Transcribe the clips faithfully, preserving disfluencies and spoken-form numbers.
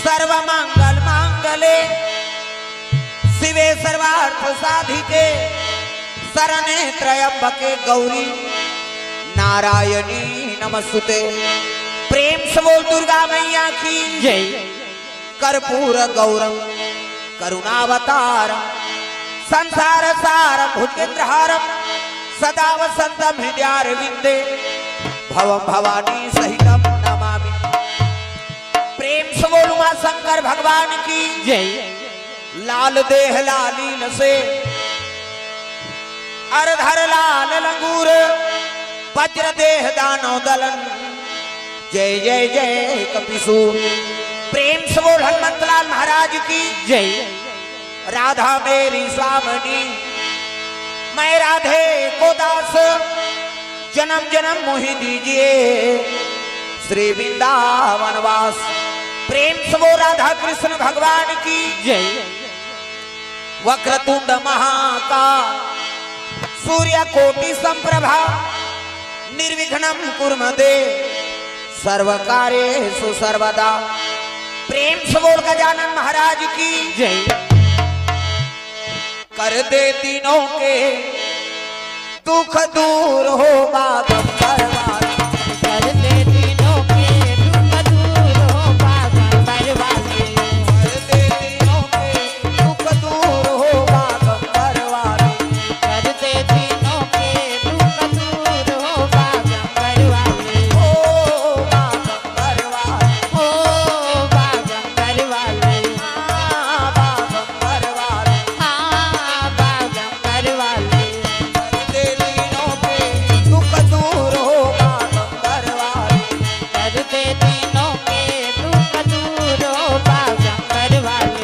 सर्व मंगल मांगले शिवे सर्वार्थ साधिके शरणे त्र्यंबके गौरी नारायणी नमस्तुते। प्रेम से बोल दुर्गा मैया की जय। कर्पूर गौरम करुणावतारम संसार सारम भुजगेंद्रहारम सदा वसंतम हृदयारविंदे भवम भवानी सहितम नमामि। प्रेम से बोल उमा शंकर भगवान की जय। लाल देह लालीन से अरधर लाल लंगूर वज्र देह दानव दलन जय जय जय कपिसूर। प्रेम से बोल हनुमंतलाल महाराज की जय। राधा मेरी स्वामिनी मैं राधे को दास जन्म जन्म मोहि दीजिए श्री वृंदावन वास। प्रेम से बोल राधा कृष्ण भगवान की जय। वक्रतुंड महाकाय सूर्य कोटि संप्रभा निर्विघ्नं कुरु मे देव सर्व कार्येषु सर्वदा। प्रेम से बोल गजानन महाराज की जय। कर दे तीनों के दुख दूर हो बागंबर वाली। कर दे तीनों के दुख दूर हो बागंबर वाली। कर दे तीनों के दुख दूर हो बागंबर वाली। कर दे तीनों के दुख दूर हो बागंबर वाली। ओ बागंबर वाली। ओ बागंबर वाली। हाँ, बागंबर वाली। हाँ, बागंबर वाली। कर दे तीनों के दुख दूर हो बागंबर वाली। कर दे तीनों के दुख दूर हो बागंबर वाली।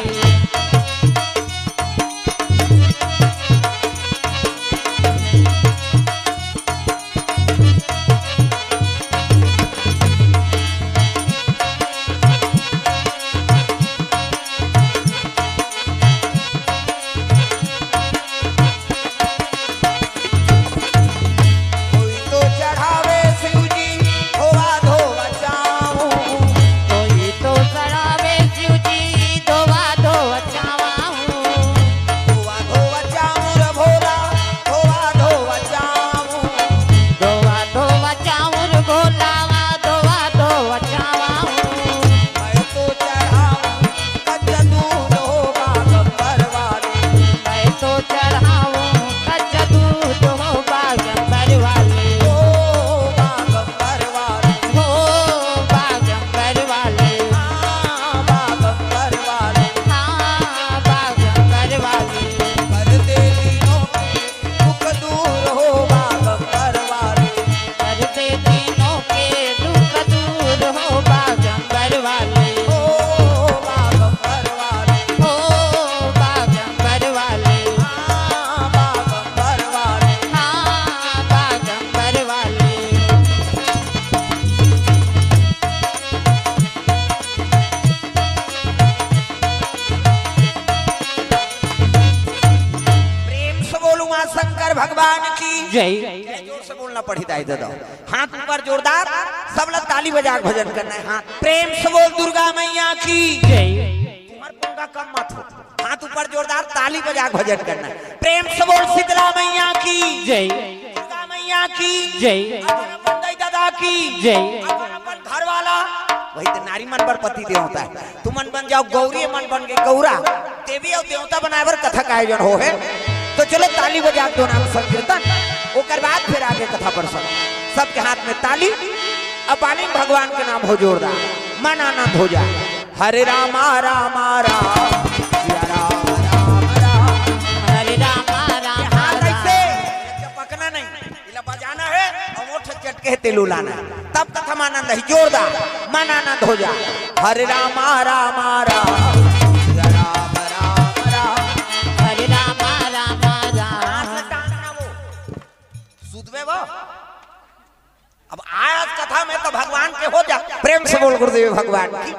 कोई तो चढ़ावे शिव जी धोवा धोवा चाहूं। कोई तो चढ़ावे शिव जी धोवा धोवा चाहूं। धोवा धोवा चाहूं रे भोला, धोवा धोवा चाहूं। धोवा धोवा चाहूं रे भोला, धोवा धोवा चाहूं। मैं तो चढ़ाऊं कच्चा दूध हो बागंबर वाली। मैं तो चढ़ाऊं कच्चा दूध हो बागंबर वाली। ओ बागंबर वाली। हो बागंबर वाली। हाँ, बागंबर वाली। हाँ, बागंबर वाली। कर दे तीनों के दुख दूर हो बागंबर वाली। कर दे तीनों के दुख दूर हो बागंबर वाली। ओ बागंबर वाली। ओ बागंबर वाली। हाँ, बागंबर वाली। हाँ, बागंबर वाली। प्रेम से बोल उमा शंकर भगवान की जय। जोर से बोलना पड़ी दाई दादा। हाथ ऊपर जोरदार, सब लोग ताली बजा के भजन करना है। हाथ प्रेम से बोल दुर्गा मैया की जय। तुम्हार पंगा कम मत हो। हाथ ऊपर जोरदार ताली बजा के भजन करना है। प्रेम से बोल शीतला मैया की जय। दुर्गा मैया की जय। अपन दाई दादा की जय। अपन घर वाला वही तो नारी मन बर पति देवता है। तुमन बन जाव गौरी, मन बन गे गौरा। देवी अउ देवता बनाए बर कथा का आयोजन हो हे। तो चलो ताली बजा के दो नाम संकीर्तन, ओकर बाद फिर आगे कथा प्रसंग। सबके हाथ में ताली, अब पानी में भगवान के नाम हो जोरदार, मन आनंद हो जाए। हरे रामा रामा राम, सिया राम राम राम। हरे रामा रामा ये हाथ राम। ऐसे चपकना नहीं। इला बजाना है, अंगूठा चटके हे तेलू लाना है, तब कथा में आनंद है, जोरदार मन आनंद हो जा। हरे रामा रामा राम, हरे राम राम राम। हरे रामा रामा राम। हाथ लगा ना वो। सुधवे वो। अब आया कथा में तो भगवान के हो जा। प्रेम से बोल गुरुदेव भगवान की।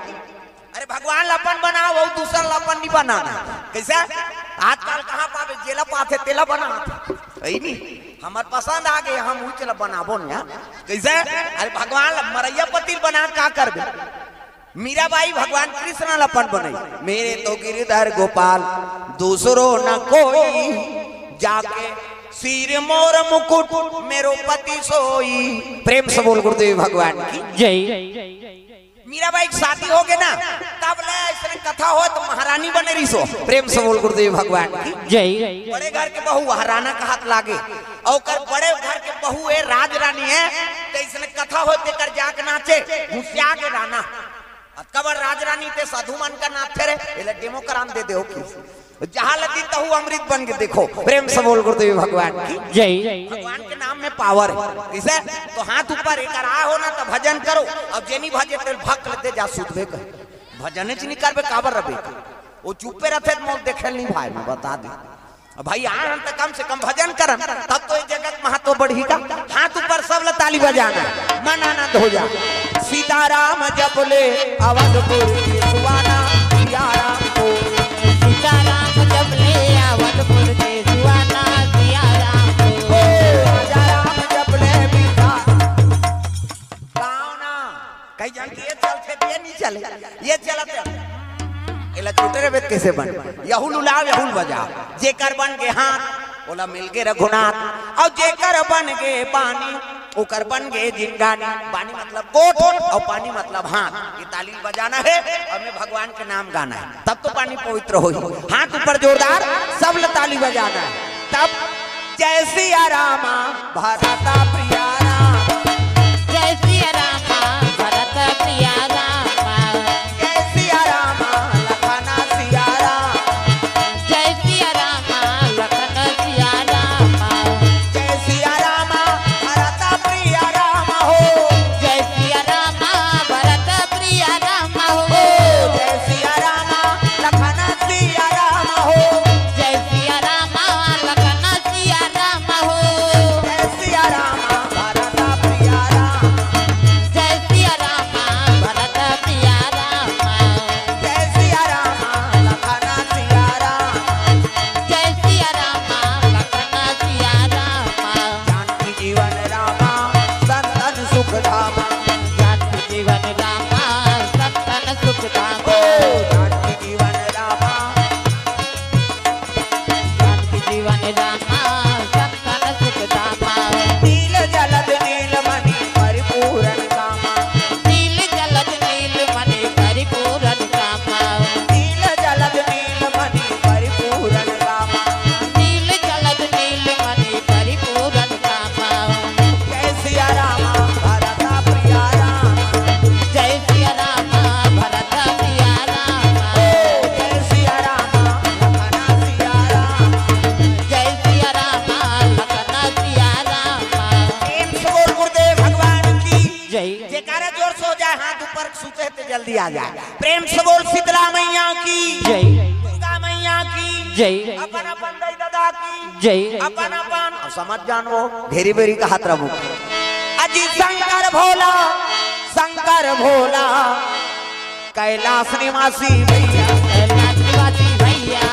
अरे भगवान ला अपन बनाओ, वो दूसर ला अपन नहीं बनाना। कैसे? आजकल कहाँ पावे, जेला पाथे तेला बनात। वही नहीं, हमार पसंद आ गए, हम उच ला बनाबो नहीं, हाँ? कैसे? अरे भगवान ला मरैया पति ला बना का करबे? मीराबाई भगवान कृष्ण ल अपन बनई, मेरे तो गिरधर गोपाल दूसरो न कोई, जाके सिर मोर मुकुट मेरो पति सोई। प्रेम से बोल गुरुदेव भगवान की। जय। मीराबाई के शादी होगे ना, तब ले अइसने कथा होय त महारानी बने रहिस हो। प्रेम से बोल गुरुदेव भगवान की। जय। बड़े घर के बहू वह राना कहत लागे, अउ ओकर बड़े घर के बहू ए राजरानी हे, त अइसने कथा होय तेकर जाके नाचे घुसिया के राना। अब कबर राजरानी ते साधु मन का नाथे रे, एला डेमो कराम दे देहो कि जहाँ लगी तहु अमृत बन के देखो। प्रेम से बोल गुरुदेव भगवान की। जय। भगवान के नाम में पावर हे। कइसे? तो हाथ ऊपर एकर आ हो ना, तो भजन करो। अब जेनी भजे तेल भक्त दे जा सुतबे कर। भजन च नहीं करबे, काबर रबे? वो चुप्पे रहते तो मोल देखे नहीं भाई, मैं बता दे। अब भाई आए हम तो कम से कम भजन करन, तब तो ये जगत महत्व बढ़ी का। हाथ ऊपर सब ल ताली बजाना, मन आनंद हो जा। सीताराम जप ले अवधपुर के सुहाना, सिया राम को। सीताराम जप ले अवधपुर के सुहाना, सिया राम को। ओ, राजा राम जप ले बिरधा। गाँव ना, कहीं जान के ये चलते, ये नहीं चले, ये चलते। एला छोटे रे बेट कैसे बन? यहुल उलाव, यहुल बजाव। जेकर बन गे हाथ, ओला मिल गे रघुनाथ। अउ जेकर बन गे बानी, ओकर बन गे जिंदगानी। बानी मतलब गोठ अउ पानी मतलब हाथ। ये ताली बजाना हे अउ मैं भगवान के नाम गाना हे, तब तो पानी पवित्र होही। हाथ ऊपर जोरदार, सब ल ताली बजाना हे। तब जय सिया रामा भरत प्रिया राम। जय सिया रामा भरत प्रिया रामा। जय सिया रामा लखना सिया राम। जय सिया रामा लखन सिया रामा। जय सिया रामा भरत प्रिया राम हो। जय सिया रामा भरत प्रिया रामा हो। जय सिया रामा लखना सिया राम हो। जय सिया रामा लखन सिया रामा हो। जय सिया रामा भरत प्रिया राम। जय सिया रामा भरत प्रिया रामा। जय सिया रामा लखना सिया राम। जय सिया रामा लखन सिया रामा। जानकी जीवन रामा संतन सुख धामा। जानकी जीवन रामा संतन सुख ओ धामा। जानकी जीवन रामा। जानकी जीवन रामा संतन सुख धामा। नील जलद नील मणि परिपूरण कामा। नील जलद नील मणि परिपूरण कामा। नील जलद नील मणि परिपूरण कामा। नील जलद नील मणि परिपूरण कामा। जय सिया रामा भरत प्रिया रामा। जय सिया रामा भरत प्रिया रामा। जय सिया रामा लखना सिया रामा। जय सिया रामा लखन सिया रामा। प्रेम से बोल गुरुदेव भगवान की। जय। जयकारा जोर से हो जाए, हाथ ऊपर सूते ते जल्दी आ जाए। प्रेम से बोल शीतला मैया की। जय। दुर्गा मैया की। जय। अपन अपन दाई दादा की। जय। अपन अपन। अब समझ जान वो घेरी बेरी का हाथ रखो। अजी शंकर भोला, शंकर भोला, कैलाश निवासी भैया। कैलाश निवासी भैया।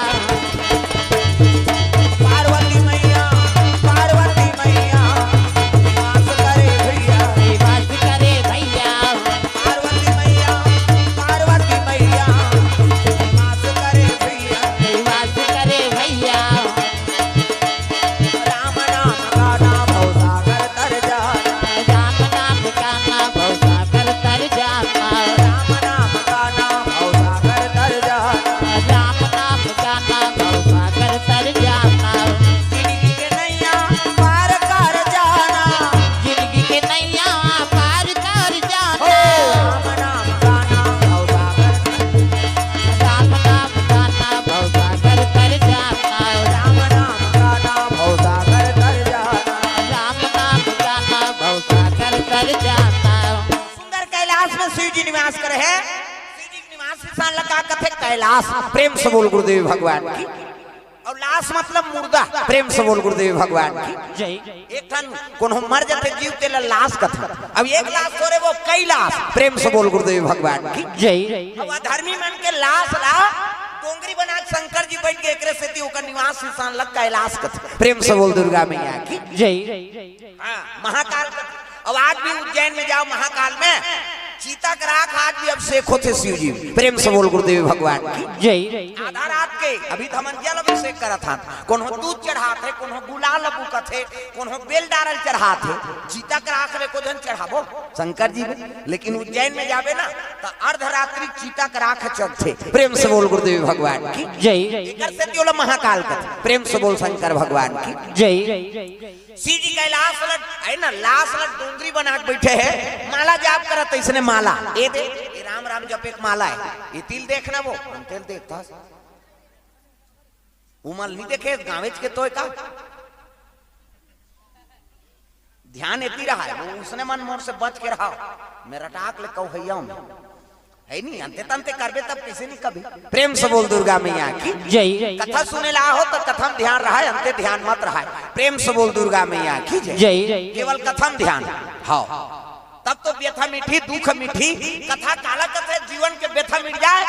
पार्वती मैया, पार्वती मैया, निवास करे भैया। निवास करे भैया। पार्वती मैया, पार्वती मैया, निवास करे भैया। निवास करे भैया। राम नाम गाना भवसागर तर जाना। राम नाम गाना भवसागर तर जाना। राम नाम गाना भवसागर तर जाना। राम नाम गाना भवसागर तर जाना। जिंदगी के नैया पार कर जाना। जिंदगी के नैया पार कर हो जाना। राम नाम गाना भवसागर। राम नाम गाना भवसागर तर जाना। राम नाम गाना भवसागर तर जाना। राम नाम गाना भवसागर तर जाना। सुंदर कैलाश में शिव जी निवास करे हैं। शिव जी के निवास स्थान ला का कथे? कैलाश। प्रेम से बोल गुरुदेव भगवान की। अउ लाश मतलब मुर्दा। प्रेम से बोल गुरुदेव भगवान की। जय। एक ठन कोनो मर जाथे जीव, तेला लाश कथे। अब एक लाश थोरे, वो कई लाश। प्रेम से बोल गुरुदेव भगवान की। जय। अब अधर्मी मन के लाश ला डोंगरी बना के शंकर जी बैठ के एकरे सेती ओकर निवास स्थान ला कैलाश कथे। प्रेम से बोल दुर्गा मैया की। जय। हाँ, महाकाल कथे। अब आज भी उज्जैन में जाओ महाकाल में, चिता के राख आज भी अभिषेक होथे शिव जी। प्रेम से बोल गुरुदेव भगवान की। जय। आधा रात के अभी त हमन जल अभिषेक करत हन, कोनो दूध चढ़ात हे, कोनो गुलाल बुकत हे, कोनो बेल डारल चढ़ात हे। चिता के राख में को झन चढ़ाबो शंकर जी में, लेकिन उज्जैन में जाबे ना त अर्धरात्रि चिता के राख चढ़थे। प्रेम से बोल गुरुदेव भगवान की। जय। एकर से ओला महाकाल कथे। प्रेम से बोल शंकर भगवान की। जय। शिव जी कैलाश ल, है ना, लाश ल डोंगरी बना के बैठे हे, माला जाप करत हे, इसने माला, ए दे, ए राम राम जपे के माला हे, ए तिल देखना वो, हम तिल देखता। उमल नहीं देखे, गाँवेच के तोय का? ध्यान एती रहा है, वो उसने मन मोर से बच के रहा, मैं रटाक ले कहू हैया हूँ। है नहीं, अंते तंते करबे तब किसे नहीं कभी। प्रेम से बोल दुर्गा मैया की। जय। कथा सुने ला हो तो कथा में ध्यान रहा है, अंते ध्यान मत रहा है। प्रेम से बोल दुर्गा मैया की जय। जय। केवल कथा में ध्यान। हाँ। तब तो व्यथा मिटही, दुख मिटही। कथा काला कथे, जीवन के व्यथा मिट जाए,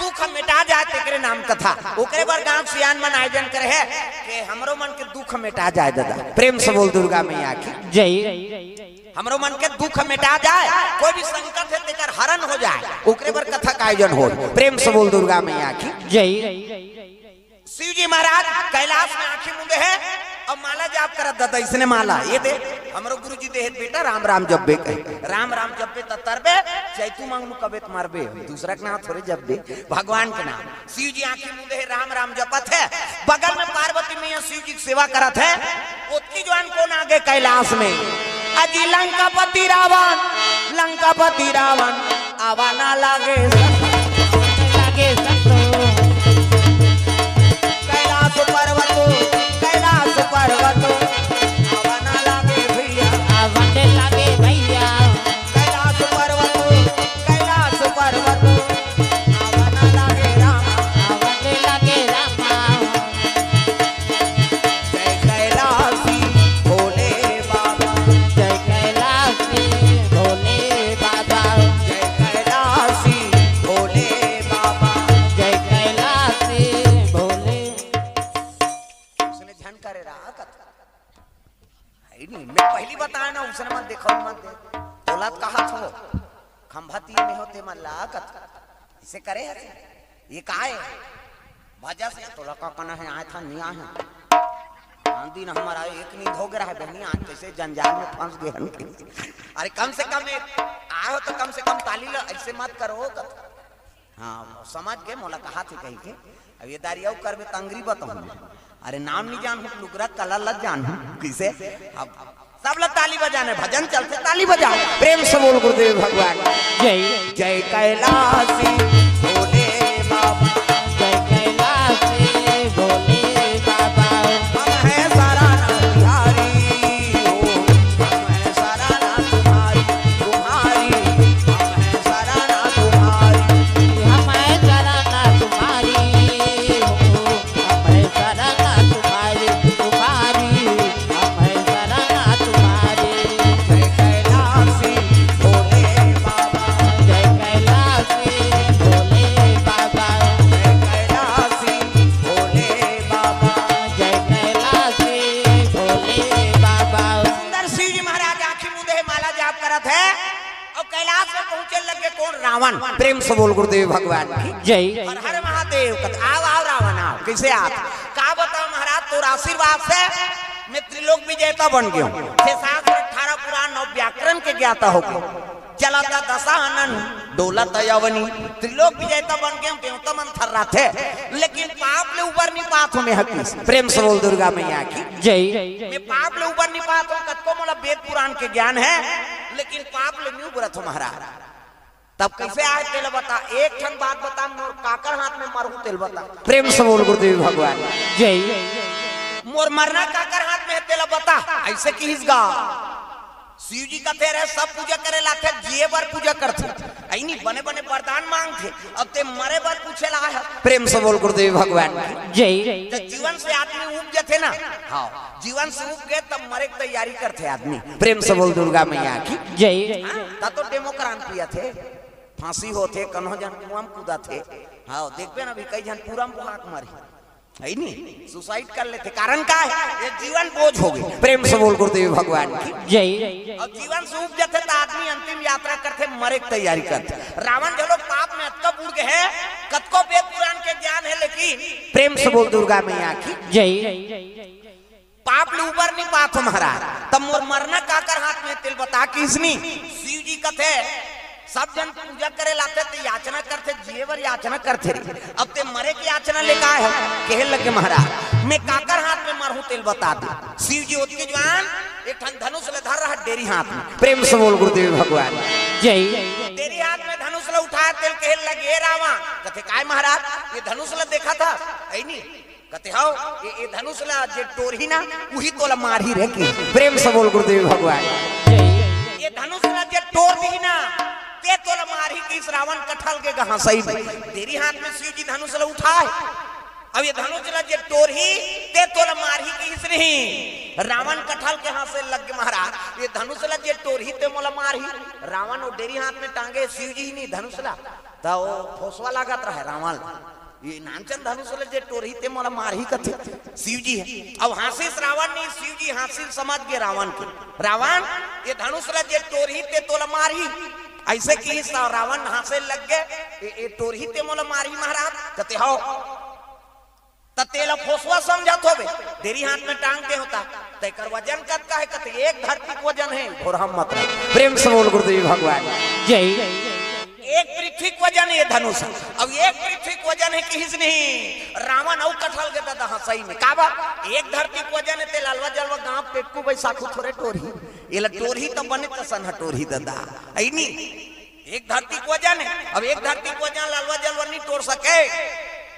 दुख मिटा जाए, तेकरे नाम कथा। ओकरे बर गांव सियान मन आयोजन करे हे कि हमरो मन के दुख मिटा जाए दादा। प्रेम से बोल दुर्गा मैया की। जय। हमरो मन के दुख मिटा जाए, कोई भी संकट हे तेकर हरण हो जाए, ओकरे बर कथा का आयोजन हो। प्रेम से बोल दुर्गा मैया की। जय। शिव जी महाराज कैलाश में आंखी मूंदे हे, अब माला जाप करत दादा, इसने माला, ए दे, हमरो गुरु जी दे हे बेटा, राम राम जपबे कहे, राम राम जपबे त तरबे, चाहे तू मांगलू कबे त मरबे, दूसरा के नाम थोड़े जपबे, भगवान के नाम। शिव जी आंखी मूंदे हे, राम राम जपत हे, बगल में पार्वती मैया शिव जी के सेवा करत हे। ओतकी जुवान कोन आगे कैलाश में? अजी लंकापति रावण, लंकापति रावण, आवा ना लागे सत, लागे सत। कैलाश पर्वत, कैलाश पर्वत, आवा ना लागे भैया, आवा ना लागे भैया। कैलाश पर्वत, कैलाश पर्वत, आवा ना लागे रामा, आवा ना लागे रामा। जय कैलाशी भोले बाबा। जय कैलाशी भोले बाबा। जय कैलाशी भोले बाबा। जय कैलाशी भोले। उसने झन करे रहा कथा। है नहीं, मैं पहली बताया ना, उसने मत देखो, मत दे। औलाद कहा थो, खंभा तीन में होते मन ला कथा। इसे करे हसे। ये का हे? भजा से तोला का कना हे, आए था, नहीं आए हैं। आन दिन हमारा एक नींद हो गया है बहनी, आज कैसे जंजाल में फंस गए हम। अरे कम से कम एक आए हो तो कम से कम ताली लो, ऐसे मत करो कथा। हाँ, समझ के मोला कहा थे कहीं के। अब ये दारी अउ करबे तंगरी बताऊँ। अरे नाम नहीं जानहूँ, लुगरा कला ला जानहूँ। किसे? अब सब लोग ताली बजाने, भजन चलते, ताली बजाओ। प्रेम से बोल गुरुदेव भगवान। जय। जय कैलाशी भोले बाबा। जय कैलाशी भोले बाबा। हम हैं शरण बिहारी हो, हम हैं शरण तुम्हारी, तुम्हारी। हम हैं शरण तुम्हारी। हम हैं शरण तुम्हारी हो। हम हैं शरण तुम्हारी, तुम्हारी, हम हैं शरण तुम्हारी। जय कैलाशी भोले बाबा। जय कैलाशी भोले बाबा। जय कैलाशी भोले बाबा। जय कैलाशी भोले बाबा। सुंदर शिव जी महाराज आंखी मूंदे हे, माला जाप करत हे। अउ कैलाश में पहुंचे लगे कोन? रावण। प्रेम से बोल गुरुदेव भगवान की जय। हर हर महादेव कथ, आओ, आओ रावण, आओ। कैसे आप? का बताओ महाराज, तोर आशीर्वाद से मैं त्रिलोक विजेता बन गयो। छह शास्त्र, अठारह पुराण, नौ व्याकरण के ज्ञाता हो गयो। चलत दशानन, डोलत अवनी, त्रिलोक विजेता बन गयो, देवता मन थर्राथे। लेकिन पाप ले उबर नहीं पात हो मैं हकीस। प्रेम से बोल दुर्गा मैया की जय। मैं पाप ले उबर नहीं पात हो, कतको मोला वेद पुराण के ज्ञान हे, लेकिन पाप ले नहीं उबरत हो महाराज। तब कैसे आए तेला बता, एक ठन बात बता, मोर काकर हाथ में मरहूं तेला बता। प्रेम से बोल गुरुदेव भगवान जय। मोर मरना काकर हाथ में हे तेला बता, ऐसे किहिस गा। शिव जी कथे रहे, सब पूजा करे लाथे, जिए बर पूजा करथे। ऐनी बने बने वरदान मांगथे, अब ते मरे बर पूछे ला है। प्रेम से बोल गुरुदेव भगवान की जय। जब जीवन से आदमी उब जथे ना, हाँ, जीवन से उब गए तब मरे की तैयारी करथे आदमी। प्रेम से बोल दुर्गा मैया की जय। हाँ, ता तो डेमोक्रान पिया थे, फांसी होथे, कन्हो जन कुआं में कूदा थे। हाँ, देखबे ना अभी कई जन पूरा में भाग मरे। है नी, सुसाइड कर लेथे। कारण का हे? ये जीवन बोझ हो गे। प्रेम से बोल गुरुदेव भगवान की। जय। अब जीवन से उब जाथे त आदमी अंतिम यात्रा करथे, मरे के तैयारी करथे। रावण घलो पाप में अतका बुड़ गे हे, कतको वेद पुराण के ज्ञान हे, लेकिन प्रेम से बोल दुर्गा मैया की। जय। पाप ले उबर नहीं पात हो महाराज। तब मोर मरना काकर हाथ में, तेला बता किसनी। शिव जी कथे, सब झन पूजा करे ल आथे त याचना करथे, जिए बर याचना करथे रे। अब तें मरे के याचना ले के आय हस? कहे लगे महाराज, मैं काकर हाथ में मरहूं, तेला बता दे। शिव जी ओतके जुवार एक ठन धनुष ल धर रहा डेरी हाथ में। प्रेम से बोल गुरुदेव भगवान। जय। डेरी हाथ में धनुष ल उठाय, तेला कहे लगे, ए रावण। कथे, काय महाराज, ये धनुष ल देखत हस? है नी। कथे, हव, ये, ये धनुष ल जे टोरही ना, उही तोला मारही रे की। प्रेम से बोल गुरुदेव भगवान। जय। ये धनुष ल जे टोर दिही ना, ते तोला मारही किहिस रावण कठल के गहासई में। डेरी हाथ में शिव जी धनुष ल उठाय। अब ये धनुष ल जे टोरही, ते तोला मारही किहिस नहीं। रावण कठल के हाँसे लग गे महाराज, ये धनुष ल जे टोरही, ते मोला मारही। रावण वो डेरी हाथ में टांगे, शिव जी नहीं धनुष ल, त वो फोसवा लागत रहे रावण ल। ये नानचन धनुष ल जे टोरही, ते मोला मारही कथे शिव जी हे। अब हाँसिस रावण नहीं, शिव जी हाँसिस, समझ गे रावण के। रावण, ये धनुष ल जे टोरही, ते तोला मारही। अइसे किहिस त रावण हाँसे लग गे, ए, ए टोरही ते मोला मारही महाराज? कथे, हव। त तेला फोसवा समझत होबे, डेरी हाथ में टांग दे होता, तेकर वजन कतका हे? कथे, एक धरती के वजन हे। घोरहा मत रह। प्रेम से बोल गुरुदेव भगवान। जय। एक पृथ्वी के वजन हे धनुष। अब एक पृथ्वी के वजन हे किहिस नहीं, रावण अउ कठल गे ददा हाँसई में। काबर? एक धरती के वजन हे, ते ललवा जलवा गांव पेटकू बैसाखू थोरे टोरही। एला टोरही त बने चसन ह टोरही ददा। अइनी एक धरती के वजन हे, अब एक धरती के वजन ललवा जलवा नहीं टोर सके।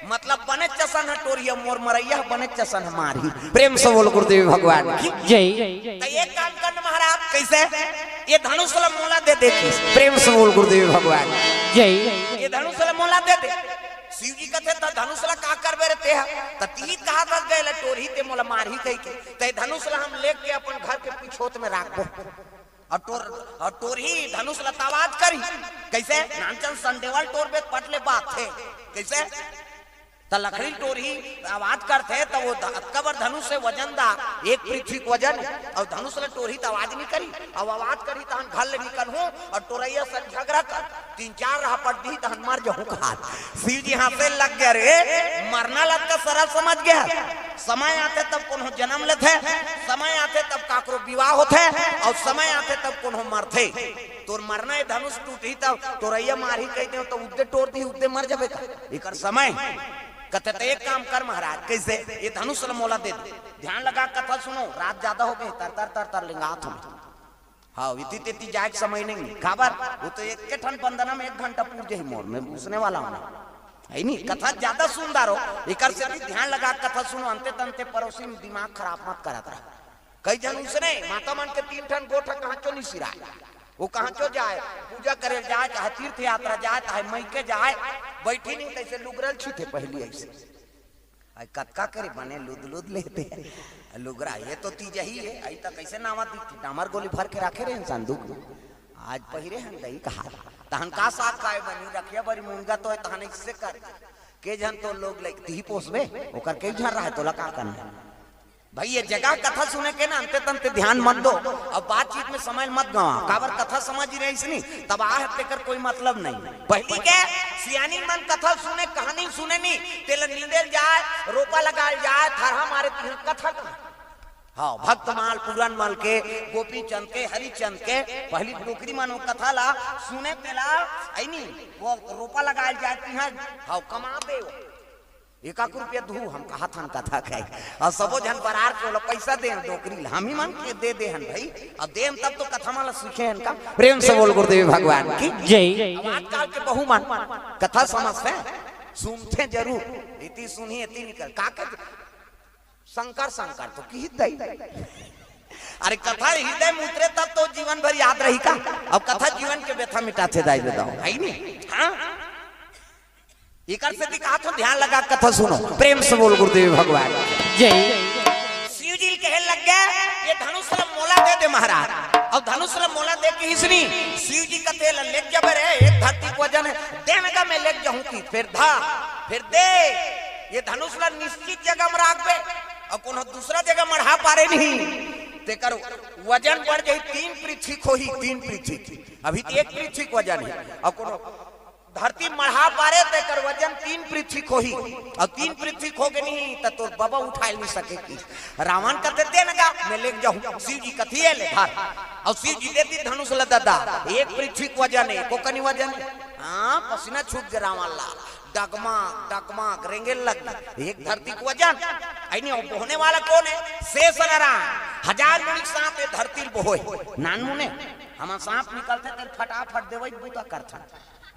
मतलब बने चसन ह टोरही, मोर मरइया ह बने चसन ह मारही। प्रेम से बोल गुरुदेव भगवान की। जय। त एक काम कर न महाराज, कइसे? ये धनुष ल मोला दे दे। प्रेम से बोल गुरुदेव भगवान। जय। ये धनुष ल मोला दे दे। शिव जी कथे, त धनुष ल का करबे रे तेहा? त तिही कहा त गए ल टोरही ते मोला मारही कहिके। त ये धनुष ल हम लेके अपन घर के पिछोत में राखबो। अउ टोर, अउ टोरही धनुष ल त आवाज करही। कइसे? नानचन संडेवल टोरबे त पट ले बात हे। कइसे? त लकड़ी ल टोरही त आवाज करथे, त वो ध-, अतका बर धनुष हे वजनदार, एक पृथ्वी के वजन हे, अउ धनुष ल टोरही त आवाज नहीं करही, अउ आवाज करही तहन घर ले निकलहूं, अउ टोरइया सन झगरा कर, तीन चार रहा पट दिही तहन मर जहूं कहात। शिव जी हाँसे लग गे, रे, मरना ल अतका सरल समझ गे हस। समय आथे तब कोनो जनम लेथे, समय आथे तब काकरो विवाह होथे, अउ समय आथे तब कोनो मरथे। तोर मरना हे, धनुष टूटही तब टोरइया मारही कहि देव त उद्दे टोर दिही, उद्दे मर जाबे का? एकर समय। कथे, त एक काम कर महाराज, कइसे? ये धनुष ल मोला दे दे। ध्यान लगा कथा सुनो, रात जादा हो गे, तर तर तर तर लेंगात हंव। हव, इति तेती जाए के समय नहीं। काबर? वो तो एके ठन बंदना में एक घंटा पूर जाही मोर, मैं उसने वाला हंव। है नी? कथा जादा सुंदर हो, एकर सेती ध्यान लगा कथा सुनो, अंते तंते परोसी में दिमाग खराब मत करत रह। कई झन उसने माता मन के तीन ठन गोठ कहांचो नहीं सिराय। वो कहांचो जाए, पूजा करे जाए, चाहे तीर्थ यात्रा जाए, चाहे मइके जाए, बइठी नहीं तइसे लुगरा ल छीथे पहिली अइसे। अई कतका करे बने लुद लुद लेथे। लुगरा ये तो तीजही हे, अई त कइसे नावा दिखथे? डामर गोली भर के राखे रहे हन संदूक में। आज पहिरे हन दई कहा। तहन का साग खाए बनी, रखिया बरी मुनगा तो हे, तहन अइसे कर। के झन तो लोग लइक तिही पोसबे, ओकर कई झन रहे, तोला का करना? भाई, ये जगह कथा सुने के ना अंते तंते ध्यान मत दो। अब बातचीत में समय मत गंवा, काबर कथा समझ ही रहिस नी, तब आह तेकर कोई मतलब नहीं। पहिली के सियानी मन कथा सुने, कहानी सुने नी, तेला नींदे ल जाए, रोपा लगाए ल जाए, थरहा मारे तिहा कथा कहा। हव, भक्तमाल, पूरनमल के, गोपीचंद के, हरिचंद के, पहिली डोकरी मन वो कथा ला सुने तेला, अई नी, वो रोपा लगाए ल जाए तिहा, हव, कमा दे वो। एक आक रुपया दू, हम कहत हन कथा कहे। अउ सबो झन बरार के ओला पइसा देन डोकरी ला, हम ही मन के दे दे हन भाई। अउ देन तब तो कथा मन ला सीखे हन का। प्रेम से बोल गुरुदेव भगवान की। जय। अब आजकल के बहू मन कथा समझथे, सुनथे जरूर। इति सुनही, इति निकल। का के शंकर, शंकर तो किहित दई। अरे कथा हृदय में उतरे तब तो जीवन भर याद रही का। अब कथा जीवन के व्यथा मिटाथे दाई ददा। है नी? हाँ? एकर सेती कहाथंव ध्यान लगा कथा सुनो, प्रेम से बोल गुरुदेव भगवान। जय। शिव जी ल कहे लग गे, ये धनुष ल मोला दे दे महाराज। अउ धनुष ल मोला दे किहिस नी, शिव जी कथे ल लेग जबे रे, एक धरती के वजन हे, दे न गा मैं लेग जहूं कि, फेर धा, फेर दे। ये धनुष ला निश्चित जगह म राखबे, अउ कोनो दूसरा जगह मढ़ा पारे नहीं, तेकर वजन बढ़ जाही, तीन पृथ्वी होही, तीन पृथ्वी। अभी तो एक पृथ्वी के वजन हे, अउ कोनो धरती मढ़ा पारे, तेकर वजन तीन पृथ्वी होही, अउ तीन पृथ्वी हो गे नहीं, त तोर बबा उठाय नहीं सके कि। रावण कथे, "दे न गा, मैं लेके जाहूं।" शिव जी कथे, "ये ले धर।" अउ शिव जी दे दिस धनुष ला ददा, एक पृथ्वी के वजन हे, एको कनी वजन हे। हाँ, पसीना छूट गे रावण ला। डगमग, डगमग, रेंगे लग गे। एक धरती के वजन। अइ नहीं, अउ बोहने वाला कोन हे? शेष नारायण। हजार मुनि के साथ ये धरती ल बोहे। नानमुन ए, हमर सांप निकलथे, तेला फटाफट देवई के बूता करथन।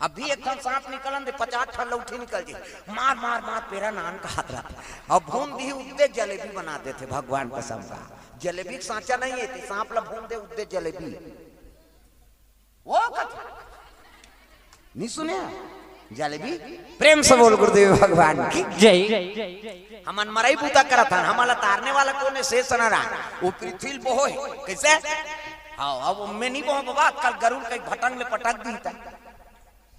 अभी एक ठन सांप निकलन दे, पचास ठन लउठी निकल जाही। मार, मार, मार, पेरा नान कहत रहिथे। अउ भून दिही, उद्दे जलेबी बना देथे, भगवान कसम का। जलेबी के सांचा नहीं हे, ते सांप ला भून दे, उद्दे जलेबी। वो कथा नहीं सुने? जलेबी। प्रेम से बोल गुरुदेव भगवान की। जय। हमन मरई बूता करत हन, हमन ला तारने वाला कोन हे? शेष नारायण। वो पृथ्वी ल बोहे। कइसे? हाँ, अब मैं नहीं बोहूं बाबा, कल गरुड़ कहीं भटंग ले पटक दिही त।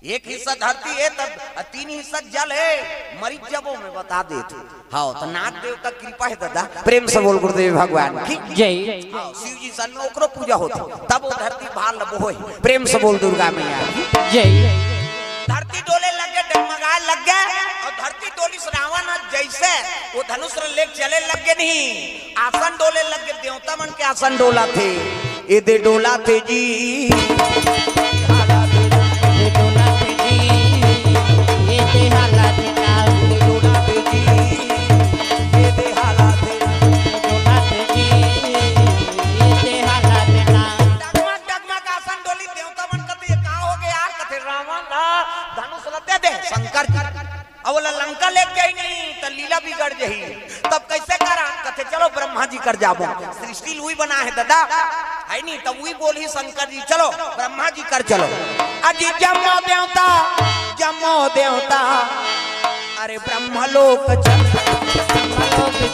एक हिस्सा धरती हे, तब तीन हिस्सा जल हे, मरिच जबो मैं बता देत हूं। हाँ, त नाग देवता कृपा हे दादा। प्रेम से बोल गुरुदेव भगवान की। जय। हाँ, शिव जी सन में ओकरो पूजा होथे, तब वो धरती भार ल बोहे। प्रेम से बोल दुर्गा मैया की। जय। धरती डोले लग गे, डगमगाय लग गे, अउ धरती डोलिस, रावण ह जइसे वो धनुष ल लेके चले लग गे नहीं, आसन डोले लग गे, देवता मन के आसन डोलथे, एदे डोलथे जी। एदे डोलथे जी, एदे हालत ना। एदे डोलथे जी, एदे हालत ना। एदे डोलथे जी, एदे हालत ना। डगमग डगमग आसन डोली, देवता मन कथे, "ये का हो गे यार?" कथे, "रावण ह धनुष ल दे दे शंकर जी।" अब ओला लंका लेके जाही नहीं, त लीला बिगड़ जाही। तब कइसे करा? कथे, "चलो ब्रह्मा जी कर जाबो, सृष्टि ल उही बनाय हे दादा, हे नहीं?" तब उही बोलही शंकर जी, "चलो ब्रह्मा जी कर चलो।" अजी जम्मो देवता, जम्मो देवता, अरे ब्रह्मलोक चल, ब्रह्मलोक चल।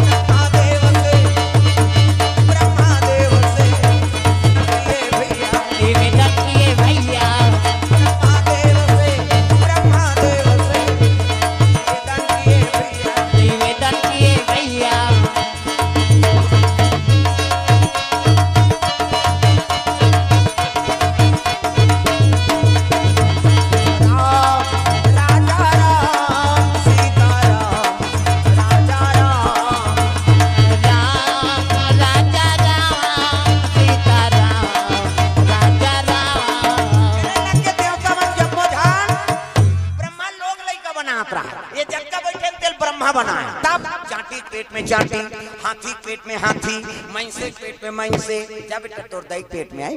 महादेव से, ब्रह्मादेव से, ये भैया। निवेदन किए भैया। महादेव से, ब्रह्मादेव से, निवेदन किए भैया। निवेदन किए भैया। राम, राजा राम, सीता राम, राजा राम। राम, राजा राम, सीता राम, राजा राम। कहने लग गे देवता मन जम्मो झन, ब्रह्मा लोग लइका बनात रहा। ये जतका बइठे तेला ब्रह्मा बनाय। तब चांटी के पेट में चांटी, हाथी के पेट में हाथी, मइनसे के पेट में मइनसे। जा बेटा, तोर दाई के पेट में आय,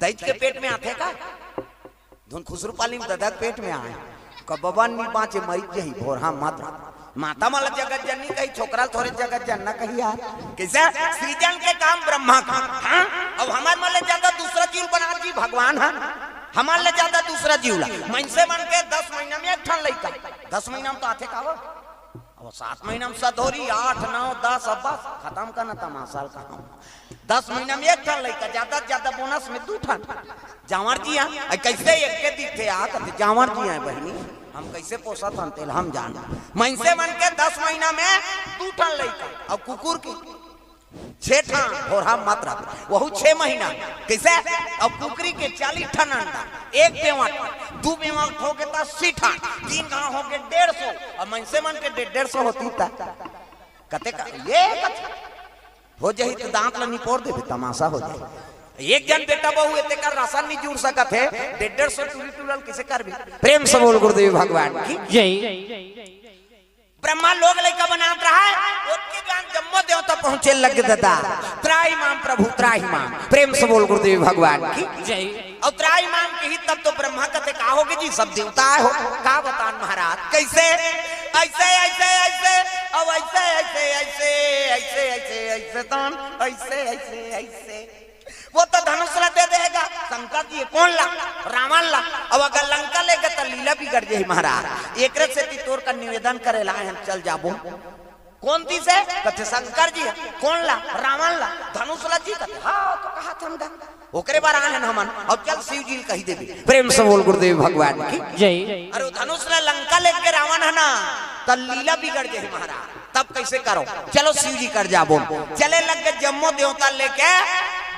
दाई के पेट में आथे का? धुन खुसरू पाली म ददा के पेट में आय। कब बबा नी बाँचे, मरिच जही, भोरहा मत रह। माता मन ल जगत जननी कही, छोकरा ल थोरे जगत जनना कही यार। कइसे? सृजन के काम ब्रह्मा का। हाँ? अब हमर मन ले जादा दूसरा जीव ल बना जी भगवान ह। हमर ले जादा दूसरा जीव ला। मइनसे मन के दस महीना में एक ठन लइका। दस महीना में तो आथे का वो? अब सात महीना में सधौरी, आठ, नौ, दस, अब बस, खतम करना तमाशा ल कहा। दस महीना में एक ठन लइका, जादा से जादा बोनस में दू ठन। जांवर जी आय, अइ कइसे एक के दिखथे आ, कथे, "जांवर जी आय बहिनी, हम कइसे पोसत हन, तेला हम जान।" मइनसे मन के दस महीना में दू ठन लइका, अउ कुकुर के छे ठन, भोरहा मत रह, वहू छे महीना। कइसे? अउ कुकरी के चालीस ठन अंडा, एक बेंवट, दू बेंवट होगे त अस्सी ठन, तीन घांव होगे डेढ़ सौ, अउ मइनसे मन के डेढ़, डेढ़ सौ होतिस त कते का, ये कथे। हो जाही त दांत ल निपोर देबे, तमाशा हो जाही। एक जन बेटा बहू हे तेकर राशन नी जुड़ सकत हे, डेढ़ डेढ़ सौ टूरी टूरा ल कइसे करबे? प्रेम से बोल गुरुदेव भगवान की। जय। ब्रह्मा लोग लइका बनात रहय, ओतके जन जम्मो देवता पहुंचे लग गे ददा। त्राहि माम प्रभु त्राहि माम। प्रेम से बोल गुरुदेव भगवान की। जय। अउ त्राहि माम किहिस तब तो ब्रह्मा कथे, "का होगे जी, सब देवता आय हो, का बतान महाराज, कइसे?" अइसे, अइसे, अइसे, अउ अइसे, अइसे, अइसे, अइसे, अइसे, अइसे, तन, अइसे, अइसे, अइसे। वो तो धनुष ला दे देगा शंकर जी, कोन ला? रावण ला। अउ अगर लंका लेगे त लीला बिगड़ जाही महाराज। एकरे सेती तोर का निवेदन करे ला आय हन, चल जाबो। कोन दिस हे? कथे शंकर जी हे। कोन ला? रावण ला। धनुष ला जी? कथे हाँ, तो कहा था हम गा। ओकरे बर आए हन हमन। अब चल शिव जी ल कहि देबे। प्रेम से बोल गुरुदेव भगवान की। जय। अरे वो धनुष ला लंका लेके रावण हे ना, त लीला बिगड़ जाही महाराज। तब कैसे करो? चलो शिव जी कर जाबो। चले लग गे जम्मो देवता लेके,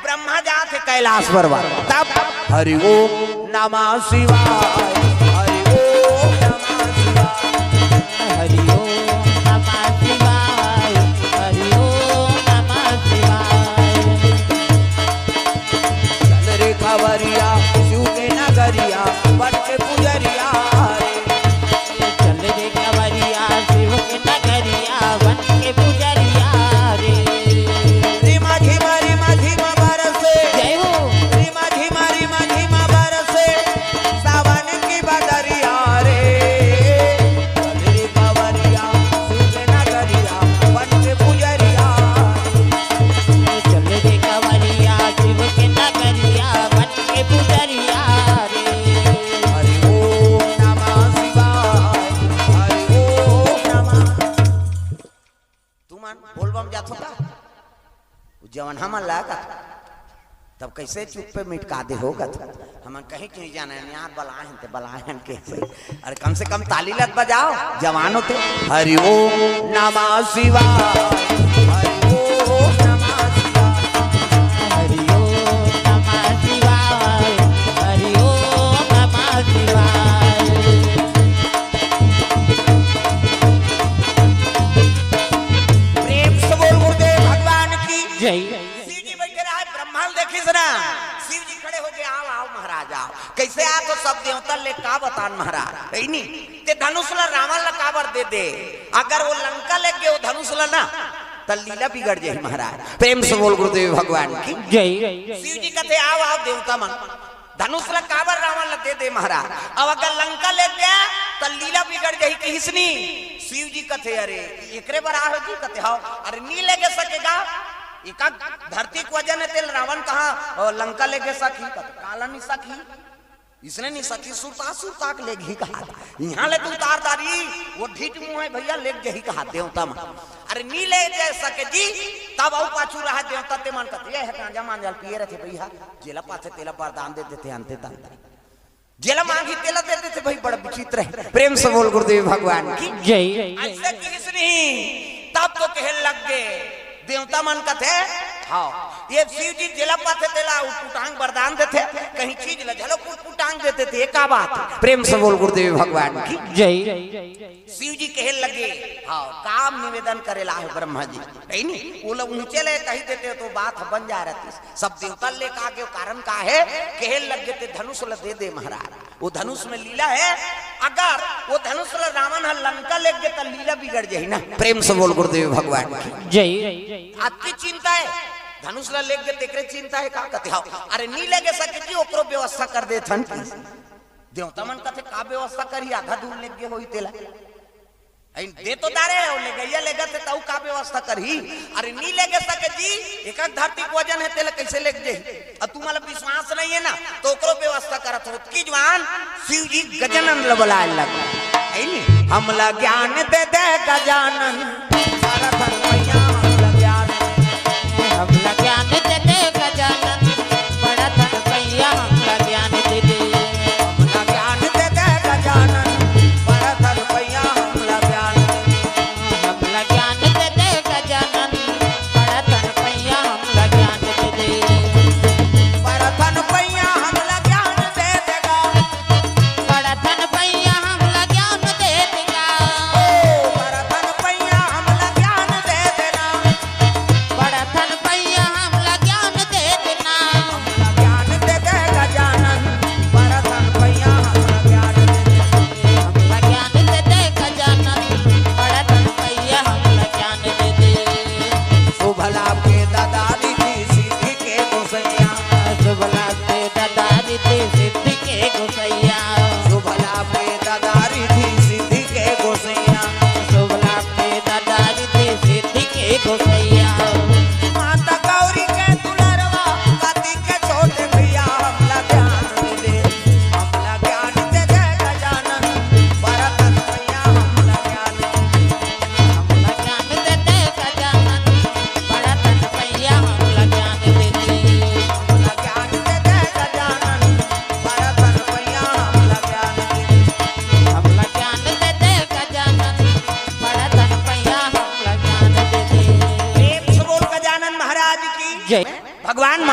ब्रह्मा जात हे कैलाश पर्वत। तब हरि ओम नमः शिवाय, हरि ओम नमः शिवाय। हरि ओम नमः शिवाय, हरि ओम नमः शिवाय। चल रे कांवरिया शिव के नगरिया, बन के पुजरिया रे। चल रे कांवरिया शिव के नगरिया, बन के पुजरिया रे। रिमा झिमा रिमा झिमा बरसे। जय हो। रिमा झिमा रिमा झिमा बरसे, सावन की बदरिया रे। चल रे कांवरिया शिव के नगरिया, बन के पुजरिया। चल रे कांवरिया शिव के नगरिया, बन के पुजरिया रे। हरि ओम नमः शिवाय, हरि ओम नमः। तुमन बोलबम जाथो का? वो जवन हमन ला का? तब कैसे चुप्पे मिटका दे हो गा? हमन कहीं कहीं जाना है, यार बलाए हन ते बलाए हन के से। अरे कम से कम ताली लत बजाओ, जवान होते। हरि ओम नमः शिवाय, हरि ओम नमः शिवाय। हरि ओम नमः शिवाय, हरि ओम नमः शिवाय। प्रेम से बोल गुरुदेव भगवान की। जय। शिव जी बैठे रहे, ब्रह्मा ल देखिस ना, शिव जी खड़े हो गे, "आओ, आओ महाराज, आओ।" कैसे आ तो सब देवता ले का बतान महाराज, है नी? ते धनुष ला रावण ला काबर दे दे? अगर वो लंका ले गे वो धनुष ला ना, त लीला बिगड़ जाही महाराज। प्रेम से बोल गुरुदेव भगवान की। जय। शिव जी कथे, "आओ, आओ देवता मन।" धनुष ला काबर रावण ला दे दे महाराज? अब अगर लंका ले गया त लीला बिगड़ जाही कहिस नी। शिव जी कथे, "अरे एकरे बर आए हो जी?" कथे, "हव।" "अरे नी लेगे सके गा, एका धरती के वजन हे तेला रावण कहाँ, अ, लंका लेगे सकही?" कथे, "काला नी सकही, इसने नी सकही, सुरता सुरता के लेगही कहा, इहाँ ले तू उतार दारी, वो ढीठ मुँह हे भैया, लेग जाही कहा देवता मन।" "अरे नी ले जा सके जी।" तब अउ पाछू रहा देवता ते मन कथे, "ये हे गांजा मांजा ल पिए रथे भैया।" जेला पाथे तेला वरदान दे देथे, अंते तंते। जेला मांगही तेला दे देथे भाई, बड़ा विचित्र हे। प्रेम से बोल गुरुदेव भगवान की। जय। ऐसे किहिस नहीं, तब तो कहे लग गे। देवता मन कथे, "हाँ, ये शिव जी जेला पाथे तेला उटपुटांग वरदान देथे, कहीं चीज ल झलो उटपुटांग दे देथे, ये का बात हे?" प्रेम से बोल गुरुदेव भगवान की। जय। शिव जी कहे लगे, "हाँ, काम निवेदन करे ला हे ब्रह्मा जी।" है नी? वो लोग ऊंचे ले कही देते तो बात बन जा रहती। सब देवता लेके आगे, कारण का हे? कहे लग गे ते धनुष ल दे दे महाराज, वो धनुष में लीला हे। अगर वो धनुष ल रावण ह लंका लेग गे त लीला बिगड़ जाही ना। प्रेम से बोल गुरुदेव भगवान की। जय। अतकी चिंता हे, धनुष ल लेग गे तेकरे चिंता हे का कथे? हाँ। "अरे नी लेगे सके जी, ओकरो व्यवस्था कर देथन।" देवता मन कथे, "का व्यवस्था करही? आधा दूर लेग गे होही तेला।" अइन दे तो दारे हो, लेगइया लेगथे त अउ का व्यवस्था करही? "अरे नी लेगे सके जी, एक एक धरती के वजन हे, तेला कैसे लेग जाही?" अउ तुम्हारा विश्वास नहीं हे ना, तो ओकरो व्यवस्था करत हो। ओतकी जुवार शिव जी गजानन ल बलाए लग, है नी? "हमला ज्ञान दे दे गजानन, सारा धन मैया हमला ज्ञान।" "हमला ज्ञान दे दे गजानन, बड़ा धन भैया हमला ज्ञान दे दे।" "हमला ज्ञान दे दे गजानन, बड़ा धन भैया हमला ज्ञान दे दे।" "हमला ज्ञान दे दे गजानन, बड़ा धन भैया हमला ज्ञान दे दे।" बड़ा धन भैया हमला ज्ञान दे देगा। बड़ा धन भैया हमला ज्ञान दे देगा। ओ, बड़ा धन भैया हमला ज्ञान दे देना। बड़ा धन भैया हमला ज्ञान दे देना। हमला ज्ञान दे दे गजानन, बड़ा धन भैया हमला ज्ञान दे दे। हमला ज्ञान दे दे गजानन, बड़ा धन भैया हमला ज्ञान दे दे। शुभ लाभ के दाता रिद्धि सिद्धि के गोसैया। शुभ लाभ के दाता रिद्धि सिद्धि के गोसैया। शुभ लाभ के दाता रिद्धि सिद्धि के गोसैया। शुभ लाभ के दाता रिद्धि सिद्धि के गोसैया। माता गौरी के दुलरवा, कति के छोटे भैया, हमला ज्ञान दे दे, हमला ज्ञान दे दे गजानन, बड़ा धन भैया, हमला ज्ञान दे दे। हमला ज्ञान दे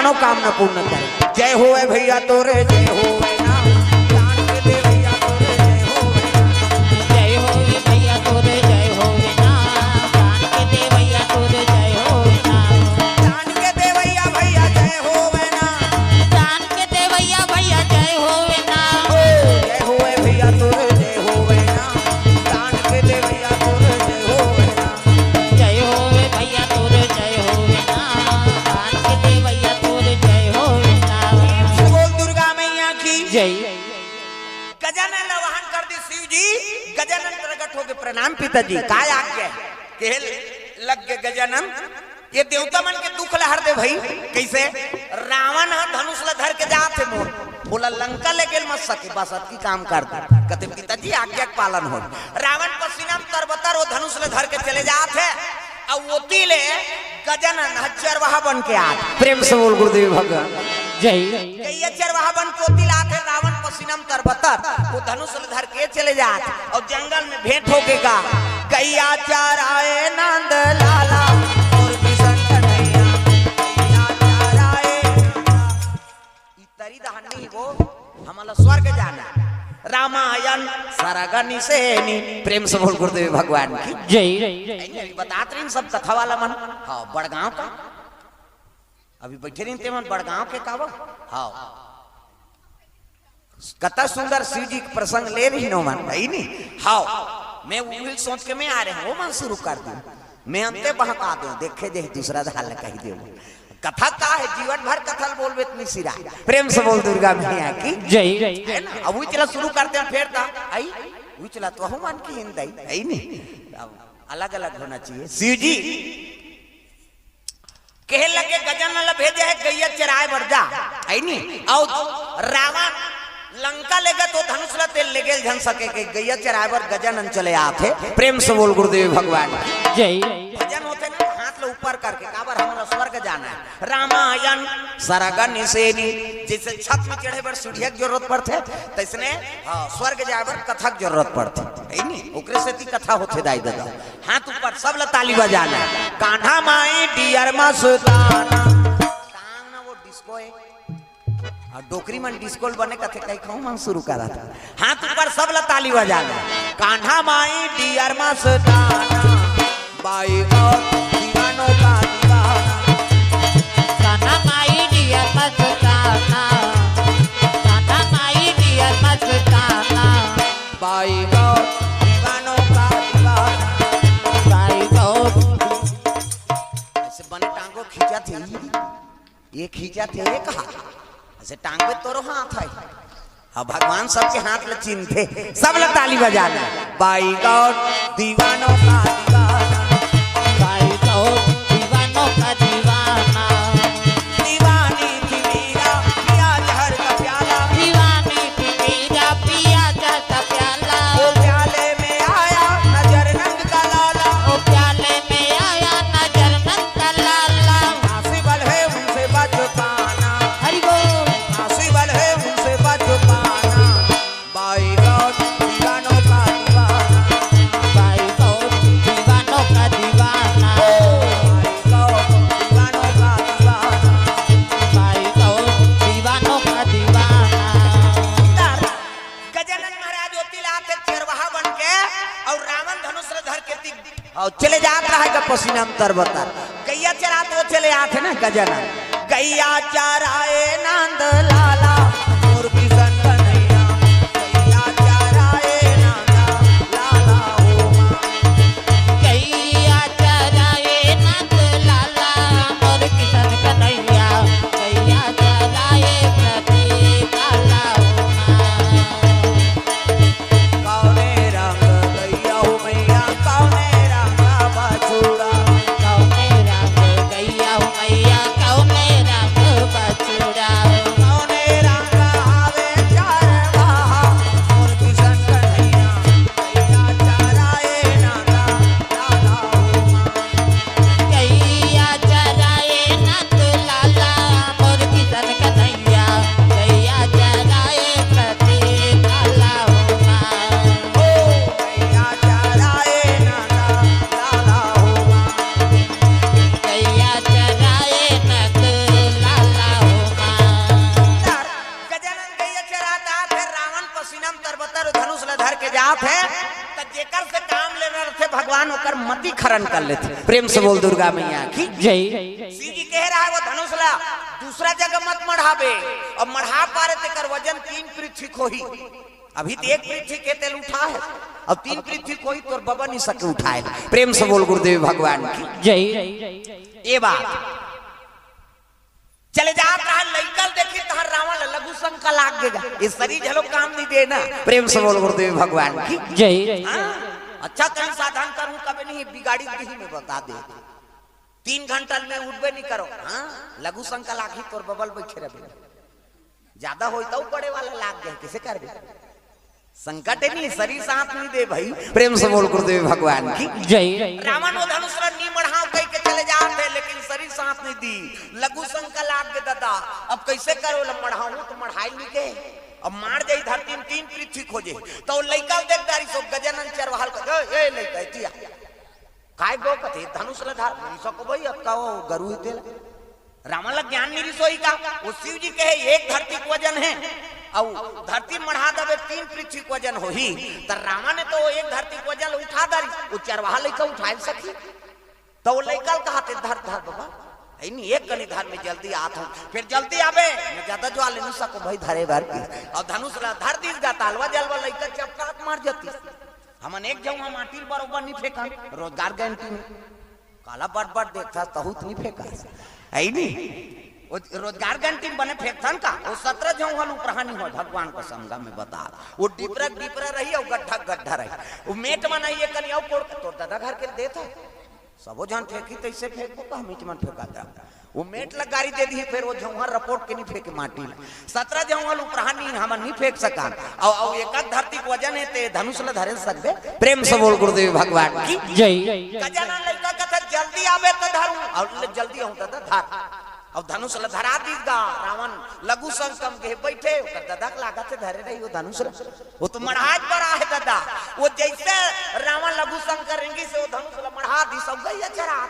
मनोकामना पूर्ण करे। जय होवे भैया तोरे, जय होवे ना। दान के दे भैया तोरे, जय होवे ना। जय होवे भैया तोरे, जय होवे ना। दान के दे भैया तोरे, जय होवे ना। दान के दे भैया, भैया जय होवे ना। दान के दे भैया, भैया जय होवे ना। ओ, जय होवे भैया तोरे, जय होवे ना। दान के दे भैया तोरे, जय होवे ना। जय होवे भैया तोरे, जय होवे ना। दान के दे भैया तोरे, जय होवे ना। बोल दुर्गा मैया की जय। गजानन ला वाहन कर दी शिव जी, गजानन प्रकट होके प्रणाम पिताजी, काय आज्ञा है? कहे लग गे गजानन, ये देवता मन के दुख ला हर दे भई। कैसे? रावण ह धनुष ला धर के जात हे मोर, ओला लंका ले गेल मत सके, बस अतकी काम कर दे। कहते पिताजी आज्ञा के पालन हो। रावण पसीना म तरबतर वो धनुष ला धर के चले जात हे, अउ ओती ले गजानन ह चरवाहा बन के आत। प्रेम से बोल गुरुदेव भगवान जय। गैया चरवाहा बन के ओती ले आत हे, रावण पसीना म तरबतर, वो धनुष ला धर के चले जात, अउ जंगल में भेंट होके गा, गैया चराए नंद लाला, मोर किशन कन्हैया, गैया चराए नंद। ई तरी दहन नहीं वो, हमला स्वर्ग जाना। रामायण सरग निसेनी। प्रेम से बोल गुरुदेव भगवान की जय। नहीं, अभी बतात रही सब कथा वाला मन। हाँ, बड़गांव का। अभी बैठे रही ते मन बड़गांव के कावा। हाँ। कता सुंदर शिव जी के प्रसंग ले रही नो मन, है नी? हाँ। मैं उही सोच के मैं आ रहे हूँ, वो मन शुरू कर दी। मैं अंते बहका दो, देखे दे दूसरा धाल कही दे। कथा का है, जीवन भर कथा बोलबे त मिसिरा। प्रेम से बोल दुर्गा मैया की जय। है ना? अब उही चला शुरू करते हैं, फिर ता आई, उही चला तो हम मन की हिंद आई, है नी? अब अलग-अलग होना चाहिए। शिव जी कहे लगे, गजानन ला भेजे है, गैया चराए बर जा, है नी? अउ रावण लंका ले गे तो धनुष ला तेल ले गेल झन सके के, गैया चराए बर गजानन चले आत हे। प्रेम से बोल गुरुदेव भगवान की जय। भजन होथे ना, हाथ ला ऊपर करके, काबर हमला स्वर्ग जाना है। रामायण सरग निसेनी, जैसे छत में चढ़े बर सीढ़िया के जरूरत पड़थे, तैसने, हाँ, स्वर्ग जाए बर कथा के जरूरत पड़थे, है नी? ओकरे सेती कथा होथे दाई ददा। हाथ ऊपर, सब ला ताली बजाना। कान्हा माई डियर मस्ताना। टांग ना वो डिस्को है। अउ डोकरी मन डिस्को ल बने कथे, कई कहूँ मन शुरू करा था। हाथ ऊपर, सब ला ताली बजाना। कान्हा माई डियर मस्ताना। बाई गौर दीवानों का दीवाना। कान्हा माई डियर मस्ताना। कान्हा माई डियर मस्ताना। बाई गौर दीवानों का दीवाना। बाई गौर। ऐसे बने टांगो खींचा थे, ये खींचा थे, ये कहा। ऐसे टांगबे तोरो हाथ है। अब भगवान सबके हाथ ल चिन्हथे, सब ल ताली बजाना। बाई गौर दीवानों का दीवाना। बाई गौर दीवानों का दीवाना। दीवानी थी मीरा, पिया जहर का प्याला। दीवानी थी मीरा, पिया जहर का प्याला। वो प्याले में आया नजर नंद का लाला। वो प्याले में आया नजर नंद का लाला। हासिबल है उनसे बच पाना। हरि बोल। हासिबल है उनसे बच पाना। बाई गौर दीवानों का दीवाना। बाई गौर दीवानों का दीवाना। ओ, बाई गौर दीवानों का दीवाना। बाई गौर दीवानों का दीवाना। गजानन महाराज ओती ले आथे चरवाहा बन के, अउ रावण धनुष ल धर के ती अउ चले जात रहे गा पसीना म तरबतर। गैया चरात वो चले आथे ना गजानन। गैया चराए नंद लाला, मोर किशन कन्हैया। गैया चराए नंद लाला, ओ माँ। गैया चराए नंद लाला, मोर किशन कन्हैया। गैया चराए प्रदीप लाला, ओ माँ। कौने रंग गैया हो मैया, कौने रंग बछुड़ा। कौने रंग गैया हो मैया, कौने रंग बछुड़ा। कौने रंग करके जात हे, त जेकर से काम लेना रथे भगवान ओकर मति खरन कर लेथे। प्रेम से बोल दुर्गा मैया की। जय। शिव जी कहे रहा वो धनुष ला दूसरा जगह मत मढ़ाबे, अउ मढ़ा पारे तेकर वजन तीन पृथ्वी के होही। अभी तो एक पृथ्वी के तेल उठा हे, अउ तीन पृथ्वी के होही तोर बबा नइ सके उठाए। प्रेम से बोल गुरुदेव भगवान की। जय। ये बात चले जात रहा, लइका ल देखिस तहाँ रावण ल लघु शंका लाग गे गा। ये शरीर घलो काम नइ दे ना। प्रेम से बोल गुरुदेव भगवान की। जय। हाँ, अच्छा कहीं साधन करूं, कभी नहीं बिगाड़ी दही में बता दे। तीन घंटा में उठबे नइ करो, हाँ, लघु शंका लागही तोर बबा ल बइठे रहे। ज्यादा होई तउ पड़े वाला लाग जाए, कइसे करबे? संकट हे नहीं, शरीर साथ नइ दे भाई। प्रेम से बोल गुरुदेव भगवान की। जय। रावण वो धनुष ला नइ मढ़ाव कहि के चले जात हे, लेकिन शरीर साथ नइ दी। लघु शंका लाग गे ददा, अब कइसे करो? ल मढ़ाहूं त मढ़ाय नइ के, अब माड़ जाही धरती में तीन पृथ्वी के हो जाही। त वो लइका ल देख डारिस, गजानन चरवाहा ल कथे, ए लइका, एती आ। काय गो कथे, धनुष ला धर, नइ सको भाई, अतका वो गरु हे तेला। रावण ला ज्ञान नइ रिहिस होही का? वो शिव जी कहे एक धरती के वजन हे, अउ धरती मढ़ा देबे तीन पृथ्वी के वजन होही। त रावण हे त वो एक धरती के वजन उठा डारिस, वो चरवाहा लइका उठाय सकही? त वो लइका ल कहाथे धर धर बबा, हे नहीं एक कनी धर में जल्दी आत हूं, फेर जल्दी आबे, मैं ज्यादा ज्वार ले नइ सको भाई धरे बर की। अउ धनुष ला धर दिस गा, त अलवा जलवा लइका चपकात मार जातिस। हमन एक झउहा माटी ल बरोबर नइ फेंकन, रोजगार गारंटी में। काला बट बट देखथस, तहूं त नइ फेंकस, हे नहीं? वो रोजगार गारंटी में बने फेंकथन का? वो सतरा झउहा ल उपराहा नइ होय, भगवान कसम गा मैं बतात। वो डिपरा डिपरा रही अउ गड्ढा गड्ढा रही। वो मेट म नइ हे कनी अउ कोड़, तोर ददा घर के देत हे। सबो झन फेंकही तइसे फेंकबो का, हम इच मन फेंका जा। वो मेट ला गारी दे दिही, फेर वो झउहा रपोट के नइ फेंके माटी ला। सतरा झउहा ल उपराहा नइ, हमन नइ फेंक सकन। अउ, अउ एक धरती के वजन हे, ते धनुष ला धरे सकबे। प्रेम से बोल गुरुदेव भगवान की। जय। गजानन लइका कथे, "जल्दी आबे त धरूं।" अउ ले, "जल्दी आहूं त धर।" अउ धनुष ला धरा दिस गा रावण। लघु शंका म गे बइठे, ओकर ददा के लागत हे धरे रही वो धनुष ला। वो तो मढ़ात बर आहे ददा। वो जइसे रावण लघु शंका रेंगिस हे वो धनुष ला मढ़ा दिस, सब गइया चरात।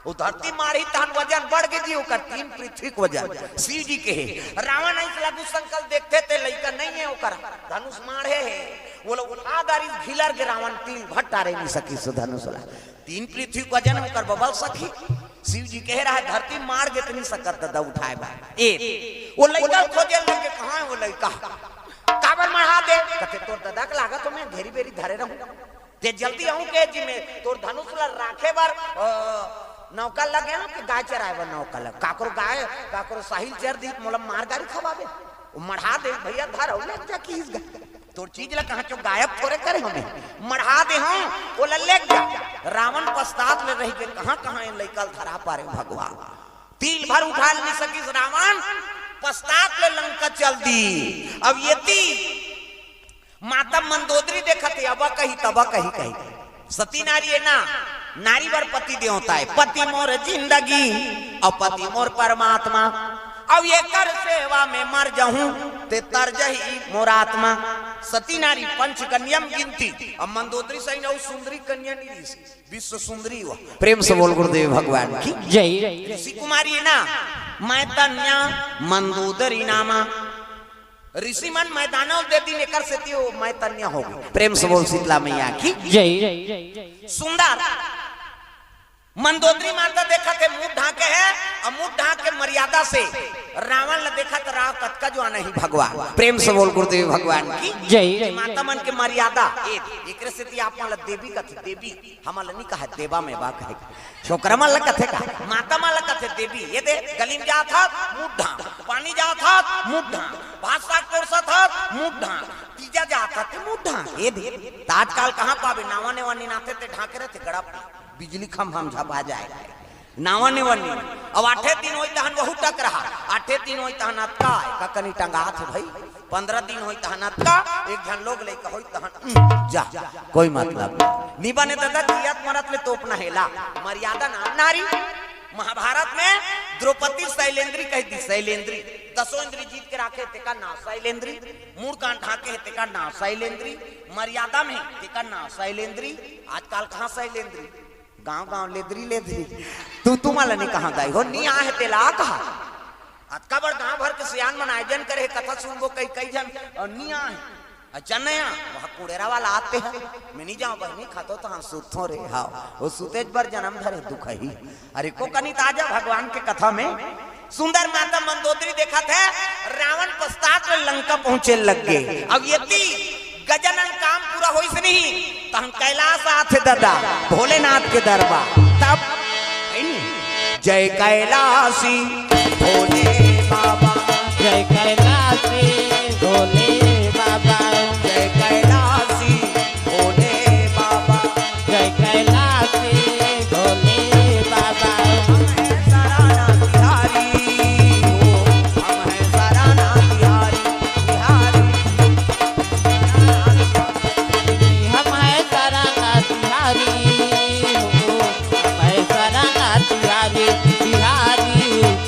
वो धरती माढ़ी तहन वजन बढ़ गे जी, ओकर तीन पृथ्वी के वजन। शिव जी कहे, रावण अइस लघु शंका ल देखथे ते लइका नइ हे ओकर, धनुष माढ़े हे। वो ला उठा डारिस, घिलर गे रावण तिल भर टारे नइ सकिस वो धनुष ला। तीन पृथ्वी के वजन ओकर बबा ल सकही। शिव जी कहे रहा धरती माढ़ गे त नइ सकत ददा उठाय बर। ए, वो लइका ल खोजे लगे, कहाँ हे वो लइका? काबर मढ़ा दे? कथे, "तोर ददा के लागत हे मैं घेरी बेरी धरे रहूं। ते जल्दी आहूं कहे जी मैं तोर धनुष ला राखे बर, अ, नौका लगे हूं कि गाय चराय बर नौका लगे। काकरो गाय, काकरो साहिल चर दिही त मोला मार गारी खवाबे।" वो मढ़ा दे, "भइया धर अउ ले जा," किहिस गा। "तोर चीज ला कहाँ चो गायब थोरे करे हमें, मढ़ा दे हूं, ओला ले जा।" रावण पश्चात ले रहि गे, कहाँ कहाँ ए लइका ल धरा पारे भगवान। तिल भर उठा नइ सकिस रावण, पश्चात ले लंका चल दिस। अब एती माता मंदोदरी देखत हे, अबा कही तबा कही कही। सती नारी हे ना, नारी बर पति देवता हे। "पति मोर जिंदगी अउ पति मोर परमात्मा, अउ एकर सेवा में मर जहूं ते तर जही मोर आत्मा।" सती नारी पंचकन्या म गिनती, अब मंदोदरी सही अउ सुंदरी कन्या नइ रिहिस। विश्व सुंदरी वो। प्रेम से बोल गुरुदेव भगवान की। जय। ऋषि कुमारी हे ना, मैतन्या मंदोदरी नामा। ऋषि मन मैदानव दे दिन एकर सेती वो मैतन्या हो गे। प्रेम से बोल शीतला मैया की। जय। सुंदर मंदोदरी माता देखत हे मुंह ढांके हे, अउ मुंह ढांक के मर्यादा से रावण ला देखत रहा, कतका जुवार हे भगवान। प्रेम से बोल गुरुदेव भगवान की। जय। माता मन के मर्यादा, ए, एकरे सेती आप मन ला देवी कथे, देवी। हमन ल नइ कहे देवा में बा कहे। छोकरा मन ल कथे का? माता मन ल कथे देवी। ए दे, गली में जात हस, मुंह ढांक। पानी जात हस, मुंह ढांक। भात साग परोसत हस, मुंह ढांक। तीजा जात हस, ते मुंह ढांक। ए दे, त आजकल कहाँ पाबे? नावा नेवा निनाथे ते ढांके रहिथे गड़ा पे। बिजली खंभा में झपा जाय। नावा नेवा नी। अब आठे दिन होही तहन वहू टकरहा। आठे दिन होही तहन अतका, एका कनी टंगात हे भई। पंद्रह दिन होही तहन अतका, एक झन लोग लइका होही तहन, उम, जा, कोई मतलब नहीं। नी बने ददा, जियत मरत ले तोपना हे ला। मर्यादा ना, नारी। महाभारत में द्रौपदी सैलेंद्री कहि दिस, सैलेंद्री। दसों इंद्री जीत के राखे, तेकर नांव सैलेंद्री। मूड़ कान ढांके हे, तेकर नांव सैलेंद्री। मर्यादा में, तेकर नांव सैलेंद्री। आजकल कहाँ सैलेंद्री? गांव गांव लेदरी लेदरी। तू, तू मन ल नी कहां दाई हो, नी आहे तेला कहा। अतका बड़ गांव भर के सियान मन आयोजन करे हे, कथा सुनबो कई, कई झन, अउ नी आहे। अच्छा नया, वह कुड़ेरा वाला आते हैं, मैं नहीं जाऊं बहनी, खातो तो हम सुतों रे। हाँ, वो सुतेज बर जन्म धरे दुख ही। अरे को कनित आजा भगवान के कथा में। सुंदर माता मंदोदरी देखत हे, रावण पश्चात ले लंका पहुंचे लग गे। अब यदि गजानन काम पूरा होइस नहीं, तो हम कैलाश आथे दादा, भोलेनाथ के दरबार। तब जय कैलाशी भोले बाबा। जय कैलाशी भोले बाबा। जय कैलाशी भोले बाबा। जय कैलाशी भोले बाबा। हम हैं सराना बिहारी हो, हम हैं सराना बिहारी, बिहारी। हम हैं सराना बिहारी हो, हम हैं सराना बिहारी, बिहारी।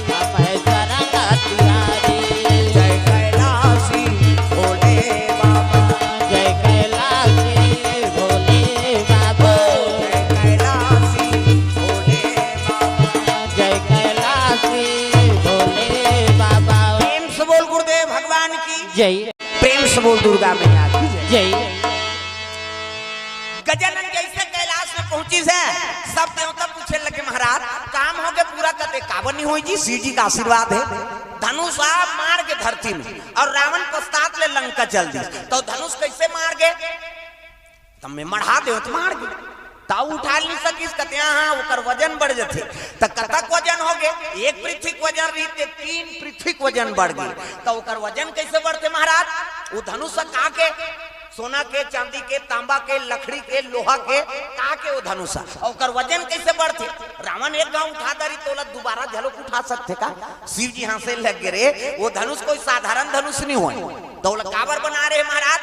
हम हैं सराना बिहारी। जय कैलाशी भोले बाबा। जय कैलाशी भोले बाबा। जय कैलाशी भोले बाबा। जय कैलाशी भोले बाबा। प्रेम से बोल गुरुदेव भगवान की जय। प्रेम से बोल दुर्गा मैया की जय। जय। गजानन जैसे कैलाश में पहुंचिस हे, सब देवता पूछे लगे, महाराज, काम हो गे पूरा? कथे, काबर नहीं होई जी, शिव जी का आशीर्वाद हे। धनुष आप मार के धरती में, और रावण पश्चात ले लंका चल दिस, तो धनुष कैसे मार गे? तब मैं मढ़ा देव तो मार गे, ताऊ उठा नहीं सकिस। कथे, हाँ, ओकर वजन बढ़ जथे। त कतक वजन हो गे? एक पृथ्वी के वजन रही, ते तीन पृथ्वी के वजन बढ़ गे। त ओकर वजन कैसे बढ़थे महाराज? वो धनुष का के, सोना के, चांदी के, तांबा के, लकड़ी के, लोहा के, का के वो धनुष? और ओकर वजन कैसे बढ़थे? रावण एक घांव उठा डारी, तोला दोबारा झलक उठा सकथे का? शिव जी हंसे लग गे, रे, वो धनुष कोई साधारण धनुष नहीं होय। तो ओला काबर बना रहे महाराज?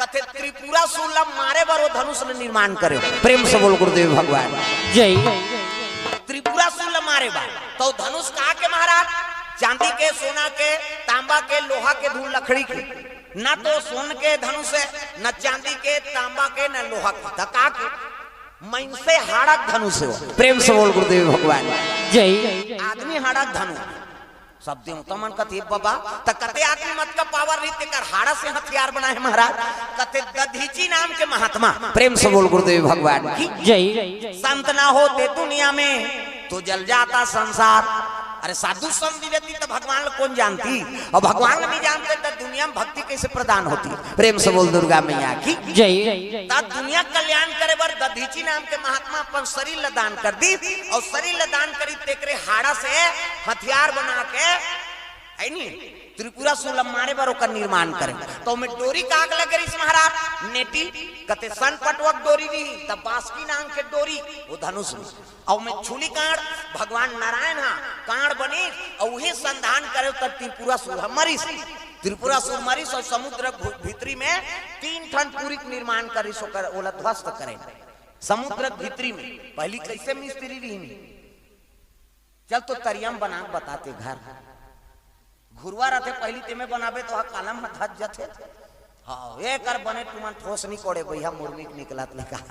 कथे, त्रिपुरासुर ला मारे बर वो धनुष ल निर्माण करे। प्रेम से बोल गुरुदेव भगवान जय। त्रिपुरासुर ला मारे बर तो धनुष का के महाराज? चांदी के, सोना के, तांबा के, लोहा के, धूल लकड़ी के। न तो सोन के धनुष हे, न चांदी के, तांबा के, न लोहा के। त का के? मइनसे हाड़ा के धनुष हे वो। प्रेम से बोल गुरुदेव भगवान जय। आदमी हाड़ा के धनुष। सब देवता मन कथे, बाबा, त कते आदमी मत का पावर रही, तेकर हाड़ा से हथियार बनाए महाराज। कथे दधीची नाम के महात्मा। प्रेम से बोल गुरुदेव भगवान की जय। संत ना होते दुनिया में तो जल जाता संसार। अरे साधु संत नहीं रहती तो भगवान ला कोन जानती, और भगवान ला नहीं जानते तो दुनिया में भक्ति कैसे प्रदान होती? प्रेम से बोल दुर्गा मैया की जय। त दुनिया कल्याण करे बर दधीची नाम के महात्मा अपन शरीर ला दान कर दिस, और शरीर ला दान करी तेकरे हाड़ा से हथियार बना के, है नी, त्रिपुरासुर ला मारे बर ओकर निर्माण करे। त ओमे डोरी काग लगे रिस महाराज, नेटी, कते सन पटवक डोरी रही, त बासकी नाम के डोरी, वो धनुष में। अउ ओमे छुली कांड़, भगवान नारायण हा कांड़ बनिस, अउ उही संधान करे त त्रिपुरासुर ह मरिस। त्रिपुरासुर मरिस अउ समुद्र भु-, भीतरी में तीन ठन पुरी के निर्माण करिस, ओकर, ओला ध्वस्त करे। समुद्र भीतरी में पहली कैसे मिस्त्री रहिन? चल तो तरिया म बना के बताते घर। घुरवा रथे, पहली तेमे बनाबे तो हा कालम ह धस जथे। हाँ, एकर बने तुमन ठोस नहीं कोड़े भैया, मुर्मी के निकलत नहीं कहा।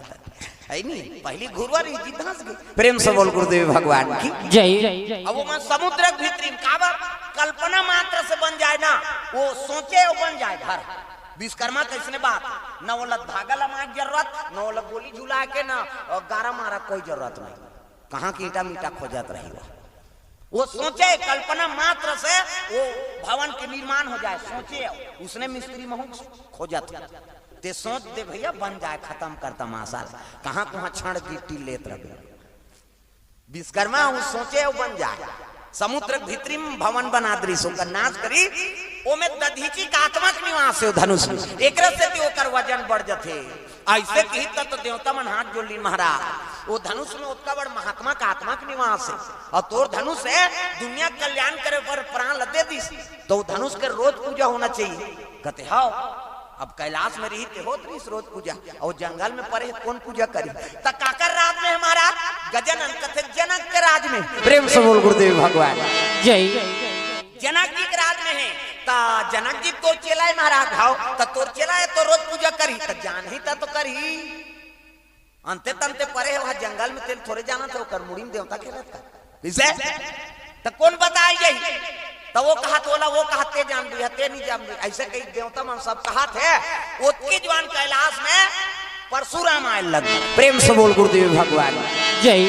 है नी? पहली घुरवा रही जी धस गई। प्रेम से बोल गुरुदेव भगवान की जय। अब वो मन समुद्र के भीतरी में काबर कल्पना मात्र से बन जाए ना, वो सोचे वो बन जाए घर। विश्वकर्मा कैसने बात, न ओला धागा लमाए के जरूरत, न ओला गोली झुला के, न गारा मारा कोई जरूरत नहीं। कहाँ के ईटा मीटा खोजत रही वो। वो सोचे, कल्पना मात्र से वो भवन के निर्माण हो जाए, सोचे, उसने मिस्त्री महू खोजत हो। ते सोच दे भैया, बन जाए, खत्म कर तमाशा। कहाँ कहाँ छड़ गिट्टी लेत रहे। विश्वकर्मा वो सोचे, वो बन जाए। समुद्र के भीतरी में भवन बना दरिस, ओकर नाश करी, ओमे दधीची का आत्मा के निवास हे, वो धनुष में। एकरे से ते ओकर वजन बढ़ जथे। ऐसे कही त तो देवता मन हाथ जोड़ ली, महाराज, वो धनुष में ओतका बड़ महात्मा का आत्मा के निवास हे, अउ तोर धनुष हे दुनिया के कल्याण करे बर प्राण ल दे दिस, त वो धनुष के रोज पूजा होना चाहिए। कथे, "हव, अब कैलाश में रही ते होत रहिस रोज पूजा, अउ जंगल में परे हे, कोन पूजा करी?" त काकर राज में हे महाराज? गजानन कथे, "जनक के राज में।" प्रेम से बोल गुरुदेव भगवान जय। जनक जी के राज में हे, त जनक जी तोर चेला हे महाराज, हव, त तोर चेला हे तो रोज पूजा करही, त जानही त तो करही। अंते तंते परे हे, वहाँ जंगल में तेन थोरे जानत हे, ओकर मुड़ी में देवता खेलत का। कइसे? त कोन बताय जाही? त वो कहत, ओला वो कहत, "ते जान लिहा, ते नहीं जान लिहा।" ऐसे कई देवता मन सब कहत हे। ओतकी जुवार कैलाश में परशुराम आए लगे। प्रेम से बोल गुरुदेव भगवान। जय।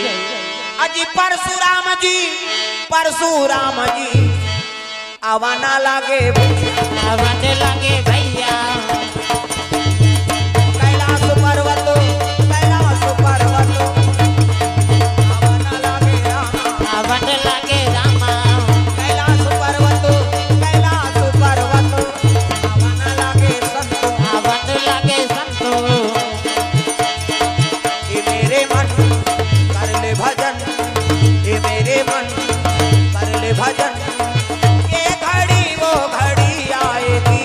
अजी परशुराम जी, परशुराम जी, आवा ना लागे भैया। आवा ना लागे भैया। कैलाश पर्वत, कैलाश पर्वत, आवा ना लागे रामा। आवा ना लागे रामा। कैलाश पर्वत, कैलाश पर्वत, आवा ना लागे संतो। आवा ना लागे संतो। ए मेरे मन कर ले भजन, ए मेरे मन कर ले भजन, ये घड़ी वो घड़ी आएगी,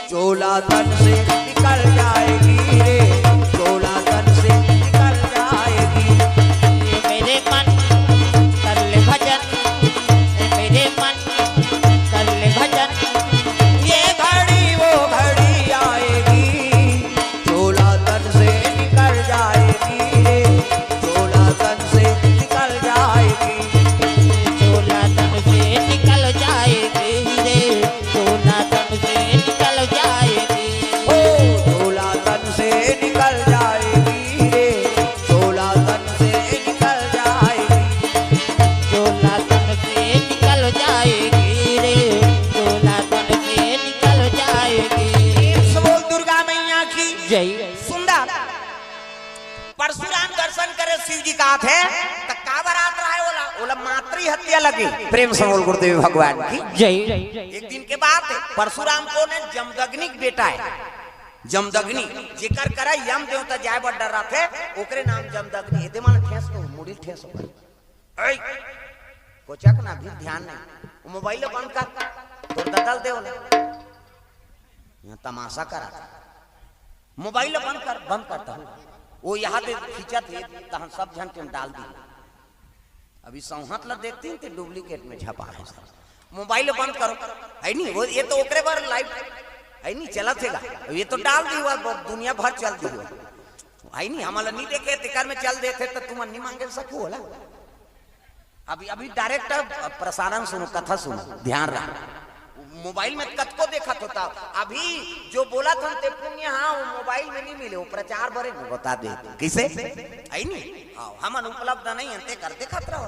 चोला तन से निकल जाएगी रे, चोला तन से निकल जाएगी। ए मेरे मन कर ले भजन, ए मेरे मन कर ले भजन, ये घड़ी वो घड़ी आएगी, चोला तन से निकल जाएगी रे, चोला तन से निकल जाएगी। चोला तन से निकल जाएगी रे, चोला तन से निकल जाएगी। ओ, चोला तन से निकल जाएगी रे, चोला तन से निकल जाएगी। चोला तन से निकल जाएगी रे, चोला तन से निकल जाएगी। प्रेम से बोल दुर्गा मैया की जय। सुंदर। परशुराम दर्शन करे शिव जी का हाथ हे, त काबर आत रहे ओला, ओला मातृ हत्या लगे। प्रेम से बोल गुरुदेव भगवान की जय। एक दिन के बात हे, परशुराम कोन हे? जमदग्नि के बेटा हे। जमदग्नि, जेकर करा यम देवता जाए बर डर रथे, ओकरे नाम जमदग्नि। एदे मन ठेस को, मुड़ी ठेस हो। ऐ, कोचक ना भी ध्यान नहीं। वो मोबाइल बंद कर, तोर ददल दे ओला। यहाँ तमाशा करा था। मोबाइल बंद कर, बंद करता हूँ। वो यहाँ दे खींचत हे, तहन सब झन के डाल दी। अभी सौहत ला देखती ते डुप्लीकेट में छपा हे। मोबाइल बंद करो, है नी? वो ये तो ओकरे बर लाइव है नी, चलत हेगा। अब ये तो डाल दी हुआ, दुनिया भर चल दी हुआ। है नी, हमला नहीं देखे, तेकर में चल देथे त तुमन नहीं मांगे सकू होला। अभी, अभी डायरेक्ट प्रसारण सुनो, कथा सुनो, ध्यान रहा। मोबाइल में कतको देखत होता, अभी जो बोलत हन ते पुण्य, हाँ, वो मोबाइल में नहीं मिले, वो प्रचार बरे में बता दे। किसे? है नी? हाँ, हमन उपलब्ध नहीं हन, तेकर देखत रहो।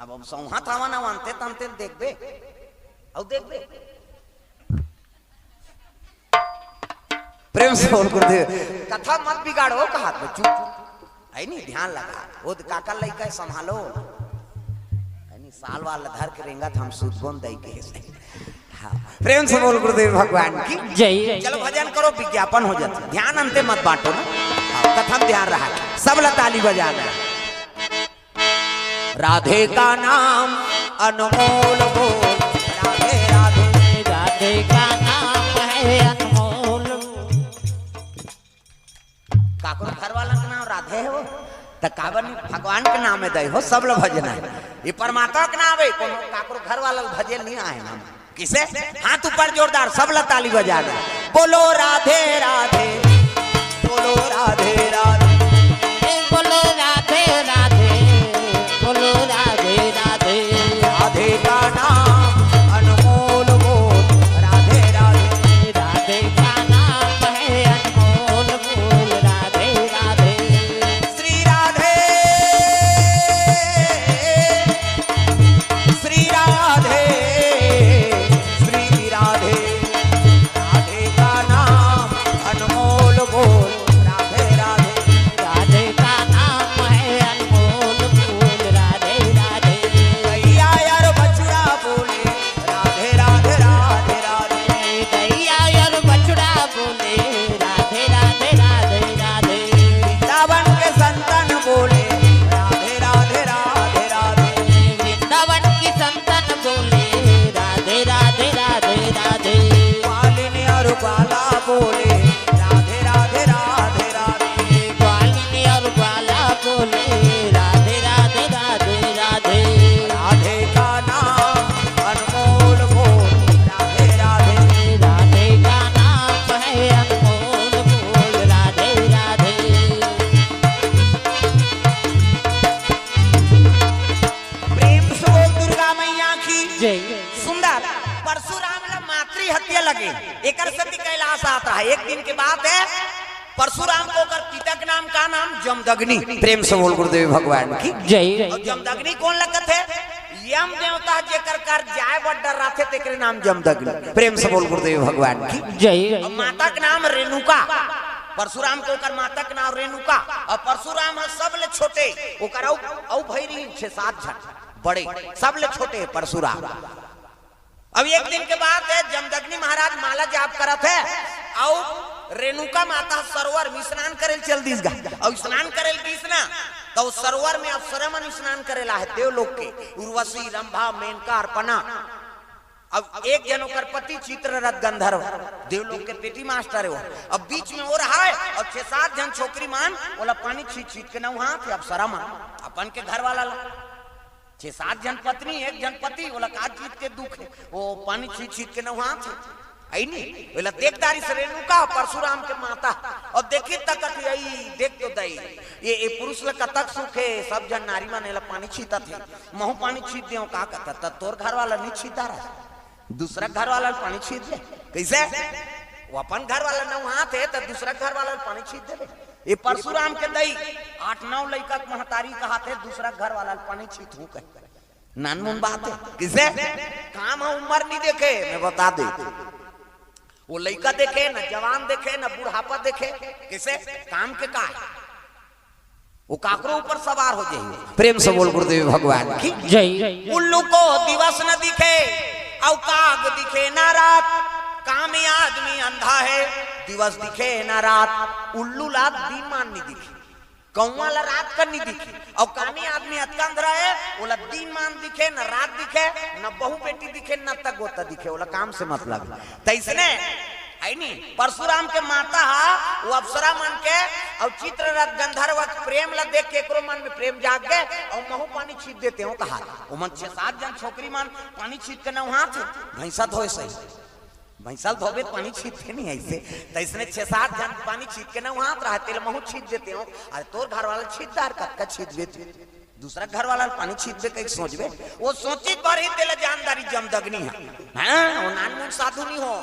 अब हम सौहत हवन, अब अंते तंते देखबे, अउ देखबे। प्रेम से बोल गुरुदेव। कथा मत बिगाड़ो, कहा तो चुप। है नी, ध्यान लगा। वो तो काका लइका है, संभालो। है नी, साल वाल धर के रेंगत हम सूत बोन दई के से। हाँ, प्रेम से बोल गुरुदेव भगवान की जय। चलो भजन करो, विज्ञापन हो जाता। ध्यान अंते मत बांटो ना। हाँ, कथा में ध्यान रहा। सब ला ताली बजाना। राधे का नाम अनमोल बोल, राधे राधे। राधे का नाम है अनमोल। काकरो घर वाला के नाम राधे हो, त काबर नहीं भगवान के नाम में दई हो, सब लोग भजना है। ये परमात्मा के नाम है, कोनो काकरो घर वाला भजे नहीं आए नाम। किसे? हाथ ऊपर जोरदार, सब ला ताली बजा दे। बोलो राधे राधे, बोलो राधे राधे। ए, बोलो राधे राधे, बोलो राधे राधे। राधे का नाम अनमोल बोल, राधे राधे। राधे का नाम है अनमोल बोल, राधे राधे। श्री राधे, श्री राधे, श्री राधे। राधे का नाम अनमोल एक दिन के बात हे, परशुराम के ओकर पिता के नाम का नाम? जमदग्नि। प्रेम से बोल गुरुदेव भगवान की। जय। अउ जमदग्नि कोन लगत हे? यम देवता जेकर कर जाए बर डर रहिथे, तेकरे नाम जमदग्नि। प्रेम से बोल गुरुदेव भगवान की। जय। अउ माता के नाम रेणुका। परशुराम के ओकर माता के नाम रेणुका। अउ परशुराम ह सबले छोटे, ओकर अउ, अउ भई रहिन छे सात झन बड़े, सबले छोटे परशुराम। अब एक दिन के बात हे, जमदग्नि महाराज माला जाप करत हे, अउ रेणुका माता सरोवर में स्नान करे ल चल दिस गा। अउ स्नान करे ल गिस ना, त ओ सरोवर में अप्सरा मन स्नान करे ल आहे, देवलोक के उर्वशी, रंभा, मेनका, अर्पणा। अब एक झन ओकर पति चित्ररथ गंधर्व, देवलोक के पेटी मास्टर हे वो। अब बीच में ओ रहा हे, अउ छे सात झन छोकरी मन ओला पानी छींच छींच के नहवाथे, अप्सरा मन अपन के घर वाला ला। छे सात झन पत्नी, एक झन पति, ओला का चीज के दुख हे? ओ पानी छींच छींच के नहवाथे। अइ नी, ओला देख डारिस रेणुका, परशुराम के माता। अउ देखिस त कथे, "अई, देख तो दई, ये, ये पुरुष ला कतक सुख हे, सब झन नारी मन एला पानी छींचत हे, महूं पानी छींच देंव का?" कथे, "त तोर घर वाला नी छींच डारय, दूसरा घर वाला ला पानी छींच दे।" कइसे? ओ अपन घर वाला नहवाथे, त दूसरा घर वाला ला पानी छींच देबे। ये परशुराम के दई, आठ नौ लइका के महतारी कहाथे, दूसरा घर वाला ला पानी छींचहूं कहे। नानमुन बात हे। कइसे? काम ह उमर नी देखे, मैं बता देंव। ओ लइका देखे, न जवान देखे, न बुढ़ापा देखे। कइसे? काम के का हे? ओ काकरो ऊपर सवार हो जाही। प्रेम से बोल गुरुदेव भगवान की। जय। उल्लू को दिवस न दिखे, अउ काग दिखे न रात। कामी आदमी अंधा हे, दिवस दिखे न रात। उल्लू ला दिन मान नी दिखे, कौवा ला रात कन नी दिखे, अउ कामी आदमी अतका अंधरा हे, ओला दिन मान दिखे, न रात दिखे, न बहू बेटी दिखे, न त गोता दिखे, ओला काम से मतलब हे। तइसने, हे नी, परशुराम के माता ह, ओ अप्सरा मन के, अउ चित्ररथ गंधर्व के प्रेम ला देख के एकरो मन में प्रेम जाग गे, अउ महूं पानी छींच देतेंव कहा। ओमन छे सात झन छोकरी मन पानी छींच के नहवाथे, भैंसा धोए सही। भैंसा ल धोबे, पानी छींचथे नी अइसे, त अइसने छे सात झन पानी छींच के नहवात रहा, तेला महूं छींच देतेंव। अरे तोर घर वाला छींच डार, कतका छींचबे तू? दूसरा घर वाला ल पानी छींचबे कहिके सोचबे? ओ सोचिस भर ही तेला जान डारिस जमदग्नि ह। हां, ओ नानमुन साधु नी हो,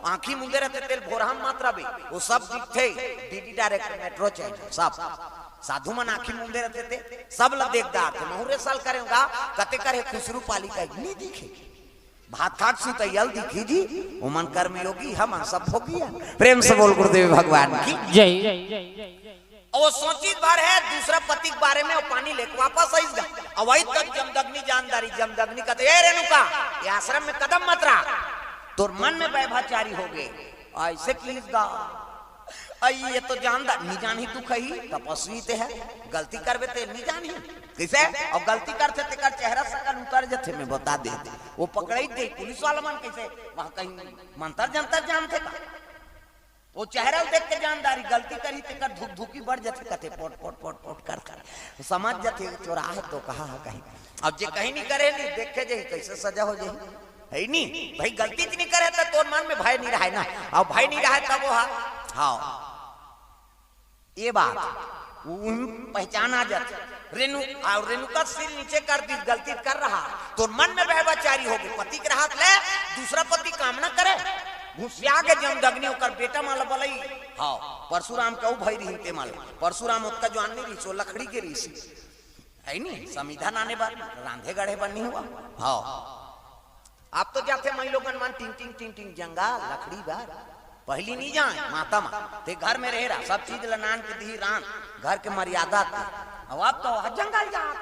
आंखी मूंदे रहिथे तेला भोरहा म मत रहिबे, ओ सब दिखथे, डीडी डायरेक्ट, मेट्रो चैनल, सब। साधु मन आंखी मूंदे रहिथे ते, सब ल देख डारथे, महूं रे साल करेंव गा, कते करे खुसरू पाली कहिके नी दिखे। भात खाके सुतइया ल दिखही जी, ओमन कर्मयोगी, हमन सब भोगी हन। प्रेम से बोल गुरुदेव भगवान की। जय। अउ ओ सोचिस भर हे, दूसरा पति के बारे में, ओ पानी लेके वापस आइस गा। अउ अइत तक जमदग्नि जान डारिस, जमदग्नि कथे, "ए रेणुका, ये आश्रम में कदम मत रख, तोर मन में वैभाचारी हो गे।" अइसे किहिस गा। अई, ये तो जान डार, नी जानही दुख ही, तपस्वी ते हे, गलती करबे ते नी जानही। कइसे? अउ गलती करथे तेकर चेहरा सकल उतर जथे, मैं बता देंव। ओ पकड़ई दे, पुलिस वाला मन कइसे, वहां कहीं मंतर जंतर जानथे का? ओ चेहरा ल देख के जान डारिस, गलती करही तेकर धुकधुकी बढ़ जथे, कथे पोट, पोट, पोट, पोट कर, कर। ओ समझ जथे, चोरहा हे तो कहा हे कहीं। अब जे कहीं नी करे नी, देखे जाही, कइसे सजा हो जाही। हे नी? भई गलती च नी करे त तोर मन में भय नी रहय ना। अउ भय नी रहय तब ओ ह, हां। ये बात, उही पहचान आ जाथे। रेणु, अउ रेणुका सिर नीचे कर दिस, गलती कर रहा। तोर मन में वैभाचारी हो गे, पति के रहत ले, दूसरा पति कामना करे। घुसिया गे जमदग्नि ओकर बेटा मन ल बलई। हां, परशुराम के अउ भई रहिन ते मन ल। परशुराम ओतका जुवान नी रहिस, ओ लकड़ी के रहिस। हे नी, समिधा नाने बर, रांधे गढ़े बर नी हुआ। हां। अब तो जाथे माईलोगन मन टिंग टिंग टिंग टिंग जंगल लकड़ी बर। पहिली नी जाय माता मन, ते घर में रहे रहा, सब चीज ल नान के दिही रांध, घर के मर्यादा ते। अब, अब तो ह जंगल जात,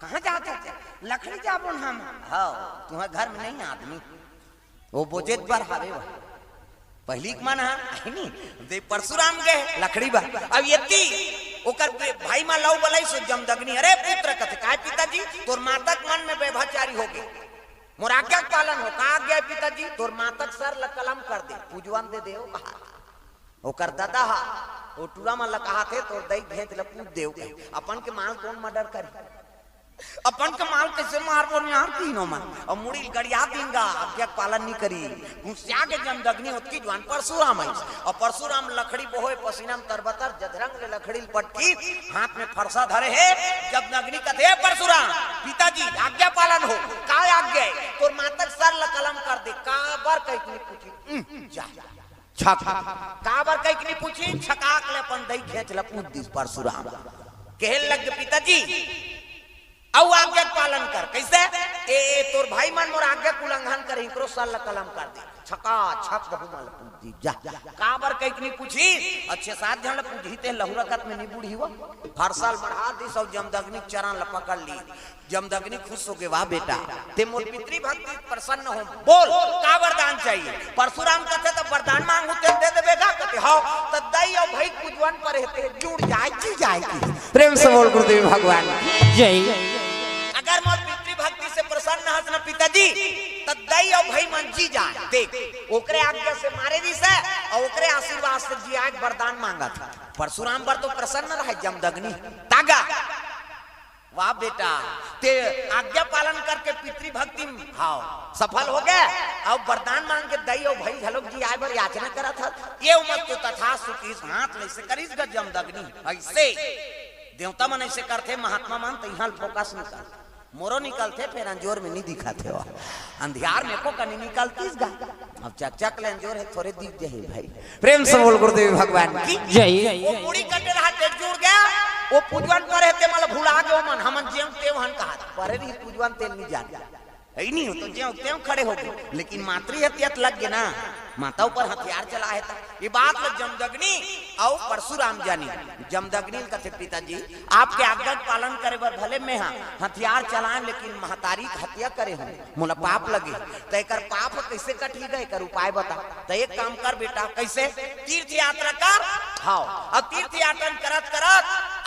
कहां जात हे? लकड़ी जाबो न हम। हां, तुंहर घर में नहीं आदमी, ओ बोजेत बर हावे वा। पहिली के मन ह, हे नी, दे परशुराम गे लकड़ी बर। अब एती ओकर बे-, भाई मन ल अउ बलइस जमदग्नि, "अरे पुत्र," कथे, "काय पिताजी?" "तोर माता के मन में वैभाचारी हो गे।" "मोर आज्ञा के पालन हो।" "का आज्ञा हे पिताजी?" "तोर माता के सर ल कलम कर दे, पूजवन दे दे," ओ कहा। ओकर ददा ह, ओ टूरा मन ल कहाथे, "तोर दई भेंत ल पूज दे," ओ कहे। अपन के माल कोन मर्डर करही? अपन के माल कइसे मारबो यार तीनों मन? अउ मुड़ी ल गड़िया दिन गा, आज्ञा के पालन नी करही। घुसिया गे जमदग्नि ओतकी जुवान परशुराम आइस। अउ परशुराम लकड़ी बोहे, पसीना म तरबतर, जधरंग ले लकड़ी ल पटकी, हाथ में फरसा धरे हे। जमदग्नि कथे, "ए परशुराम, पिताजी, आज्ञा पालन हो।" "का आज्ञा हे?" "तोर माता के सर ल कलम कर दे।" "काबर?" कहिके नी पूछही। "उम, जा।" छक। काबर कहिके नहीं पूछिस, छकाक ले अपन दई घेंच ल पूछ दिस परसुराम। कहे लग, पिताजी, अउ आज्ञा के पालन कर। कइसे? ए, ए तोर भाई मन मोर आज्ञा के उल्लंघन करे, इकरो सर ल कलम कर दे। छका छक बहू मन ल पूछ दिस, जा। काबर कहिके नहीं पूछिस, अउ छे सात झन ल पूछही ते लहुरकत में नहीं बूड़ही वा। हर साल बढ़ा दिस अउ जमदग्नि के चरण ल पकड़ लिस। जमदग्नि खुश होगे, वाह बेटा, ते मोर पितृभक्ति प्रसन्न हो, बोल, का वरदान चाहिए? परसुराम कथे, त वरदान मांगहूं, तेन दे देबे गा? कथे, हव। त दई अउ भई पूजवन पर हे, ते जुड़ जाय, जी जाय की। प्रेम से बोल गुरुदेव भगवान की जय। अगर मोर पितृभक्ति से प्रसन्न हस न पिताजी, त दई अउ भई मन जी जाय। देख, ओकरे आज्ञा से मारे रिहिस हे, अउ ओकरे आशीर्वाद से जियाय के वरदान मांगत हे। परसुराम बर तो प्रसन्न रहय जमदग्नि। तागा वाह बेटा, ते आज्ञा पालन करके पितृभक्ति में, हव, सफल होगे। अउ वरदान मांग के दई अउ भई घलोक जियाय बर याचना करत हस। ये उमर तो तथास्तु किहिस, हाथ ल अइसे करिस गा जमदग्नि, अइसे। देवता मन अइसे करथे, महात्मा मन त इहां ल फोकस नइ कर। मोरो निकलथे, फेर अंजोर में नइ दिखत हे वा। अंधियार में एको कनी निकलतिस गा। अब चकचक ले अंजोर हे, थोरे दिख जाही भाई। प्रेम से बोल गुरुदेव भगवान की जय। ओ मुड़ी कटे रहा, ते जुड़ गे। ओ पूजवन पर हे, ते मन ल भुला गे, ओ मन हमन जेव तेव हन कहा। परे रिहिस पूजवन, तेन नइ जाने। हे नहीं हो तो जेव तेव खड़े होगे। लेकिन मातृ हत्या त लग गे ना, माता ऊपर हथियार चलाय हे त। ये बात ल जमदग्नि अउ परसुराम जानिस। जमदग्नि ल कथे, पिताजी, आपके आज्ञा के पालन करे बर भले मेंहा हथियार चलाएंव, लेकिन महतारी के हत्या करे हंव, मोला पाप लगे। त एकर पाप कइसे कटही गा, एकर उपाय बता। त एक काम कर बेटा, कइसे? तीर्थ यात्रा कर। हव, अउ तीर्थ यात्रा करत करत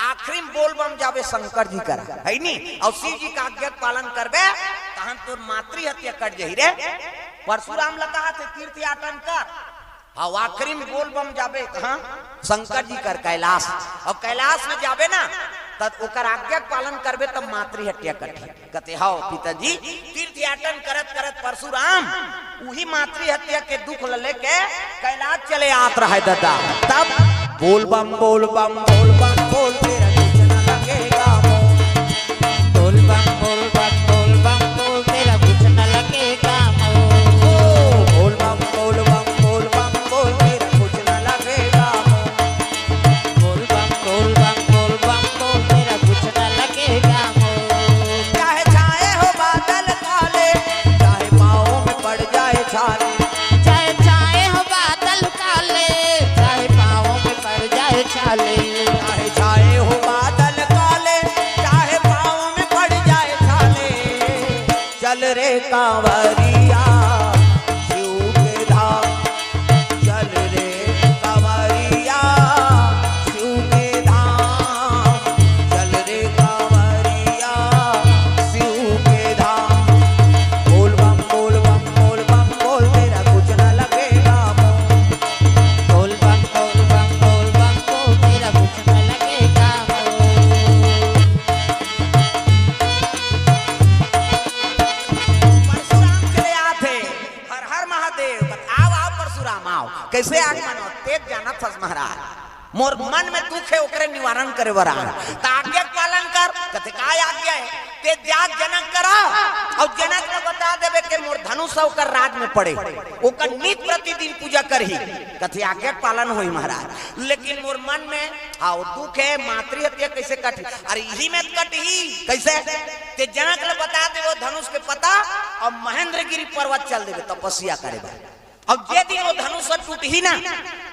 आखिरी में बोल बम जाबे शंकर जी करा, हे नहीं? अउ शिव जी के आज्ञा के पालन करबे, तहन तोर मातृ हत्या कट जाही रे। परसुराम ल कहाथे तीर्थ यात्रा कर, हव, आखिरी में बोल बम जाबे कहां? शंकर जी कर कैलाश। अउ कैलाश में जाबे ना, त ओकर आज्ञा के पालन करबे, तब मातृ हत्या कटही। कथे, हव पिताजी, तीर्थ याटन करत करत परसुराम उही मातृ हत्या के दुख ल लेके कैलाश चले आत रहय ददा। तब बोल बम, बोल बम, बोल बम, बोल, तेरा कुछ न लगेगा मोल। बोल बम, बोल बम, बोल बम, बोल, तेरा कुछ न लगेगा मोल। ओ, बोल बम, बोल बम, बोल बम, बोल, तेरा कुछ न लगेगा मोल। बोल बम, बोल बम, बोल बम, बोल, तेरा कुछ न लगेगा मोल। चाहे छाए हो बादल काले, चाहे पाँव में पड़ जाए छाले। चाहे छाए हो बादल काले, चाहे पाँव में पड़ जाए छाले। चाहे छाए हो बादल काले, चाहे पाँव में पड़ जाए छाले। चल रे कांवरिया शिव के धाम, चल रे कांवरिया शिव के धाम, चल रे कांवरिया शिव के धाम। बोल बम, बोल बम, बोल बम, बोल, तेरा कुछ न लगेगा मोल। बोल बम, बोल बम, बोल बम, बोल, तेरा कुछ न लगेगा मोल। परसुराम चले आथे, हर हर महादेव, आव, आव परसुराम, आव। कइसे आगमन हो? तें जानत हस महाराज, मोर मन में दुख हे, ओकरे निवारण करे बर आय। त आज्ञा के पालन कर। कथे, का आज्ञा हे? तें जा जनक करा, अउ जनक ल बता देबे के मोर धनुष ह ओकर राज में पड़े, ओकर नित प्रतिदिन पूजा करही। कथे, आज्ञा के पालन होही महाराज, लेकिन मोर मन में, हव, दुख हे, मातृ हत्या कइसे कटही? अरे इही में कटही। कइसे? तें जनक ल बता देबे ओ धनुष के पता, अउ महेंद्रगिरी पर्वत चल देबे तपस्या करे बर। अउ जे दिन ओ धनुष ह टूटही ना,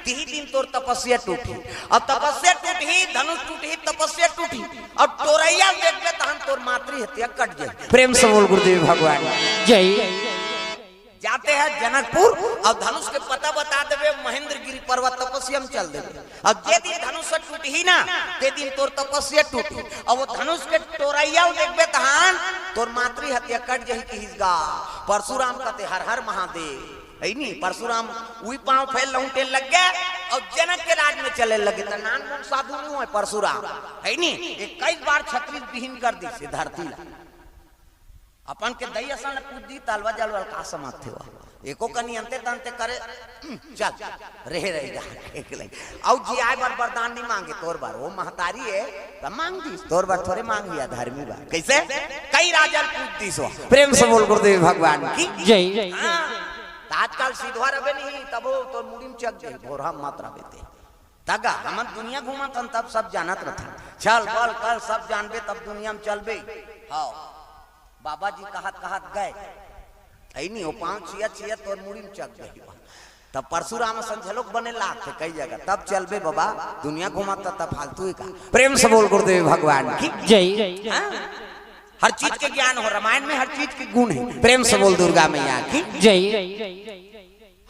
तिही दिन तोर तपस्या टूटही। अउ तपस्या टूटही, धनुष टूटही, तपस्या टूटही। अउ टोरइया ल देखबे तहन तोर मातृ हत्या कट जाही। प्रेम से बोल गुरुदेव भगवान जय। जाते हैं जनकपुर, अउ धनुष के पता बता देबे, महेंद्रगिरी पर्वत तपस्या में चल देबे। अउ जे दिन धनुष ह टूटही ना, ते दिन तोर तपस्या टूटही। अउ ओ धनुष के टोरइया ल देखबे तहन तोर मातृ हत्या कट जाही किहिस गा। परसुराम कथे, हर हर महादेव। हे नहीं, परसुराम उही पाँव फैल लहुटे लग गे, अउ जनक के राज में चले लगे। त नानमुन साधु नइ होय परसुराम, हे नहीं, इक्कीस बार छत्तीस बिहीन कर दिस हे धरती ला। अपन के दई असन ल पूज दिस, त अलवा जलवा ल का समझथे वा? एको कनी अंते तंते करे, हम्म, चल, रहे रहे जा, एक ले। अउ जियाय बर वरदान नइ मांगे तोर बर, ओ महतारी हे, त मांग दिस, तोर बर थोरे मांगही, अधर्मी बर। कइसे? कई राजा ल पूज दिस वा। प्रेम से बोल गुरुदेव भगवान की जय। हाँ। आजकल सिधवा रबे नहीं, तबो तो मुड़ी में चक गए, भोरहा मत रबे ते। तगा, हमन दुनिया घूमत हन, तब सब जानत रहथन। छल, बल, कल सब जानबे, तब दुनिया में चलबे। हाँ, बाबा जी कहत, कहत गए। है नहीं, वो पाँव छिया, छिया तोर मुड़ी में चक गए। तब परशुराम असन झलोक बने लागथे कई जगह, तब चलबे बाबा, दुनिया घूमत त, तब फालतू ही का। प्रेम से बोल गुरुदेव भगवान की। जय। हाँ? हर चीज के ज्ञान हो, रामायण में हर चीज के गुण है। प्रेम से बोल दुर्गा मैया की। जय।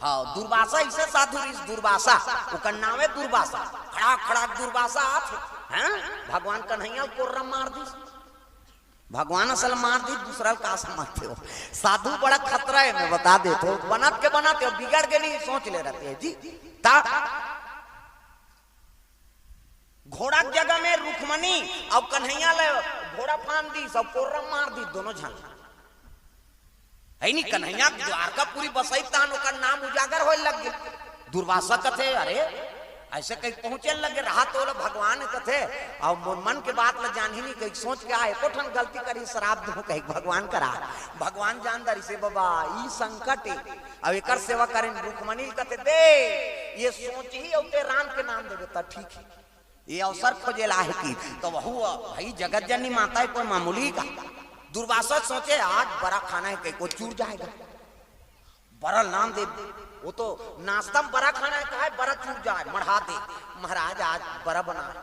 हाँ, दुर्वासा इसे साधु रिस दुर्वासा, ओकर नावे दुर्वासा, खड़ा खड़ा दुर्वासा आथे, हैं? भगवान कन्हैया कोर्रा मार दिस। भगवान असल मार दी, दूसरा का समझते हो? साधु बड़ा खतरा है, मैं बता देते हो। बनत के बनत हो, बिगड़ के नहीं सोच ले रहते हैं जी। ता घोड़ा के जगह में रुक्मणी और कन्हैया ले घोड़ा फान दी, सब कोर्रा मार दी, दोनों झन। है नी, कन्हैया द्वारकापुरी बसई तान ओकर नाम उजागर होए लग गए। दुर्वासा कथे, "अरे, ऐसे कहीं पहुंचे लगे रहा तो ओला भगवान कथे, और मोर मन के बात ला जान ही नहीं, कहीं सोच के आए, एको ठन गलती करी, श्राप दो," कही भगवान करा। भगवान जान दर इसे, "बाबा, ई संकट है, अब एकर सेवा करें।" रुक्मणी कथे, "दे, ये सोच ही, और ते राम के नाम देवे, त ठीक है।" ये अवसर खोजे ला है कि तो वहू भाई जगत जननी माता है, कोई मामूली का। दुर्वासा सोचे, "आज बरा खाना है, कहीं को चूर जाएगा।" बरा लान दे, वो तो नाश्ता में बरा खाना है, कहा है, "बरा चूर जाए, मढ़ा दे।" "महाराज, आज बरा बना।"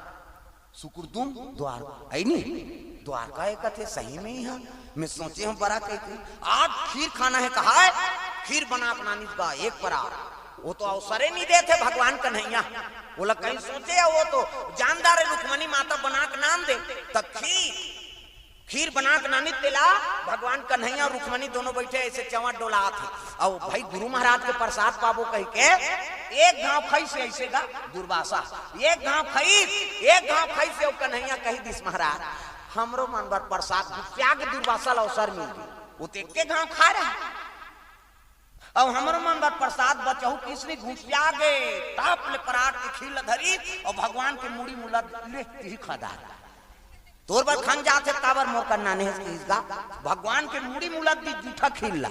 सुकुर तुम द्वार, है नी? द्वारका एक कथे, "सही में ही है।" मैं सोचे हूँ बरा कह के, "आज खीर खाना है," कहा है, खीर बना अपना निज बा, एक परा। वो तो अवसरे नहीं देते भगवान कन्हैया। वो लोग कहीं सोचे, वो तो जानदार है, रुक्मणी माता बना के नाम दे, तब खीर, खीर बना के नानी तेला भगवान कन्हैया और रुक्मणी दोनों बैठे ऐसे चवा डोलात है। और भाई गुरु महाराज के प्रसाद पाबो कह के एक घाव खाई से ऐसे गा दुर्वासा, एक घाव खाई, एक घाव खाई से वो कन्हैया कही दिस, "महाराज, हमरो मन बर प्रसाद त्याग दुर्वासा ला अवसर मिल गई।" वो तो एक घाव खा रहा है। अब हमरो मन बर प्रसाद बचहू किसने घुसिया गे, ताप ले परात के खीर ल धरी और भगवान के मुड़ी मुला ले तिही खा डार। तोर बर खन जाथे काबर मोर कन्ना नेहस किस गा, भगवान के मुड़ी मुला दी जूठा खीर ला।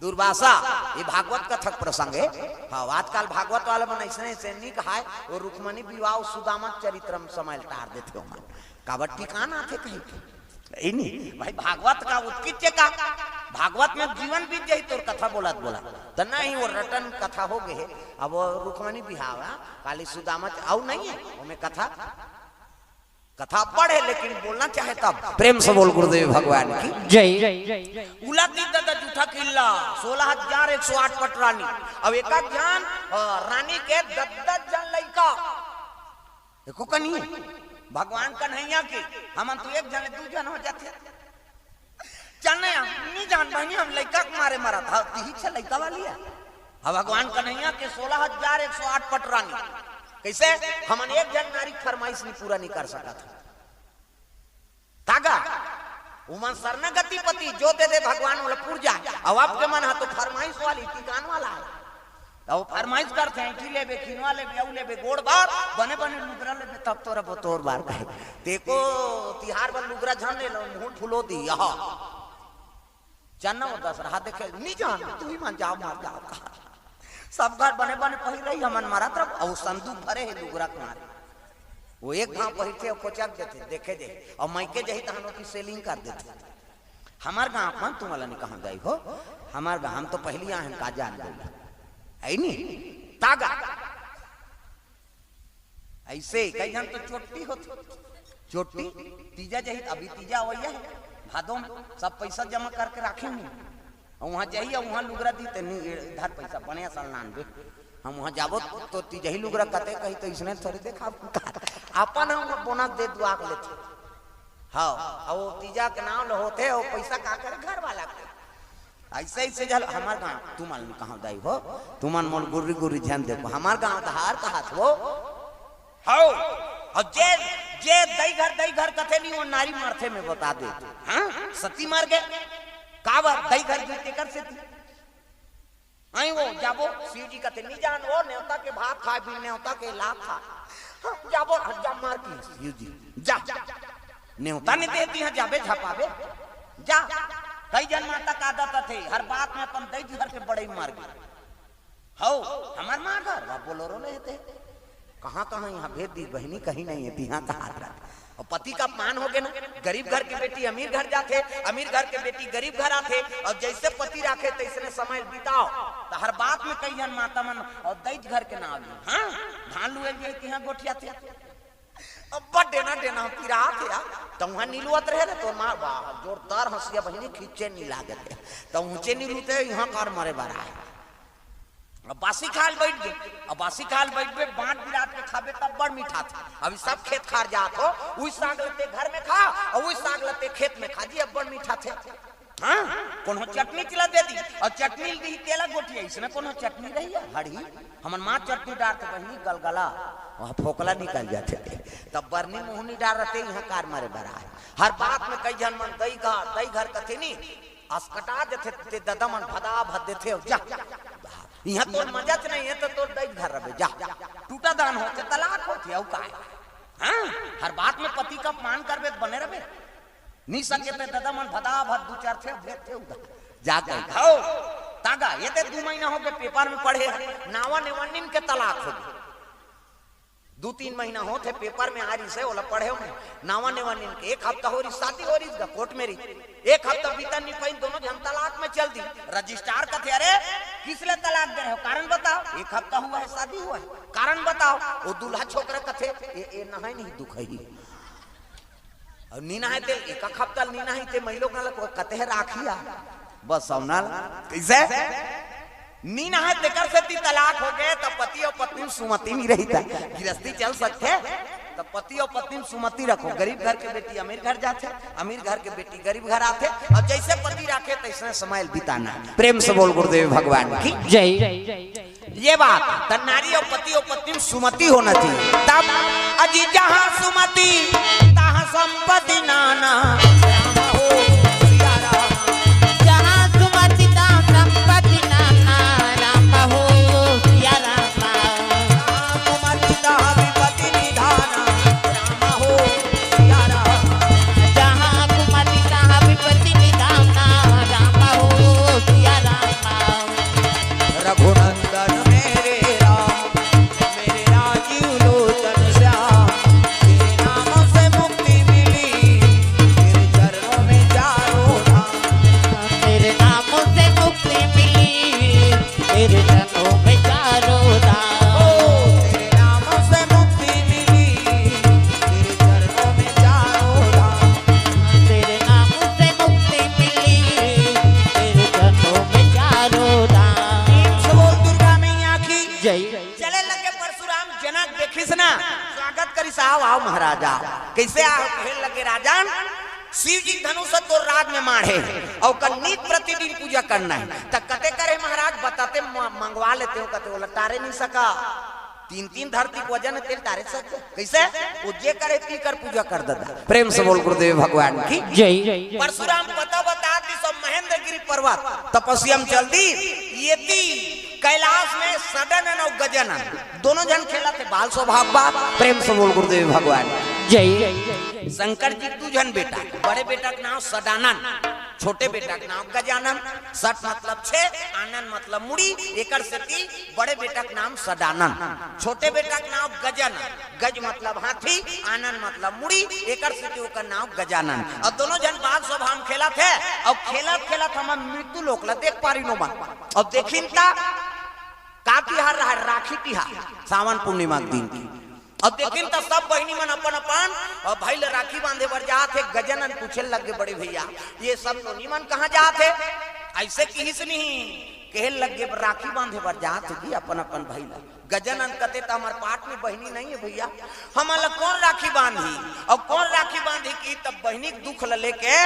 दुर्वासा, ये भागवत कथक प्रसंग है। हाँ, आजकल भागवत वाला मन ऐसने ऐसे नहीं कहाय, वो रुक्मणी विवाह सुदामा चरित्र में समय टार देथे ओमन। काबर टिकाना आथे कहीं के। ए नी, भाई भागवत का उत्कित का, भागवत में जीवन बीत जाई तोर कथा बोलत बोलत। त नहीं वो रटन कथा हो गए, अब वो रुक्मणी बिहावा, काली सुदामा च-, आऊ नहीं है, ओमे कथा, कथा पढ़े लेकिन बोलना चाहे तब। प्रेम से बोल गुरुदेव भगवान की। जय। उलट दी ददा जूठा खीर ला, सोलह हजार एक सौ आठ पट रानी। अब एक एक जन, अ, रानी के दस दस जन लइका। देखो कनी, भगवान कन्हैया के, हमन तो एक जन, दू जन हो जाथे। चल नहीं, हम नहीं जान बहिनी, हम लइका के मारे मरत हा, तिही छे लइका वाली है। अब भगवान कन्हैया के सोलह हजार एक सौ आठ पट रानी, कैसे हमन एक जन नारी के फरमाइश नहीं पूरा नहीं कर सकत हा। तागा, उमन शरणागति पति जो दे दे भगवान ओला पुर जाए। अब आपके मन हा तो फरमाइश वाली, टिकान वाला है। अब फरमाइश करथे, ऐंठी लेबे, खिनवा लेबे, अऊ लेबे, गोड़ बार, बने बने लुगरा लेबे, तब तोरा बतोर बार कहे। तेको तिहार बर लुगरा झन ले लो, मुंह फुलो दी, यहा। चन्ना वो दस रहा देखे, "नी जान, तू ही मन जाओ, मर जाओ," कहा। सब घर बने बने पहिर रही, हमन मरत रहो, अऊ संदूक भरे है लुगरा के मारे। वो एक घाव पहिरथे, अऊ कोचक देथे, देखे दे, अऊ मइके जही तहन ओकी सेलिंग कर देथे। हमार गांव अपन तुमला नहीं कहा गई हो, हमार गांव हम तो पहली आए हैं, का जान गई है नी? तागा। ऐसे कई जन तो चोट्टी होत, चोट्टी तीजा जही, अभी तीजा अवैया है, भादो में सब पैसा जमा करके रखे नहीं। और वहाँ जाइए, वहाँ लुगरा दी ते नहीं, इधर पैसा बने असल नान दे। हम वहाँ जाबो तो तीजही लुगरा कते कही तो इसने थोड़ी देखा। अपन हम बोनस दे दुआ के लेते। हाँ, और वो तीजा के नाम लो होते, वो पैसा का करे घर वाला के। ऐसे, ऐसे जल हमार गांव, तुमन कहाँ दाई हो? तुमन मोल गुर्री गुर्री झन देखो। हमार गांव धार कहात हो। हो, और जे, जे दई घर, दई घर कथे नहीं, वो नारी मारथे में बता दे। हाँ? सती मर गए। का बात? दई घर गई तेकर से तू। आई वो, जाबो, शिव जी कथे, "नहीं जान, वो नेवता के भात खाए, बिन नेवता के लात खा।" हाँ, जाबो, हाँ, जा मार की, शिव जी, जा। नेवता नहीं देती है, जाबे झपाबे, जा। कई जन माता का आदत थे, हर बात में अपन दई घर के बड़ई मार गे। हौ, हमर माँ घर, वह बोलोरो ले थे। कहाँ कहाँ यहाँ भेज दी बहिनी, कहीं नहीं है, तिहाँ कहा था। और पति का अपमान हो गया ना, गरीब घर की बेटी अमीर घर जाथे, अमीर घर के बेटी गरीब घर आथे, और जैसे पति राखे तैसने समय बिताओ। तो हर बात में कई जन माता मन और दई घर के नाव ली। हाँ, धान लुए गए तिहाँ गोठिया थे। अब बड़ डेना डेना पिरात हे यार। त उहाँ निलुवत रहे रे, तोर माँ, वाह, जोरदार हँसिया बहिनी, खींचे नी लागत हे। त ऊँचे निलुते, यहाँ कार मरे बर आए। अब बासी खाल बैठ गे, अब बासी खाल बैठ गे, बाँट बिरात के खाबे तब बड़ मीठा थे। अभी सब खेत खार जात हो, उही साग लते घर में खा, और उही साग लते खेत में खा जी, अब बड़ मीठा थे। हाँ, कोनो चटनी चिला दे दी, और चटनी दी तेला गोठिया, इसमें कोनो चटनी रही है, हड़ी। हमन माँ चटनी डारथे बहिनी गलगला, वहाँ फोकला निकल जाथे थे। तब बरनी मुहनी डार रहते, यहाँ कार मारे बर आए। हर बात में कई झन मन दई घर, दई घर कथे नी, असकटा जथे ते ददा मन भदा भद देथे, जा। यहाँ तोर मजच नहीं है तो तोर दई घर रबे, जा। टूटा दान होथे, तलाक होथे, अउ काय? हाँ, हर बात में पति का अपमान करबे त बने रबे। नी सके ते ददा मन भदा भद दू चार थे भेज थे उधर। जा गए। हौ, तागा, ये ते दू महीना हो गए पेपर में पढ़े हैं, नावा नेवन्निन के तलाक हो गए। दू तीन महीना होत हे पेपर में आ रही से, ओला पढ़े में नावा नेवन्निन के। एक हफ्ता हो रही शादी हो रही गा कोर्ट में रही, एक हफ्ता बीता नी पाइन, दोनों झन तलाक में चल दी। रजिस्ट्रार कथे, "अरे, किस ले तलाक दे रहे हो, कारण बताओ, एक हफ्ता हुआ है शादी हुआ है, कारण बताओ।" वो दूल्हा छोकरा कथे, "ए, ए नहाय नहीं दुख है ही।" अउ नी नहाय ते, एक हफ्ता नी नहाय ते, मई लोग नाला को कते हे राखी आ। बस अउ नाला, कैसे? नी नहाय तेकर सेती तलाक हो गए, तब पति और पत्नी में सुमति नहीं रही था। गिरस्ती चल सकथे, तब पति और पत्नी में सुमति रखो। गरीब घर के बेटी अमीर घर जाथे, अमीर घर के बेटी गरीब घर आथे, और जैसे पति राखे तैसने समय बिताना। प्रेम से बोल गुरुदेव भगवान की जय। ये बात, त नारी और पति और पत्नी में सुमति होना चाहिए। तब अजी जहाँ सुमति, तहाँ संपत्ति नाना। राम हो सिया राम। जहाँ सुमति तहाँ संपत्ति नाना, राम हो सिया राम। जहाँ सुमति तहाँ विपत्ति निधाना, राम हो सिया राम। जहाँ सुमति तहाँ विपत्ति निधाना, राम हो सिया राम। रघुनंदन मेरे राम, मेरे राजीव लोचन श्याम, तेरे नाम से मुक्ति मिली, तेरे चरणों में चारों धाम। तेरे नाम से मुक्ति मिली, तेरे चरणों में चारों धाम। ओ, तेरे नाम से मुक्ति मिली, तेरे चरणों में चारों धाम। तेरे नाम से मुक्ति मिली, तेरे चरणों में चारों धाम। प्रेम से बोल दुर्गा मैया की जय। चले लगे परशुराम, जनक देखिस ना, स्वागत करिस, "आओ, आओ महाराज, आओ।" कैसे आओ? कहे लगे, "राजन, शिव जी धनुष तोर राज में माढ़े, अउ ओकर नित प्रतिदिन पूजा करना है।" त कते करे महाराज, बताते म-, मंगवा लेते हो, कते ओला टारे नहीं सका। तीन तीन धरती के वजन तेल टारे सक, कैसे? वो जे करे ती कर पूजा कर ददा। प्रेम से बोल गुरुदेव भगवान की जय। परशुराम पता बता दी सब महेंद्रगिरी पर्वत तपस्या में चल दी। ये ती कैलाश में सडानन और गजानन दोनों झन खेलत हे, बाल स्वभाव बा। प्रेम से बोल गुरुदेव भगवान जय। शंकर जी दू झन बेटा, बड़े बेटा के नाम सडानन, छोटे बेटा के नाम गजानन। सट मतलब छे, आनन मतलब मुड़ी, एकर सेती बड़े बेटा के नाम सडानन, छोटे बेटा के नाम गजानन। गज मतलब हाथी, आनन मतलब मुड़ी, एकर सेती ओकर नाम गजानन। अउ दोनों झन बाल स्वभाव में खेलत हे, अउ खेलत खेलत हमन मृत्यु लोक ला देख पारिन ओमन। अउ देखिन त का तिहार रहा, राखी तिहार, सावन पूर्णिमा के दिन की। अउ देखिन त सब बहिनी मन अपन अपन, अउ भाई ला राखी बांधे बर जात हे। गजानन पूछे लगे, "बड़े भैया, ये सब नोनी मन कहाँ जात हे?" ऐसे किहिस नहीं, कहे लगे, "राखी बांधे बर जात हे जी अपन अपन भाई ला।" गजानन कथे, "त हमर पाट में बहिनी नहीं है भैया, हमन ला कौन राखी बांधी?" अउ कौन राखी बांधी कि तब बहिनी के दुख ल लेके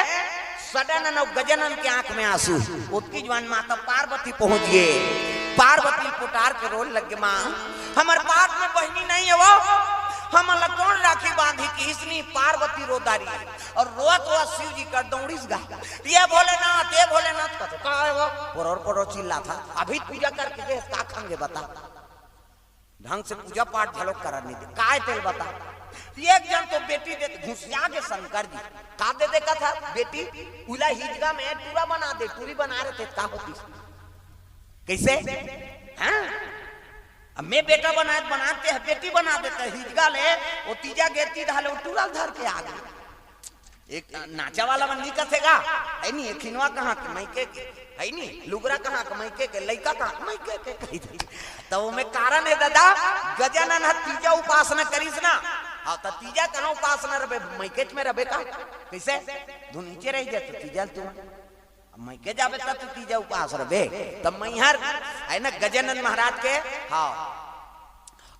सडानन अउ गजानन के आंख में आंसू। ओतकी जुवार माता पार्वती पहुंच गे। पार्वती पुटार के रोए लगे, "माँ, हमर पाट में बहिनी नहीं है वो, हमन ला कौन राखी बांधी?" किहिस नी, पार्वती रो डारिस अउ रोवत रोवत शिव जी कर दौड़िस गा, "ये भोलेनाथ, ये भोलेनाथ," कथे, "का है वो?" पोरोर पोरोर चिल्लात हे, "अभी पूजा करके दे, का खंगे बता।" ढंग से पूजा पाठ घलो करन नहीं दे। काय तेल बता? एक झन तो बेटी दे घुसिया के शंकर जी। का दे दे कथे बेटी? उला हिजगा में टूरा बना दे, टूरी बना रहे थे, का होतिस? कइसे? हाँ? अब मैं बेटा बनात बनात हे बेटी बना देते, हिजगा ले, वो तीजा गेती धाले, वो टूरा धर के आ गे। एक नाचा वाला मन नहीं कथे गा, है नहीं, एक खिनवा कहाँ के, मइके के, है नहीं, लुगरा कहाँ के, मइके के, लइका कहाँ के, मइके के, कही दे। त ओमे कारण हे दादा, गजानन ह तीजा उपासना करिस ना, हाँ, त तीजा कहाँ उपासना रबे, मइकेच में रबे का? कइसे? धुन नीचे रह जाए त तीजा ल तुम, अब मइके जाबे त तू तीजा उपास रबे, त मइहर, है ना, गजानन महाराज के, हाँ,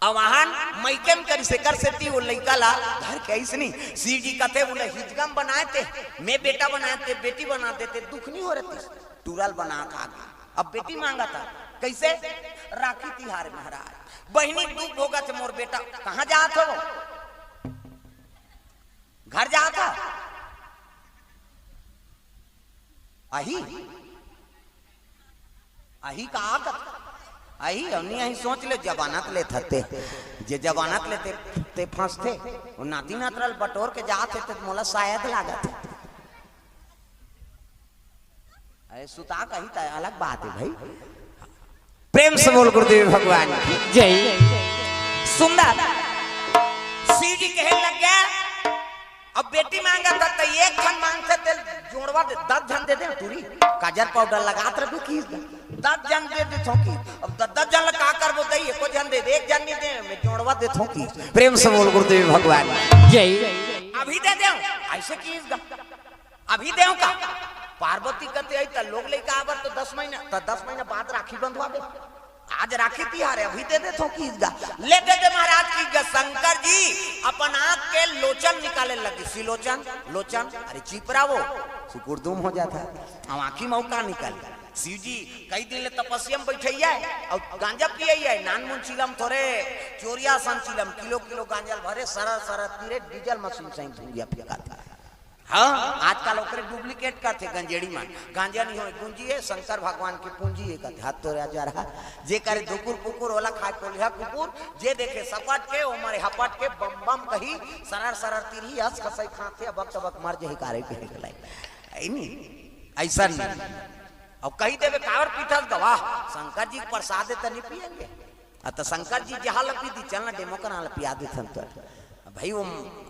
अवाहन मइके म करिस, एकर सेती वो लइका ला धर के अइसनी। शिव जी कथे, "उला हिजगा म बनाए ते, मैं बेटा बनाए ते, बेटी बना देते, दुख नहीं हो रहतिस।" टूरा ल बना के आ गे। अब बेटी मांगत हे, कइसे? राखी तिहार महाराज, बहिनी दुख भोगत हे, मोर बेटा कहाँ जात हो? घर जात हे? आही? आही का आगत? आही, अउ नहीं आही, सोच ले, जमानत लेत हते। जे जमानत लेते, ते फंसते। वो नाती नातरा ल बटोर के जात हे, तो मोला शायद लागत हे। अरे, सुता कही त अलग बात हे भाई। प्रेम से बोल गुरुदेव भगवान की जय। सुंदर। शिव जी कहे लग गया, अब बेटी मांगत हे त एक झन मांगथे तेल जोड़वा दे, दस झन दे दे टूरी। काजर पाउडर लगात रहे की दस झन दे दे थोकी। अब दस दस झन ला का करबो दई, एको झन दे दे, एक झन नहीं दे, मैं जोड़वा दे थोकी। प्रेम से बोल गुरुदेव भगवान जय। अभी दे दे, ऐसे की अभी देव का? पार्वती कथे आई त लोग लइका आबर तो दस महीना, त दस महीना बाद राखी बंधवा दे। आज राखी तिहार हे, अभी दे दे थोकी गा। ले दे दे महाराज की गा। शंकर जी अपन आंख के लोचन निकाले लगे, सिलोचन, लोचन, अरे चिपरा वो, सुकुरदुम हो जात हे। अब आंखी मौका निकाल। शिव जी कई दिन ले तपस्या में बैठे हे अउ गांजा पिए हे, नानमुन चिलम थोरे, चोरिया सन चिलम, किलो किलो गांजा ल भरे, सरर सरर तीरे, डीजल मशीन सही धुंगिया फेंकात हे। हाँ, आजकल ओकरे डुप्लीकेट करथे गंजेड़ी मन। गांजा नहीं होय, गुंजी हे, शंकर भगवान के पूंजी हे, कथे, "हाथ तोरे आजा रहा।" जे करे धुकुर कुकुर, ओला खाए कोलिहा कुकुर, जे देखे सपट के, ओ मरे हपट के, बम बम कही, सरर सरर तिरही, हंस खसई खाथे, अबक तबक मर जही, कारे पीने के लाई। ऐ नी? ऐसा नहीं। अब कही देवे, "कावर पीथस गवा? शंकर जी के प्रसाद हे, त नहीं पिएंगे।" आ त शंकर जी जहाँ ल पी दी, चल ना डेमो करा ल पिया देथन तो। भाई वो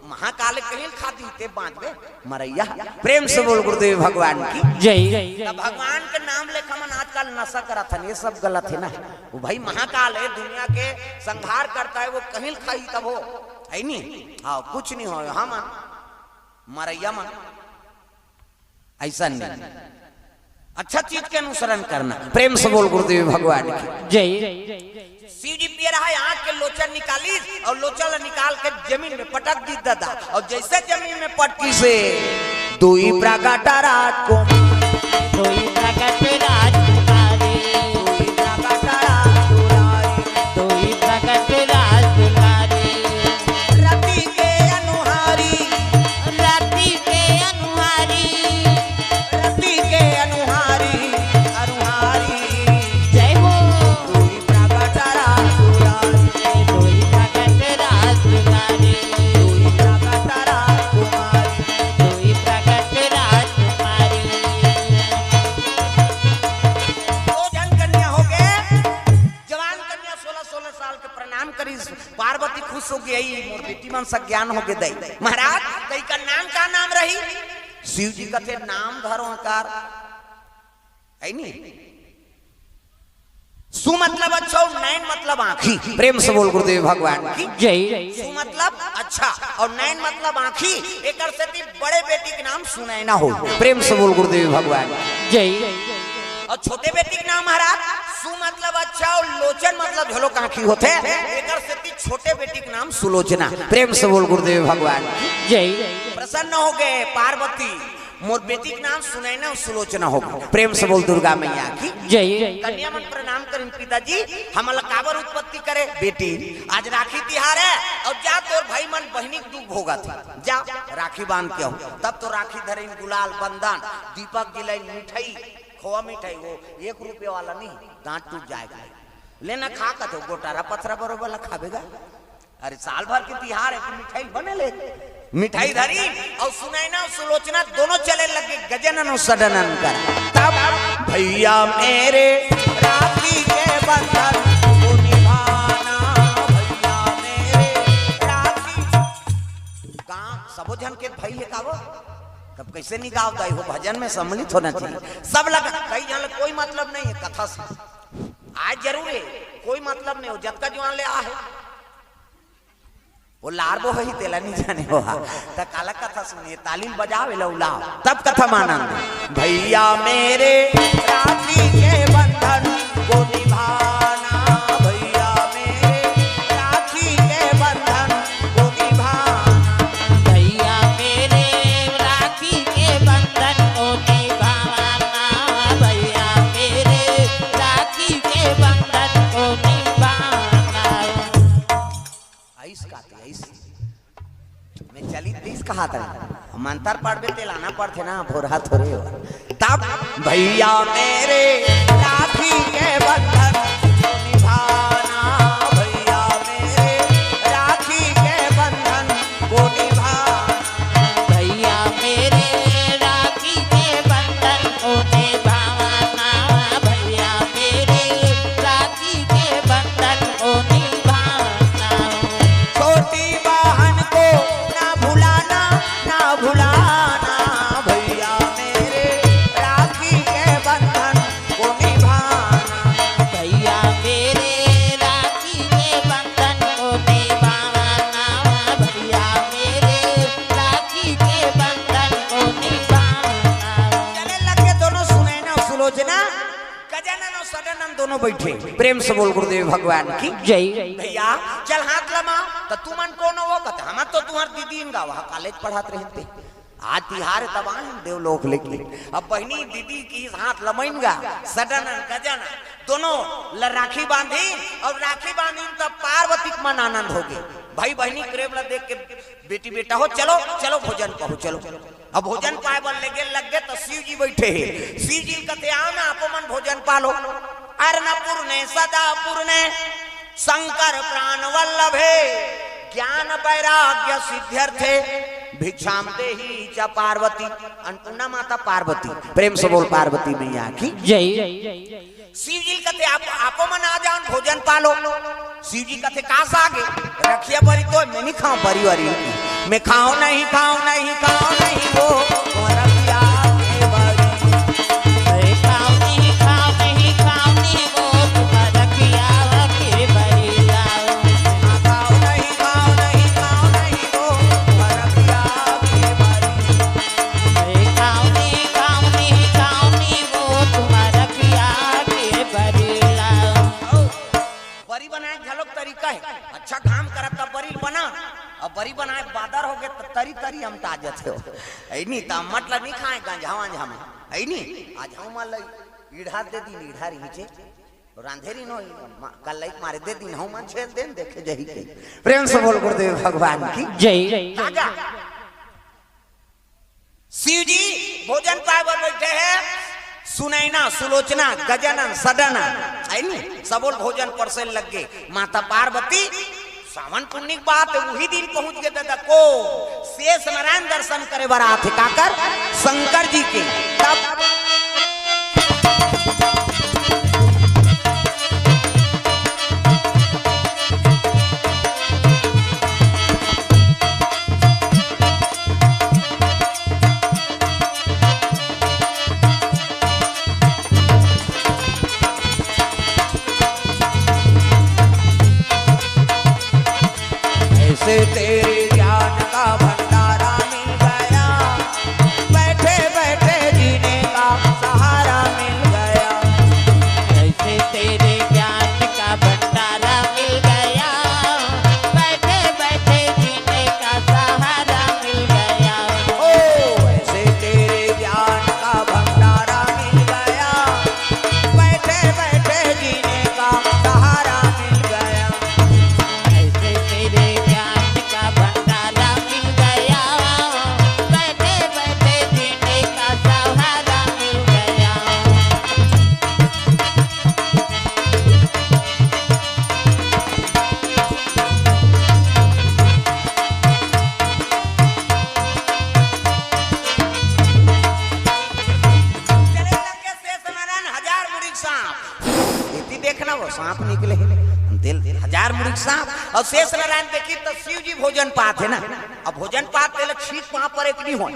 महाकाल कहीं ल खा दी ते बांचबे मरैया। प्रेम से बोल गुरुदेव भगवान की जय। त भगवान के नाम लेके हमन आजकल नशा करत हन, ये सब गलत हे ना। वो भाई महाकाल हे, दुनिया के संहार करता हे, वो कहीं ल खाही तब हो, है नी? हाँ, कुछ नहीं हो, हमन मरैया मन ऐसा नहीं। अच्छा चीज के अनुसरण करना। प्रेम से बोल गुरुदेव भगवान की जय। शिव जी पिए रहा, आंख के लोचन निकालिस अउ लोचन ल निकाल के जमीन में पटक दिस दादा। अउ जैसे जमीन में पटकिस, दुई प्रगट राजकुमार, दुई प्रगट राजकुमारी, दुई प्रगट राजकुमारी, दुई प्रगट राजकुमारी। रति के अनुहारी, रति के अनुहारी, रति के अनुहारी, अनुहारी। जय हो। दुई प्रगट राजकुमारी, दुई प्रगट राजकुमारी, दुई प्रगट राजकुमारी, दुई प्रगट राजकुमारी। दो झन कन्या हो गे, जवान कन्या सोलह सोलह साल के प्रणाम करिस। पार्वती खुश हो गई, "मोर बेटी मन सज्ञान हो गे दई।" महाराज, तई का नाम का नाम रही? शिव जी कथे, "नाम धरो हकार, है नी? सु मतलब अच्छा अउ नैन मतलब आंखी।" प्रेम से बोल गुरुदेव भगवान की जय। सु मतलब अच्छा अउ नैन मतलब आंखी, एकर सेती बड़े बेटी के नाम सुनैना हो। प्रेम से बोल गुरुदेव भगवान की जय। अउ छोटे बेटी के नाम महाराज, सु मतलब अच्छा अउ लोचन मतलब झलोक आंखी होथे, एकर सेती छोटे बेटी के नाम सुलोचना। प्रेम से बोल गुरुदेव भगवान की जय। प्रसन्न हो गे पार्वती, "मोर बेटी के नाम सुनैना अउ सुलोचना हो गे।" प्रेम से बोल दुर्गा मैया की जय। कन्या मन प्रणाम करिन, "पिताजी, हमन ला काबर उत्पत्ति करे? बेटी, आज राखी तिहार हे अउ जा तोर भाई मन बहिनी के दुख भोगत हे, जा राखी बांध के आव।" तब तो राखी धरिन, गुलाल, बंदन, दीपक जलाइन, मिठाई, खोवा मिठाई, वो एक रुपये वाला नहीं, दांत टूट जाएगा। लेना खा कथे, गोटारा पथरा बरोबर ला खाबे गा। अरे, साल भर के तिहार हे, त मिठाई बने ले। मिठाई धरी अउ सुनैना सुलोचना दोनों चले लगे गजानन अउ सडानन करा। तब भैया मेरे राखी के बंधन को निभाना, भैया मेरे राखी। गाँव सबो झन के भाई हे का वो? तब कइसे नी गावत हे वो? भजन में सम्मिलित होना चाहिए। सब लगा, कई झन ल कोई मतलब नहीं हे कथा से। आज जरूर हे, कोई मतलब नहीं हे, जतका जुवान ले आ हे। वो लार बो होही, तेला नी जाने हो हा। त काला कथा सुनिए, ताली ल बजाओ, एला उलाओ, तब कथा म आनंद। भैया मेरे राखी के बंधन को निभाना, भैया मेरे राखी के बंधन को निभाना। भैया मेरे राखी के बंधन को निभाना, भैया मेरे राखी के बंधन को निभाना। आइस का ते, आइस। मैं चलित दिस कहा था। मंतर पढ़बे ते लाना पड़थे ना, भोरहा थोरे हो। तब भैया मेरे राखी के बंधन को निभाना, भैया मेरे राखी के बंधन को निभाना। भैया मेरे राखी के बंधन को निभाना, भैया मेरे राखी के बंधन को निभाना। छोटी बहन को ना भुलाना, ना भुलाना, भैया मेरे राखी के बंधन को निभाना। भैया मेरे राखी के बंधन को निभाना, भैया मेरे राखी के बंधन को निभाना। चले लगे दोनों सुनैना सुलोचना, गजानन अउ सडानन दोनों बैठे। प्रेम से बोल गुरुदेव भगवान की जय। भैया चल हाथ लमा, त तुमन कोनो हो? कथे, हम तो तुहर दीदी गा, वहाँ कॉलेज पढ़त रहिन ते। आज तिहार तब आए देवलोक लेके। अब बहिनी दीदी के हाथ लमइन गा, सडानन गजानन दोनों ल राखी बांधी अउ राखी बांधिन तब पार्वती के मन आनंद होगे। भाई बहिनी प्रेम ल देख के, बेटी बेटा हो, चलो चलो भोजन पाहू, चलो। अब भोजन पाए बर लेगे लग गे त शिव जी बैठे हे। शिव जी कथे, आओ ना, आपो मन भोजन पा लो। अर्णपूर्णे सदापूर्णे शंकर प्राण वल्लभे ज्ञान वैराग्य सिद्ध्यर्थे भिक्षाम देही च पार्वती। अन्नपूर्णा माता पार्वती, प्रेम से बोल पार्वती मैया की जय। शिव जी कथे, आप आपो मन आ जाओ, भोजन पा लो। शिव जी कथे, का सागे? रखिया बरी तो मैं नहीं खाऊं, बरी वारी। मैं खाऊं नहीं, खाऊं नहीं, खाऊं नहीं वो रखिया के बरी। मैं खाऊं नहीं, खाऊं नहीं, खाऊं नहीं वो रखिया के बरी लाओ। हाँ, खाऊं नहीं, खाऊं नहीं, खाऊं नहीं वो रखिया के बरी। मैं खाऊं नहीं, खाऊं नहीं, खाऊं नहीं वो रखिया के बरी लाओ। बरी बनाए घलोक तरीका हे। अच्छा घाम करत त बरी बना, अब बरी बनाए बादर होगे त तरी तरी अमटा जथे हो। अइनी त अमट ल नी खाए गंझा वंझा में। अइनी आज हमन ल ईढ़ा दे दिन, ईढ़ा रहिचे। रांधे रहिन हो, कल लइक मारे दे दिन, हमन छेल देन देखे जही के। प्रेम से बोल गुरुदेव भगवान की जय। कागा। शिव जी भोजन पाए बर बैठे हे। सुनैना, सुलोचना, गजानन, सडानन, हे नी, सबो ल भोजन परसे लग गे। माता पार्वती, सावन पुन्नी के बात हे, उही दिन पहुंच गे ददा को। शेष नारायण दर्शन करे बर आथे, काकर? शंकर जी के। तब ऐसे तेरे ज्ञान का भंडारा मिल गया, बैठे बैठे जीने का नारायण साहब, अउ शेष नारायण देखी त शिव जी भोजन पात हे ना। अब भोजन पात तेला छींक पाँव पर एक नहीं होय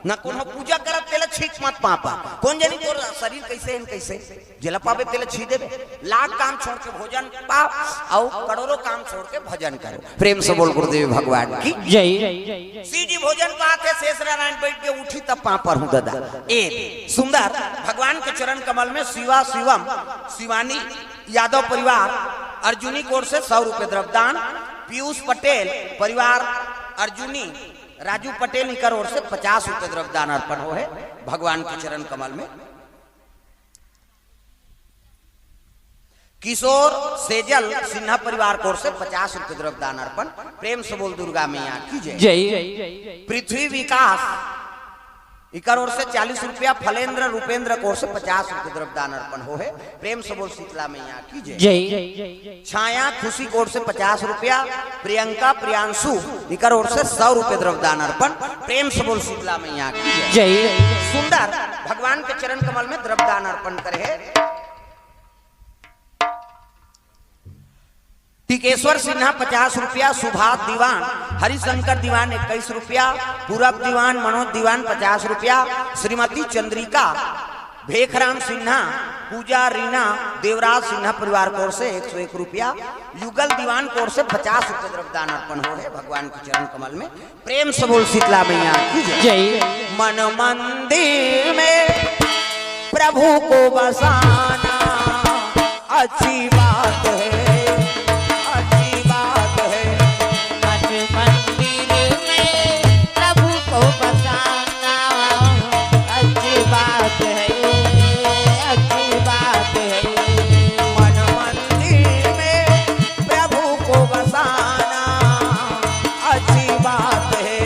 ना, कोनो पूजा करत तेला छींक मत पाँव पर। कोन जनी तोर शरीर कइसे हे न कइसे, जेला पाबे तेला छींक देबे। लाख काम छोड़ के भोजन पाव, अउ करोड़ों काम छोड़ के भजन करो। प्रेम से बोल गुरुदेव भगवान की। जय। शिव जी भोजन पात हे, शेष नारायण बइठ के उठी तब पाँव परहूं ददा। ए सुंदर भगवान के चरण कमल में शिवा शिवम शिवानी यादव परिवार अर्जुनी कोर से सौ रुपये द्रव्यदान, पीयूष पटेल परिवार अर्जुनी राजू पटेल इकर ओर से पचास रुपये द्रव्यदान अर्पण होहे भगवान के चरण कमल में। किशोर सेजल सिन्हा परिवार कोर से पचास रुपये द्रव्यदान अर्पण। प्रेम से बोल दुर्गा मैया की जय। जय। पृथ्वी विकास इकर ओर से चालीस रुपया, फलेंद्र रूपेंद्र कोर से पचास रुपये द्रव्यदान अर्पण होहे। प्रेम से बोल शीतला मैया की जय। जय। छाया खुशी कोर से पचास रुपया, प्रियंका प्रियांशु इकर ओर से सौ रुपये द्रव्यदान अर्पण। प्रेम से बोल शीतला मैया की जय। जय। सुंदर भगवान के चरण कमल में द्रव्यदान अर्पण करे हे। टिकेश्वर सिन्हा पचास रुपया, सुभाष दीवान, हरिशंकर दीवान इक्कीस रुपया, पूरब दीवान, मनोज दीवान पचास रुपया, श्रीमती चंद्रिका, भेखराम सिन्हा, पूजा रीना, देवराज सिन्हा परिवार कोर से एक सौ एक रुपया, युगल दीवान कोर से पचास रुपये द्रव्यदान अर्पण होहे भगवान के चरण कमल में। प्रेम से बोल शीतला मैया की जय। जय। मन मंदिर में प्रभु को बसाना अच्छी बात है, अच्छी बात है। मन मंदिर में प्रभु को बसाना अच्छी बात है, अच्छी बात है। मन मंदिर में प्रभु को बसाना अच्छी बात है,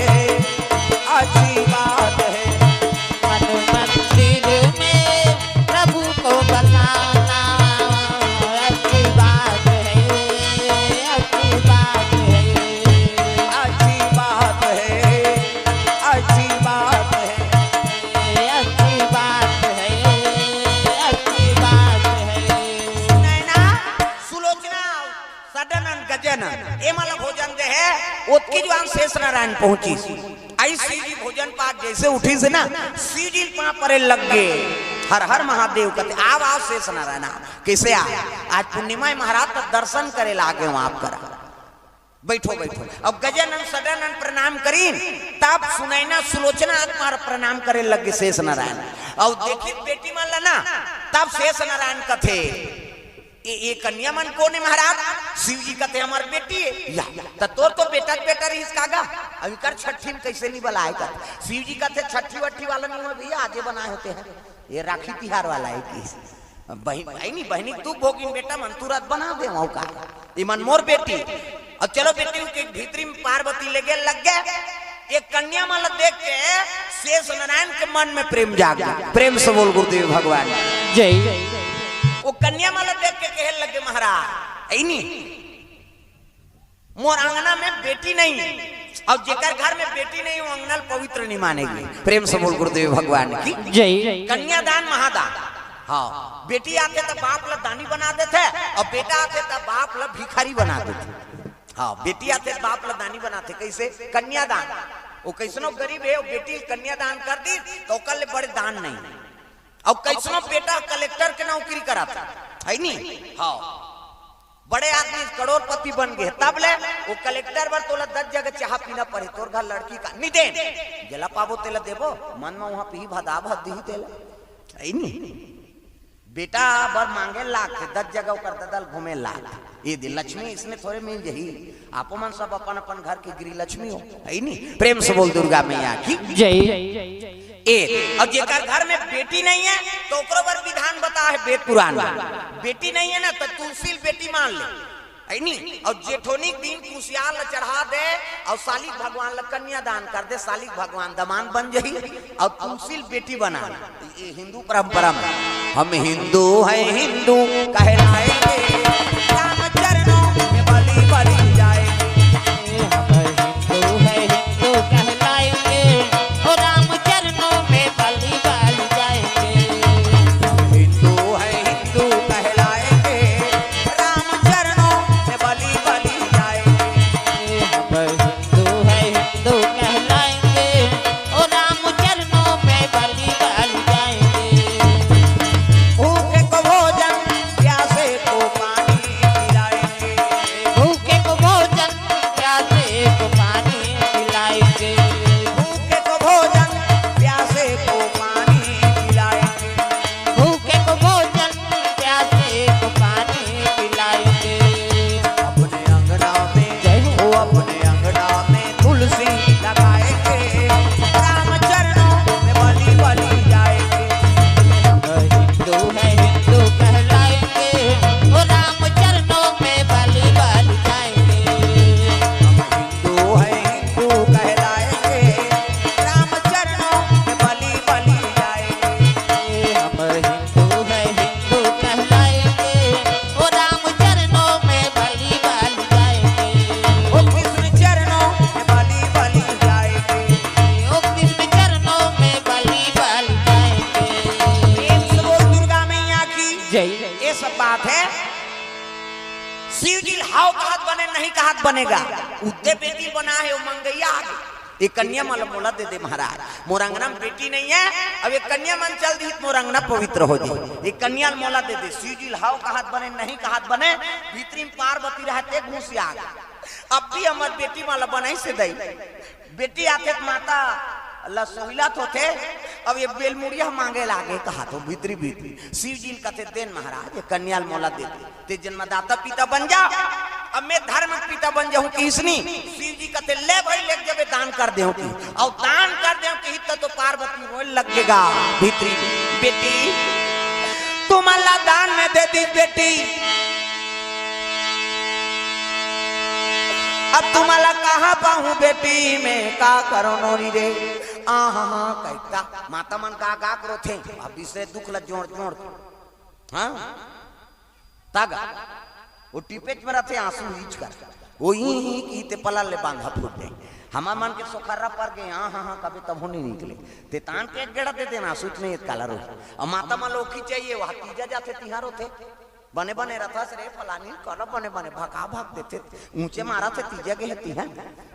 अच्छी बात है। मन मंदिर में प्रभु को बसाना अच्छी बात है, अच्छी बात है। अच्छी बात है, अच्छी बात है। अच्छी बात है, अच्छी बात है। सुनैना, सुलोचना, सदानंद, गजानन, ए मन ला भोजन दे हे, ओतकी जुवार शेष नारायण पहुंचिस। अइस शिव जी भोजन पात जइसे उठिस ना, शिव जी पाँव परे लग गे। हर हर महादेव कथे, "आव, आव शेष नारायण, आव।" कइसे आव? आज पूर्णिमा हे महाराज, त दर्शन करे ला आ गेंव आप करा। बइठो, बइठो। अब गजानन सदानंद प्रणाम करिन, तब सुनैना सुलोचना आके प्रणाम करे लग गे शेष नारायण। अउ देखिस बेटी मन ला ना, तब शेष नारायण कथे, "ए, ए कन्या मन कोन ए महाराज?" शिव जी कथे, "हमर बेटी ए।" "या, त तोर तो बेटा के बेटा रहिस का गा, अब इकर छट्ठी में कइसे नइ बलाय?" कथे। शिव जी कथे, "छट्ठी वट्ठी वाला नइ होय भइया, आजे बनाय होते हैं, ए राखी तिहार वाला ए।" कहिस, बहिन, बहिनी, बहिनी के दुख भोगिन बेटा मन, तुरंत बना देंव का, ए मन मोर बेटी। अब चलो बेटी के भीतरी में पार्वती लेगे लग गे। ए कन्या मन ला देख के शेष नारायण के मन में प्रेम जाग गे। प्रेम से बोल गुरुदेव भगवान। जय। ओ कन्या मन ला देख के कहे लग गे, "महाराज, अइनी, मोर अंगना में बेटी नइ हे, अउ जेकर घर में बेटी नइ हे, ओ अंगना ल पवित्र नइ माने गे।" प्रेम से बोल गुरुदेव भगवान की। जय। कन्यादान महादान। हाँ, बेटी आथे त बाप ला दानी बना देथे, अउ बेटा आथे त बाप ला भिखारी बना देथे। हाँ, बेटी आथे त बाप ला दानी बनाथे। कइसे? कन्यादान। ओ कइसनो गरीब हे, ओ बेटी ल कन्यादान कर दिस, त ओकर ले बड़े दान नइ। अउ कइसनो बेटा कलेक्टर के नौकरी करत हे, हे नी? हाँ। बड़े आदमी करोड़पति बन गे, तब ले ओ कलेक्टर बर तोला दस जगह चाहा पीना पड़े, तोर घर लड़की का नइ दे, जेला पाबो तेला देबो, मन में उहाँ पीही भदा भद दिही तेला, हे नी? बेटा बर मांगे लागथे, दस जगह ओकर ददा ल घूमे लागथे। ए दे लक्ष्मी इसने थोरे मिल जही, आपो मन सब अपन अपन घर के गृह लक्ष्मी हो, हे नी? प्रेम से बोल दुर्गा मैया की। जय। ए, अउ जेकर घर में बेटी नइ हे, त ओकरो बर विधान बताय हे वेद पुराण में। बेटी नइ हे ना, त तुलसी ल बेटी मान ले, हे नी? अउ जेठोनी के दिन कुसियार ल चढ़ा दे, अउ सालिक भगवान ल कन्यादान कर दे, सालिक भगवान दमांद बन जही, अउ तुलसी ल बेटी बना ले। ए हिंदू परंपरा में, हम हिंदू हैं, हिंदू कहलाएंगे, राम चरणों में बलि बलि जाएंगे। हम हिंदू हैं, हिंदू कहलाएंगे, ओ राम चरणों में बलि बलि जाएंगे। हिंदू हैं, हिंदू कहलाएंगे, राम चरणों में बलि बलि थे, शिव जी ल हाव कहत बने, नहीं कहत बने गा। उद्दे बेटी बना हे, वो मंगैया आगे। ये कन्या मन ल मोला दे दे महाराज, मोर अंगना में बेटी नहीं है। अब ये कन्या मन चल दिही त मोर अंगना पवित्र हो जाही। ये कन्या ल मोला दे दे। शिव जी ल हाव कहत बने, नहीं कहत बने, भीतरी में पार्वती रहते घुसिया गे। अब भी हमर बेटी मन ल बनई से दई। बेटी आथे त माता ल सोहिलत होथे। अब ये बेलमुड़िया मांगे लागे कहत हो भीतरी भीतरी। शिव जी ल कथे, देन महाराज, ये कन्या ल मोला दे दे। ते जन्मदाता पिता बन जा, अब मैं धर्म पिता बन जाहूं किसनी। शिव जी कथे, ले भाई, लेके जबे दान कर देहूं कि, अउ दान कर देहूं कि, त तो पार्वती रोए लगेगा। भीतरी बेटी, तुमला दान में दे दी बेटी, अब तुमला कहां पाहूं बेटी, मैं का करों नोरी रे। आ हा हा कहता माता मन का गा करो थे, अब इसरे दुख ल जोड़ जोड़। हां, तागा। वो टिपेच में रथे आंसू हीच कर। वो ही ही की ते पलल ले बांधा फूट दे। हमर मन के सोखर्रा पर गए, हां हां हां कबे तभो नहीं निकले। ते तान के एक गेड़ा दे देना, आंसू नहीं काला रो। अब माता मन लोखी चाहिए, वहां तीजा जाथे तिहार होथे। बने बने रथस रे फलानी, कर बने बने भगा भग देथे। ऊंचे मारा थे तीजा गए तिहार।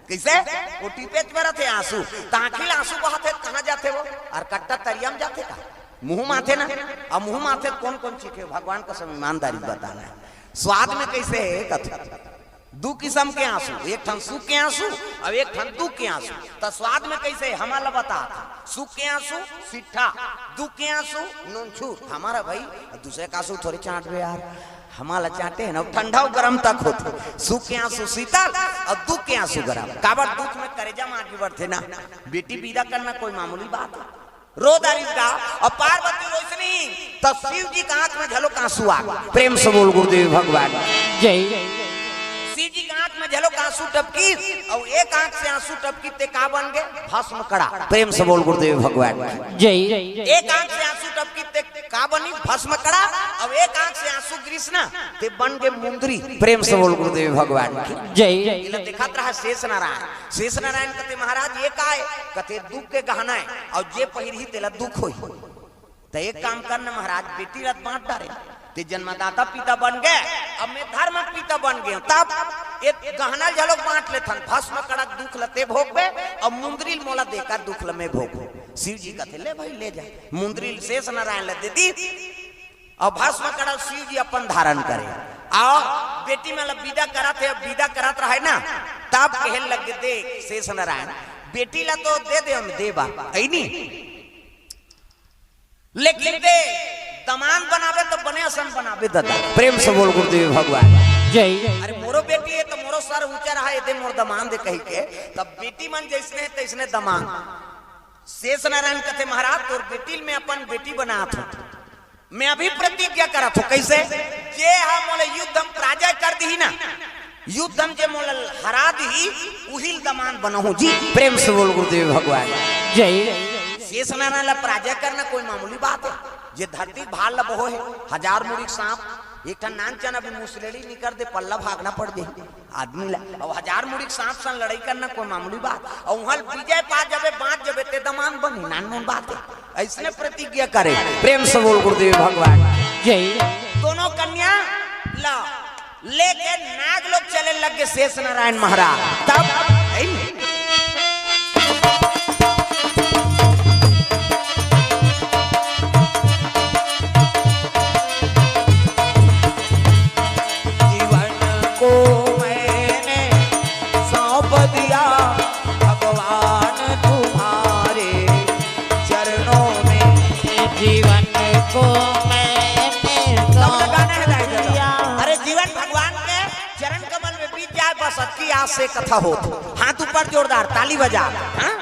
कैसे? वो टिपेच में रथे आंसू। तांखी ले आंसू बहाथे, कहां जाथे वो? अउ कट्टा तरिया में जाथे का? मुंह माथे ना। अब मुंह माथे त कौन कौन चीखे? भगवान कसम ईमानदारी बताना है। स्वाद में कैसे है कथा? दू किसम के आंसू, एक ठन सुख के आंसू अउ एक ठन दुख के आंसू। त स्वाद में कैसे है? हमला बता था। सुख के आंसू सिट्ठा, दुख के आंसू नोनछूर। हमर भाई, दूसरे का आंसू थोड़ी चांटबे यार, हमला चांटे है ना, ठंडा अउ गरम तक होथे। सुख के आंसू शीतल अउ दुख के आंसू गरम। काबर दुख में करेजा मार के बढ़थे ना। बेटी विदा करना कोई मामूली बात है? रो डारिस गा। अउ पार्वती रोइस नहीं, त शिव जी के आंख में घलो आंसू आ गे। प्रेम से बोल गुरुदेव भगवान। जय। शिव जी के आंख में घलो आंसू टपकी, अउ एक आंख से आंसू टपकी ते का बन गे? भस्म कड़ा। प्रेम से बोल गुरुदेव भगवान। जय। एक आंख से आंसू टपकी ते का बनी? भस्म कड़ा। अउ एक आंख से आंसू गिरिस ना, ते बन गे मुंदरी। प्रेम से बोल गुरुदेव भगवान की। जय। इला देखत रहा शेष नारायण। शेष नारायण कथे, महाराज, ये का है? कथे, दुख के गहना है, अउ जे पहिरही तेला दुख होही। त एक काम करना महाराज, बेटी ला बांट डारे, ते जन्मदाता पिता बन गए, अब मैं धर्म पिता बन गए, तब ये गहना ल घलो बांट लेथन, भस्म कड़क दुख ल ते भोगबे, अउ मुंदरी ल मोला देकर दुख ल मैं भोगबे। शिव जी कथे, ले भाई, ले जा। मुंदरी ल शेष नारायण ल दे दी, अउ भस्म कड़क शिव जी अपन धारण करे, अउ बेटी मन ल विदा करत हे, विदा करत रहे ना, तब कहे लगे, देख शेष नारायण, बेटी ला तो दे दे हम देबा, अइनी, लेकिन दे दमांद बनाबे त बने असन बनाबे दादा। प्रेम से बोल गुरुदेव भगवान। जय। अरे मोरो बेटी है त मोरो सर ऊंचा रहा, ये दे मोर दमांद है कही के, तब बेटी मन जैसने है तैसने दमांद। शेष नारायण कथे, महाराज, तोर बेटी ल मैं अपन बेटी बनात हूं। मैं अभी प्रतिज्ञा करत हूं। कैसे? जे हा मोला युद्ध म पराजय कर दिही ना, युद्ध म जे मोला हरा दिही, उही ल दमांद बनहूं जी। प्रेम से बोल गुरुदेव भगवान। जय। शेष नारायण ला पराजय करना कोई मामूली बात है? जे धरती भार ला बहो है, हजार मुड़ी के सांप, एक ठन नान चना भी मुसलेड़ी निकर दे, पल्ला भागना पड़ जाही आदमी ला। अउ हजार मुड़ी के सांप सन लड़ाई करना कोई मामूली बात? अउ उहां ल विजय पा जबे, बांच जबे, ते दमांद बनही, नानमून बात है। अइसने प्रतिज्ञा करे। प्रेम से बोल गुरुदेव भगवान। जय। दोनों कन्या ला लेके नाग लोग चले लगे शेष नारायण महाराज। तब जीवन को मैंने सौंप दिया भगवान तुम्हारे चरणों में। जीवन को मैंने तब लगा नहीं सौंप जाएगा। दिया। अरे जीवन भगवान के चरण कमल में बीत जाए, बस अतकी आस से कथा होत। हाथ ऊपर जोरदार, ताली बजा। हां?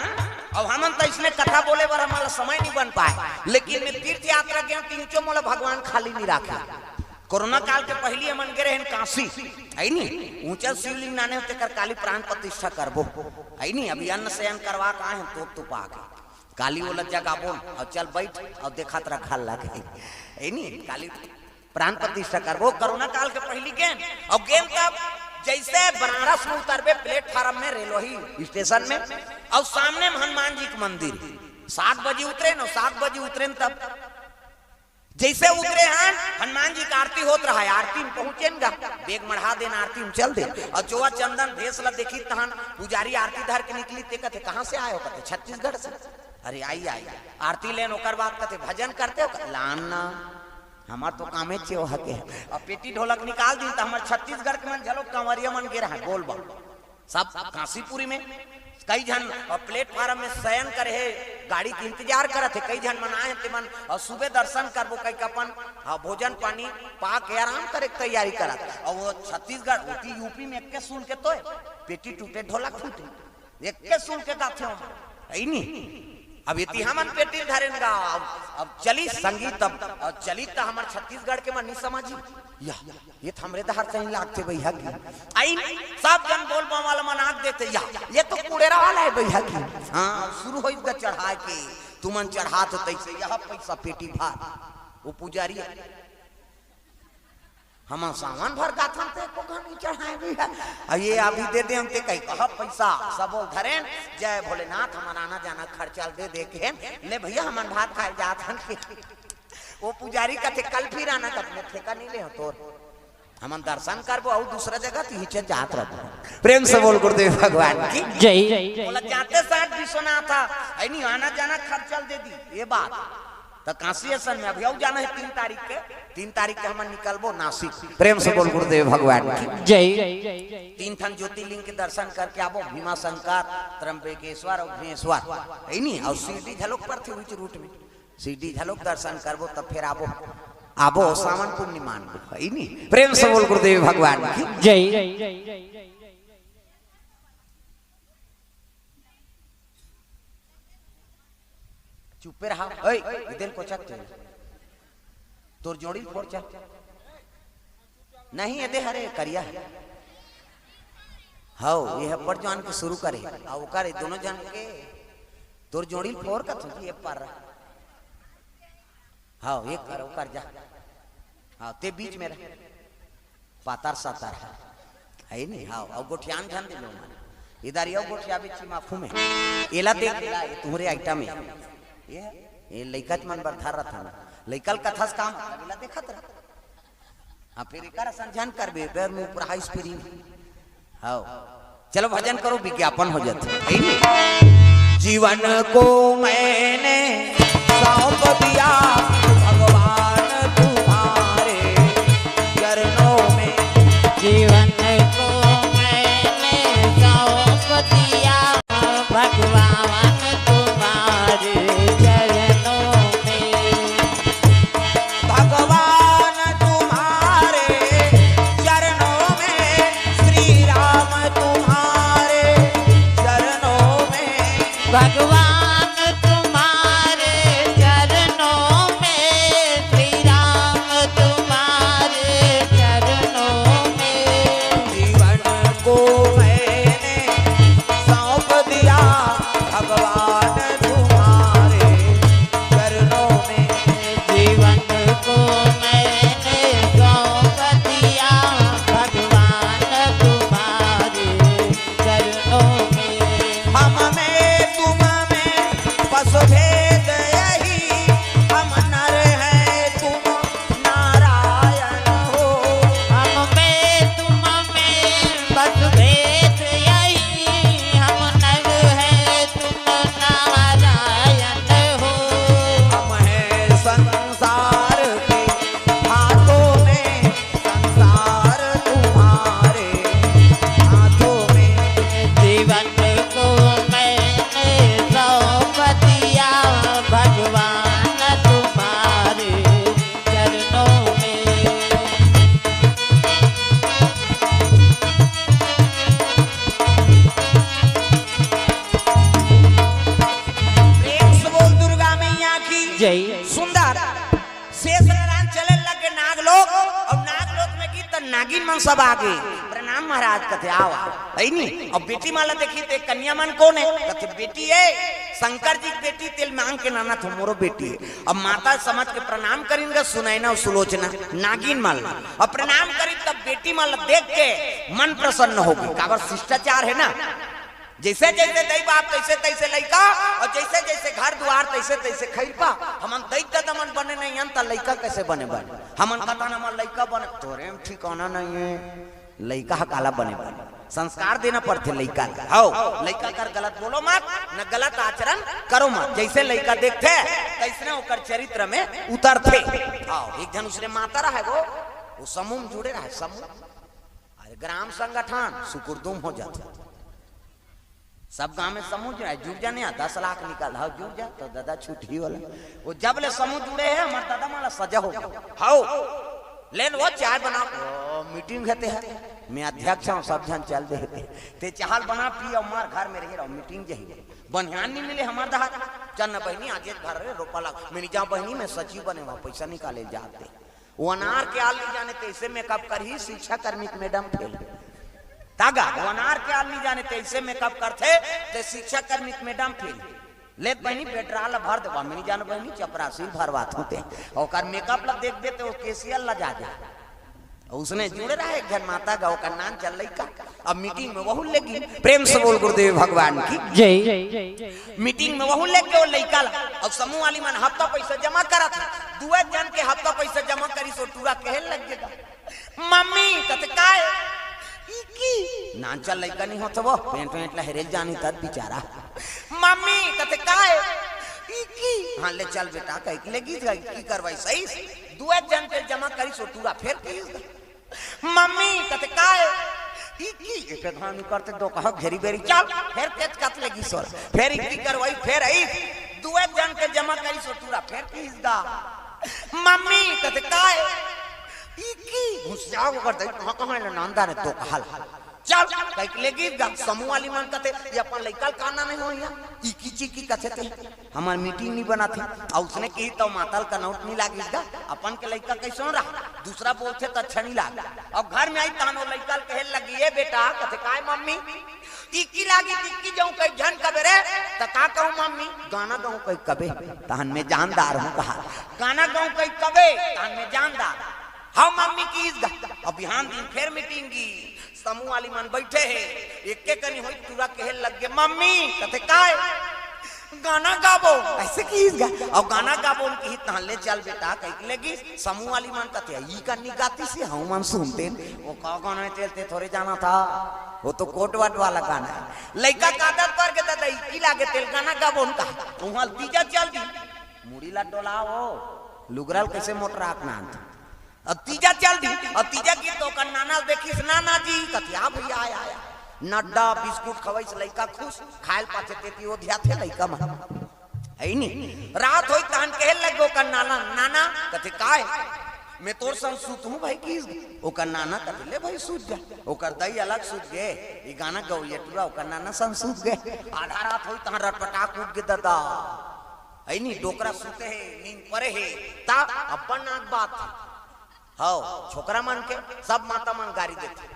अब हमन तो इसने कथा बोले बर हमला समय नहीं बन पाए, लेकिन मैं तीर्थ यात्रा गया, तीन चो मोला भगवान खाली नहीं राखे। कोरोना काल के पहिली हमन गे रहेन काशी, है नी? ऊंचा शिवलिंग नाने होते कर काली प्राण प्रतिष्ठा करबो, है नी? अभी अन्न शयन करवा के आए हैं, तोप तुपा के। काली ओला जगाबोन, अउ चल बैठ, अउ देखत रह घर लगे, है नी? काली प्राण प्रतिष्ठा करबो। कोरोना काल के पहिली गेन, अउ गेन तब जैसे बनारस में उतरबे प्लेटफार्म में रेलवे स्टेशन में, अउ सामने में हनुमान जी के मंदिर, सात बजे उतरेन, अउ सात बजे उतरेन तब जइसे उतरे हन, हनुमान जी के आरती होत रहय, आरती में पहुंचेन गा, बेग मढ़ा देन, आरती में चल देन। अउ जोवा चंदन भेस ल देखिस तहन पुजारी आरती धर के निकलिस, ते कथे, "कहाँ से आए हो?" कथे, "छत्तीसगढ़ से।" "अरे, आइए, आइए।" आरती लेन, ओकर बाद कथे, "भजन करते हो?" कथे, "लान ना, हमर तो कामे चे ओहा के।" अब पेटी ढोलक निकाल दिन, त हमर छत्तीसगढ़ के मन घलो कंवरिया मन गे रहय, बोल बम। सब कांसीपुरी में कई झन प्लेटफार्म में शयन करे हे, गाड़ी के इंतजार करत हे, कई झन मन आए हे, ते मन अउ सुबह दर्शन करबो कहिके अपन, हाँ, भोजन पानी पा के आराम करे के तैयारी करत। अउ वो छत्तीसगढ़, ओती यूपी में एक्के सुन के तोय पेटी टूटे, ढोलक टूटे, एक्के सुन के गाथे हो, है नी? अब एती हमन पेटी धरेन गा, अब, अब चली संगीत, अब, अब चली त हमर छत्तीसगढ़ के मन नी समझी। या, ये त हमरे डहर सही लागथे भैया की। आई, सब झन बोल बम वाला मन आंख देथे, या, ये तो कुड़ेरा वाला हे भैया की। हाँ, शुरू होइस गा चढ़ाय के, तुमन चढ़ात हो तइसे, यह पैसा पेटी भर। वो पुजारी हे, हमन सावन भर गाथन, ते एको घनी चढ़ाए भैया। अब ये अभी दे दे, हम ते कही, कहा पैसा, सब बोल धरेन, "जय भोलेनाथ, हमन आना जाना खर्चा ल दे दे के, ले भैया, हमन भात खाए जात हन।" वो पुजारी कथे, "कल फिर आना।" कथे, "ठेका नी ले हो तोर, हमन दर्शन करबो अउ दूसरा जगह तिही चल जात रहबो।" प्रेम से बोल गुरुदेव भगवान की जय। बोला, "जाते साथ विश्वनाथ था, ऐ नी आना जाना खर्चा ल दे दी।" ये बात त कांसी असन में अभी अउ जाना हे तीन तारीख के, तीन तारीख के हमन निकलबो नासिक। प्रेम से बोल गुरुदेव भगवान की जय। तीन ठन ज्योतिर्लिंग के दर्शन करके आबो, भीमा शंकर, त्र्यंबकेश्वर अउ घृणेश्वर, है नी? अउ शिरडी घलोक परथे उहीच रूट में, शिरडी घलोक दर्शन करबो, तब फिर आबो, आबो सावन पूर्णिमा में, है नी? प्रेम से बोल गुरुदेव भगवान की जय। चुप्पे रहा। ओए, इदेन कोचक तू। तोर जोड़ी फोर चल। नहीं, एदे हरे करिया हे। हव, ये अब्बड़ जवान के शुरू करे। आ ओकर ए दोनों जन के तोर जोड़ी फोर कथों जी, ये पर। हव, ये कर, ओकर जा। हव, ते बीच में रह। पातर सातर हे। है नी? हव, अउ गोठियान झन दे लो मन। इधर यो गोठिया बिच माखू में। एला देख, एला, ये तुम्हरे आइटम हे। ये, ये लइका मन बर धर रथन। लइका ल कथस काम, एला देखत रह। हाँ, फिर एकर असन झन करबे, बेर में पूरा हाई स्पीड। हव। चलो भजन करो, विज्ञापन हो जाथे। है नी? जीवन को मैंने सौंप दिया भगवान तुम्हारे चरणों में। जीवन को मैंने सौंप दिया भगवान तुम्हारे चरणों में। भगवान तुम्हारे चरणों में, श्री राम तुम्हारे चरणों में। भगवान तुम्हारे चरणों में, श्री राम तुम्हारे चरणों में। जीवन को मैंने सौंप दिया भगवान तुम्हारे चरणों में। जीवन को मैंने सौंप दिया भगवान तुम्हारे चरणों में। हम में तुम में बस भेद यही, हम नर हैं तुम नारायण हो। हम में तुम में बस भेद यही, हम नर हैं तुम नारायण हो। हम हैं संसार के हाथों में, संसार तुम्हारे हाथों में। जीवन को मैंने सौंप दिया भगवान तुम्हारे चरणों में। प्रेम से बोल दुर्गा मैया की जय। सुंदर शेष नारायण चले लगे नागलोक, अउ नागलोक में की त नागिन मन सब आगे, "प्रणाम महाराज," कथे, "आओ, आओ।" है नी? अउ बेटी मन ला देखी त कन्या मन कोन हे? कथे, "बेटी हे, शंकर जी के बेटी, तेल मांग के लाना थे, मोरो बेटी हे।" अब माता समझ के प्रणाम करिन गा सुनैना अउ सुलोचना, नागिन मन ला। अब प्रणाम करिन तब बेटी मन ला देख के मन प्रसन्न होगे, काबर शिष्टाचार हे ना। जैसे जैसे दई बाप, तैसे तैसे लइका, और जैसे जैसे घर दुआर, तैसे तैसे खैरपा। हमन दई ददा मन बने नहीं हन, त लइका कैसे बने बने? हमन कथन हमर लइका बने, तोरे में ठिकाना नहीं है। लइका ह काला बने बने? संस्कार देना पड़थे लइका ल। हव, लइका कर गलत बोलो मत, न गलत आचरण करो मत। जैसे लइका देखथे, तैसने ओकर चरित्र में उतरथे। हव, एक झन उसने माता रहे, वो, वो समूह में जुड़े रहे, समूह। अरे, ग्राम संगठन सुकुरदुम हो जाथे। सब गांव में समूह जुड़ा है, जुड़ जा नहीं, दस लाख निकाल, हव, जुड़ जा, तो ददा छुट्टी वाला। वो जब ले समूह जुड़े हैं, हमर ददा माला सजा हो गया। हव, ले लो, चाय बना, ओ, मीटिंग हेते है, मैं अध्यक्ष हूँ, सब झन चल दे हेते। ते चाहल बना, पी और मार, घर में रही रहो, मीटिंग जही। बनिहान नहीं मिले हमर दहा, चल न बहिनी, आज एक घर रे, रोपा लाग, मैं नहीं जाऊँ बहिनी, मैं सचिव बने, वहाँ पैसा निकाले जाते। वो अनार के आल नहीं जाने, तैसे मेकअप करही, शिक्षा कर्मी के मैडम फेल। तागा, वो अनार के आल नहीं जाने, तैसे मेकअप करथे, ते शिक्षा कर्मी के मैडम फेल। ले बहिनी, पेट्रोल भर देवा, मैं नहीं जानो बहिनी, चपरासी भरवात होते। ओकर मेकअप ला देख देते, वो केसियल ला जा जा। उसने जुड़े रहे एक झन माता गा, ओकर नान चल लइका। अब मीटिंग में वहू लगी, प्रेम से बोल गुरुदेव भगवान की। जय। मीटिंग में वहू लग गए वो लइका ला। अब समूह वाली मन हफ्ता पैसा जमा करा था, दुए जन के हफ्ता पैसा जमा करी सो टूरा कहे लग गएगा, "मम्मी, कते काय?" "ई की?" नान चल लइका नहीं होत वो, पेंट वेंट ला हेरेल जानी तब बेचारा। "मम्मी, कते काय?" "ई की?" "हाँ, ले चल बेटा, कह के ले गीत गा, की करवाई सही?" दुए जन के जमा करी सो टूरा फेर की "मम्मी, कते काय?" "ई की?" एके धान करते दो कहा घेरी बेरी, "चल, फेर केच कत लगी सोल।" फेर इक्की करवाई, फेर आई, दुए जन के जमा करी सो टूरा, फेर की इसदा, "मम्मी, कते काय?" "ई की?" घुसिया कर दे, कहाँ कहाँ ले नांदा ने तो कहल। "चल, कह के ले गीत गा।" समूह वाली मन कते, "ये अपन लइका ल काना नहीं हो यहाँ, इक्की चिक्की कथे ते।" हमार मीटिंग नहीं बना थे, और उसने कही तो मातल का नोट नहीं लागी गा। अपन के लइका कैसे रहा, दूसरा बोलते तो अच्छा नहीं लाग। अब घर में आई तहन वो लइका कहे लगी, "ए बेटा," कथे, "काय मम्मी?" "इक्की लागी, इक्की जाऊं कई झन कबे रे।" "त का कहूं मम्मी?" "गाना गाऊं कई कबे, तहन में जानदार हूं कहा।" "गाना गाऊं कई कबे, तहन में जानदार।" "हाँ मम्मी," की इस गा। अब बिहान दिन फेर मीटिंग की, समूह वाली मन बैठे हे, एके कनी होई टूरा कहे लग गे, "मम्मी," कथे, "काय?" "गाना गाबो।" ऐसे की गा, "और गाना गाबो," उनकी ही तहन ले चल बेटा, कह के लगी। समूह वाली मन कथे, "ई का निगाती से हम मन सुनते हैं।" "वो का गाना है, तेल ते थोड़े जाना था, वो तो कोट वाट वाला गाना है।" लइका का आदत पर के दादा, "ई की लागे तेल गाना गाबो," उनका, "तू हल तीजा चल दी, मुड़ी ला डोलाओ, लुगरल कैसे मोटराक ना अंत।" अब तीजा चल दी, अब तीजा की तो ओकर नाना देखिस, "नाना जी," कथे, "आ भैया, आया, आया।" नड्डा बिस्कुट खवैस, लइका खुश, खायल पाछे तेती ओधिया थे लइका मन। है नी? रात होई तहन कहे लग ओकर नाना, "नाना," कथे, "काय?" "मैं तोर संग सूतहूं भाई।" की ओकर नाना कथे, "ले भाई सूत जा।" ओकर दई अलग सूत गे, ई गाना गवैया टूरा ओकर नाना संग सूत गे। आधा रात होई तहन रटपटाक उठ गे दादा। है नी, डोकरा सूते हे, नींद परे हे, ता अपन नाक बात हे। हव, छोकरा मन के सब माता मन गारी देथे,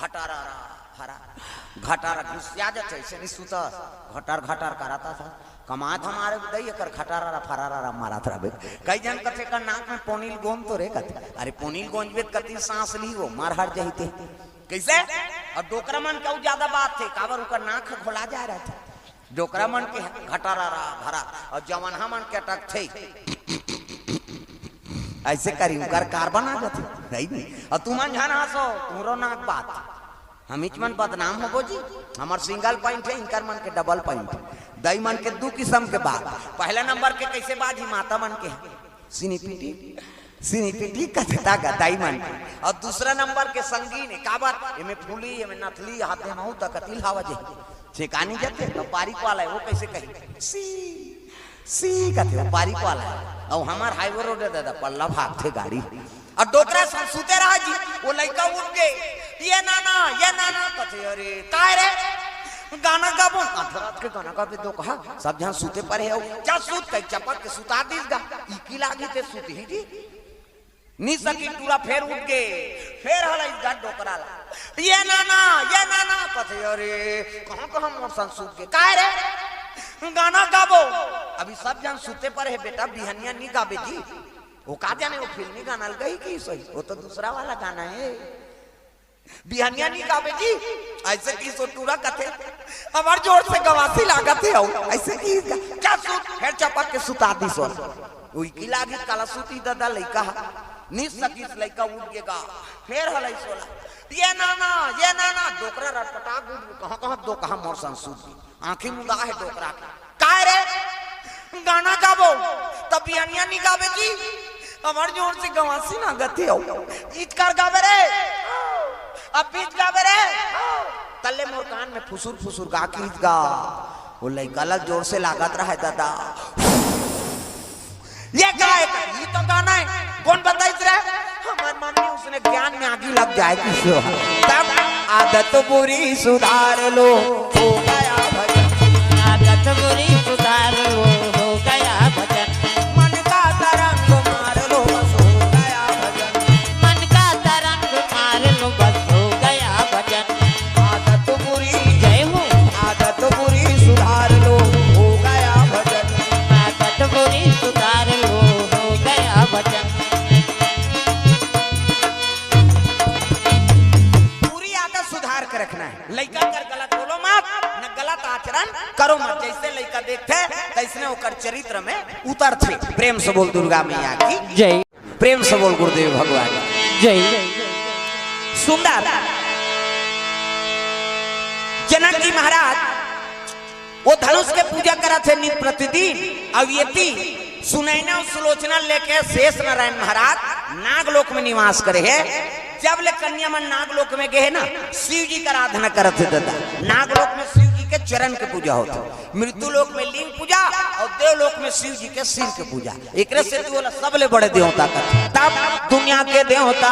"घटारा रा, हरा, घटारा घुसिया जाथे, ऐसे नहीं सुतस, घटार घटार कराता था, कमात हमारे दई एकर घटारा रा, फरारा रा मारत रहबे।" कई झन कथे, "का नाक में पोनील गोंद तो रे," कथे, "अरे पोनील गोंजबे कति सांस ली वो, मार हट जही ते।" कैसे? अब डोकरा मन के अउ ज्यादा बात थे, काबर ओकर नाक ह घोला जा रहा था। डोकरा मन के घटारा रा भरा, और जवनहा मन के अटक थे। ऐसे करी, उनकर कार बना जाथे, है नी? और तुमन झन हंसो, तुमरो नाक बात। हमीच मन बदनाम होबो जी, हमर सिंगल पॉइंट है, इनकर मन के डबल पॉइंट। दई मन के दू किस्म के बात। पहला नंबर के कैसे बाजी माता मन के, सिनी पीटी, सिनी पीटी कथे ता गा दई मन के। और दूसरा नंबर के संगीन है, काबर? एमे फूली, एमे नथली, हाथे महू तक तिल हवा जे। छेकानी जाथे, तो पारी को आला है, वो कैसे कही? सी, सी कथे, वो पारी को आला है। और हमार हाईवे रोड है दादा, पल्ला भागथे गाड़ी। और डोकरा संग सूते रहा जी, वो लइका उठ गे, "ये नाना, ये नाना," कथे, "अरे, काय रे?" "गाना गाबो।" आधा रात के गाना गाबे दो कहा, सब झन सूते परे हे, "जा सूत," कही चपक के सुता दिस गा, "इकी लागी ते सूत ही जी।" नी सकी टूरा फेर उठ गे, फेर हलाइस गा डोकरा ला, "ये नाना, ये नाना," कथे, "अरे, कहाँ कहाँ मोर संग सूत गे, काय रे?" "गाना गाबो।" अभी सब झन सूते परे हे बेटा, बिहनिया नी गाबे जी। वो का जाने, वो फिल्मी गाना लगा ही कि सही, वो तो दूसरा वाला गाना है। बिहनिया नी गाबे जी, अइसे किहिस ओ टूरा कथे, "हमर जोर से गवासी लागत हे अउ," अइसे किहिस गा, "जा सुत," फेर चपक के सुता दिस ओ। उइकी लागिस काला सुती ददा लइका ह, नी सकिस लइका उठ गे गा, फेर हलइस ओला, "ये नाना, ये नाना," डोकरा रटपटा गुद, कहाँ कहाँ दो कहाँ मोर संग सुत गे। आँखी मुंदा हे डोकरा के। "काय रे? गाना गाबो? त बिहनिया नी गाबे जी? हमर जोर से गवासी लागत हे अउ।" "इचकर गाबे रे, अब बीच गाबे रे।" तल्ले मोर कान में फुसुर फुसुर गा किहिस गा। ओ लइका ला जोर से लागत रहय ददा। ये काय? ये तो गाना है। कौन बताइस रे? हमर मम्मी, उसने ज्ञान में आगी लग जाए किसी हो। तब आदत बुरी सुधार लो, हो गया भजन। आदत बुरी सुधार लो, हो गया भजन। मन का तरंग मार लो, बस हो गया भजन। मन का तरंग मार लो, बस हो गया भजन। आदत बुरी, जय हो। आदत बुरी सुधार लो, हो गया भजन। आदत बुरी सुधार लो, हो गया भजन। बुरी आदत सुधार के रखना है। लइका कर गलत बोलो मत, न गलत आचरण करो मत। जइसे लइका देखथे, तइसने ओकर चरित्र में उतरथे। प्रेम से बोल दुर्गा मैया की जय। प्रेम से बोल गुरुदेव भगवान। जय। सुंदर। जनक जी महाराज वो धनुष के पूजा करत हे नित प्रतिदिन। अउ एती सुनैना अउ सुलोचना लेके शेष नारायण महाराज नागलोक में निवास करे हे। जब ले कन्या मन नागलोक में गे हे ना, शिव जी के आराधना करत हे ददा। नागलोक में शिव जी के चरण के पूजा होथे। मृत्यु लोक में लिंग पूजा अउ देवलोक में शिव जी के सिर के पूजा। एकरे सेती ओला सबले बड़े देवता कथे। तब दुनिया के देवता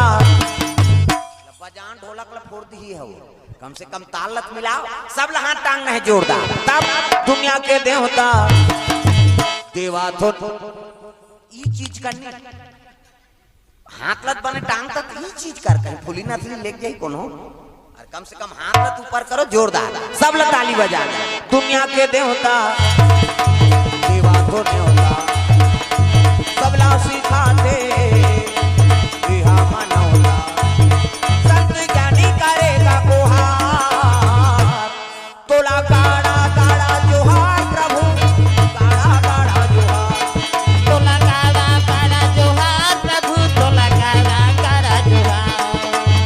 बजान ढोलक ला फोर दिही हव, कम से कम ताल ला त मिलाव, सब ला हाथ टांगना हे जोरदार। तब दुनिया के देवता देवा थो ई चीज करनी, हाथ ला त बने टांग त ई चीज कर, कहीं फूली नथली लेके जाही कोनो। अउ कम से कम हाथ ला त ऊपर करो जोरदार, सब ला ताली बजा। दुनिया के देवता देवा थो नेवता, सबला सिखाथे इहा मनौता। संत ज्ञानी करेगा गुहार, तोला गाड़ा गाड़ा जोहार प्रभु, गाड़ा गाड़ा जोहार। तोला गाड़ा गाड़ा जोहार प्रभु, तोला गाड़ा गाड़ा जोहार।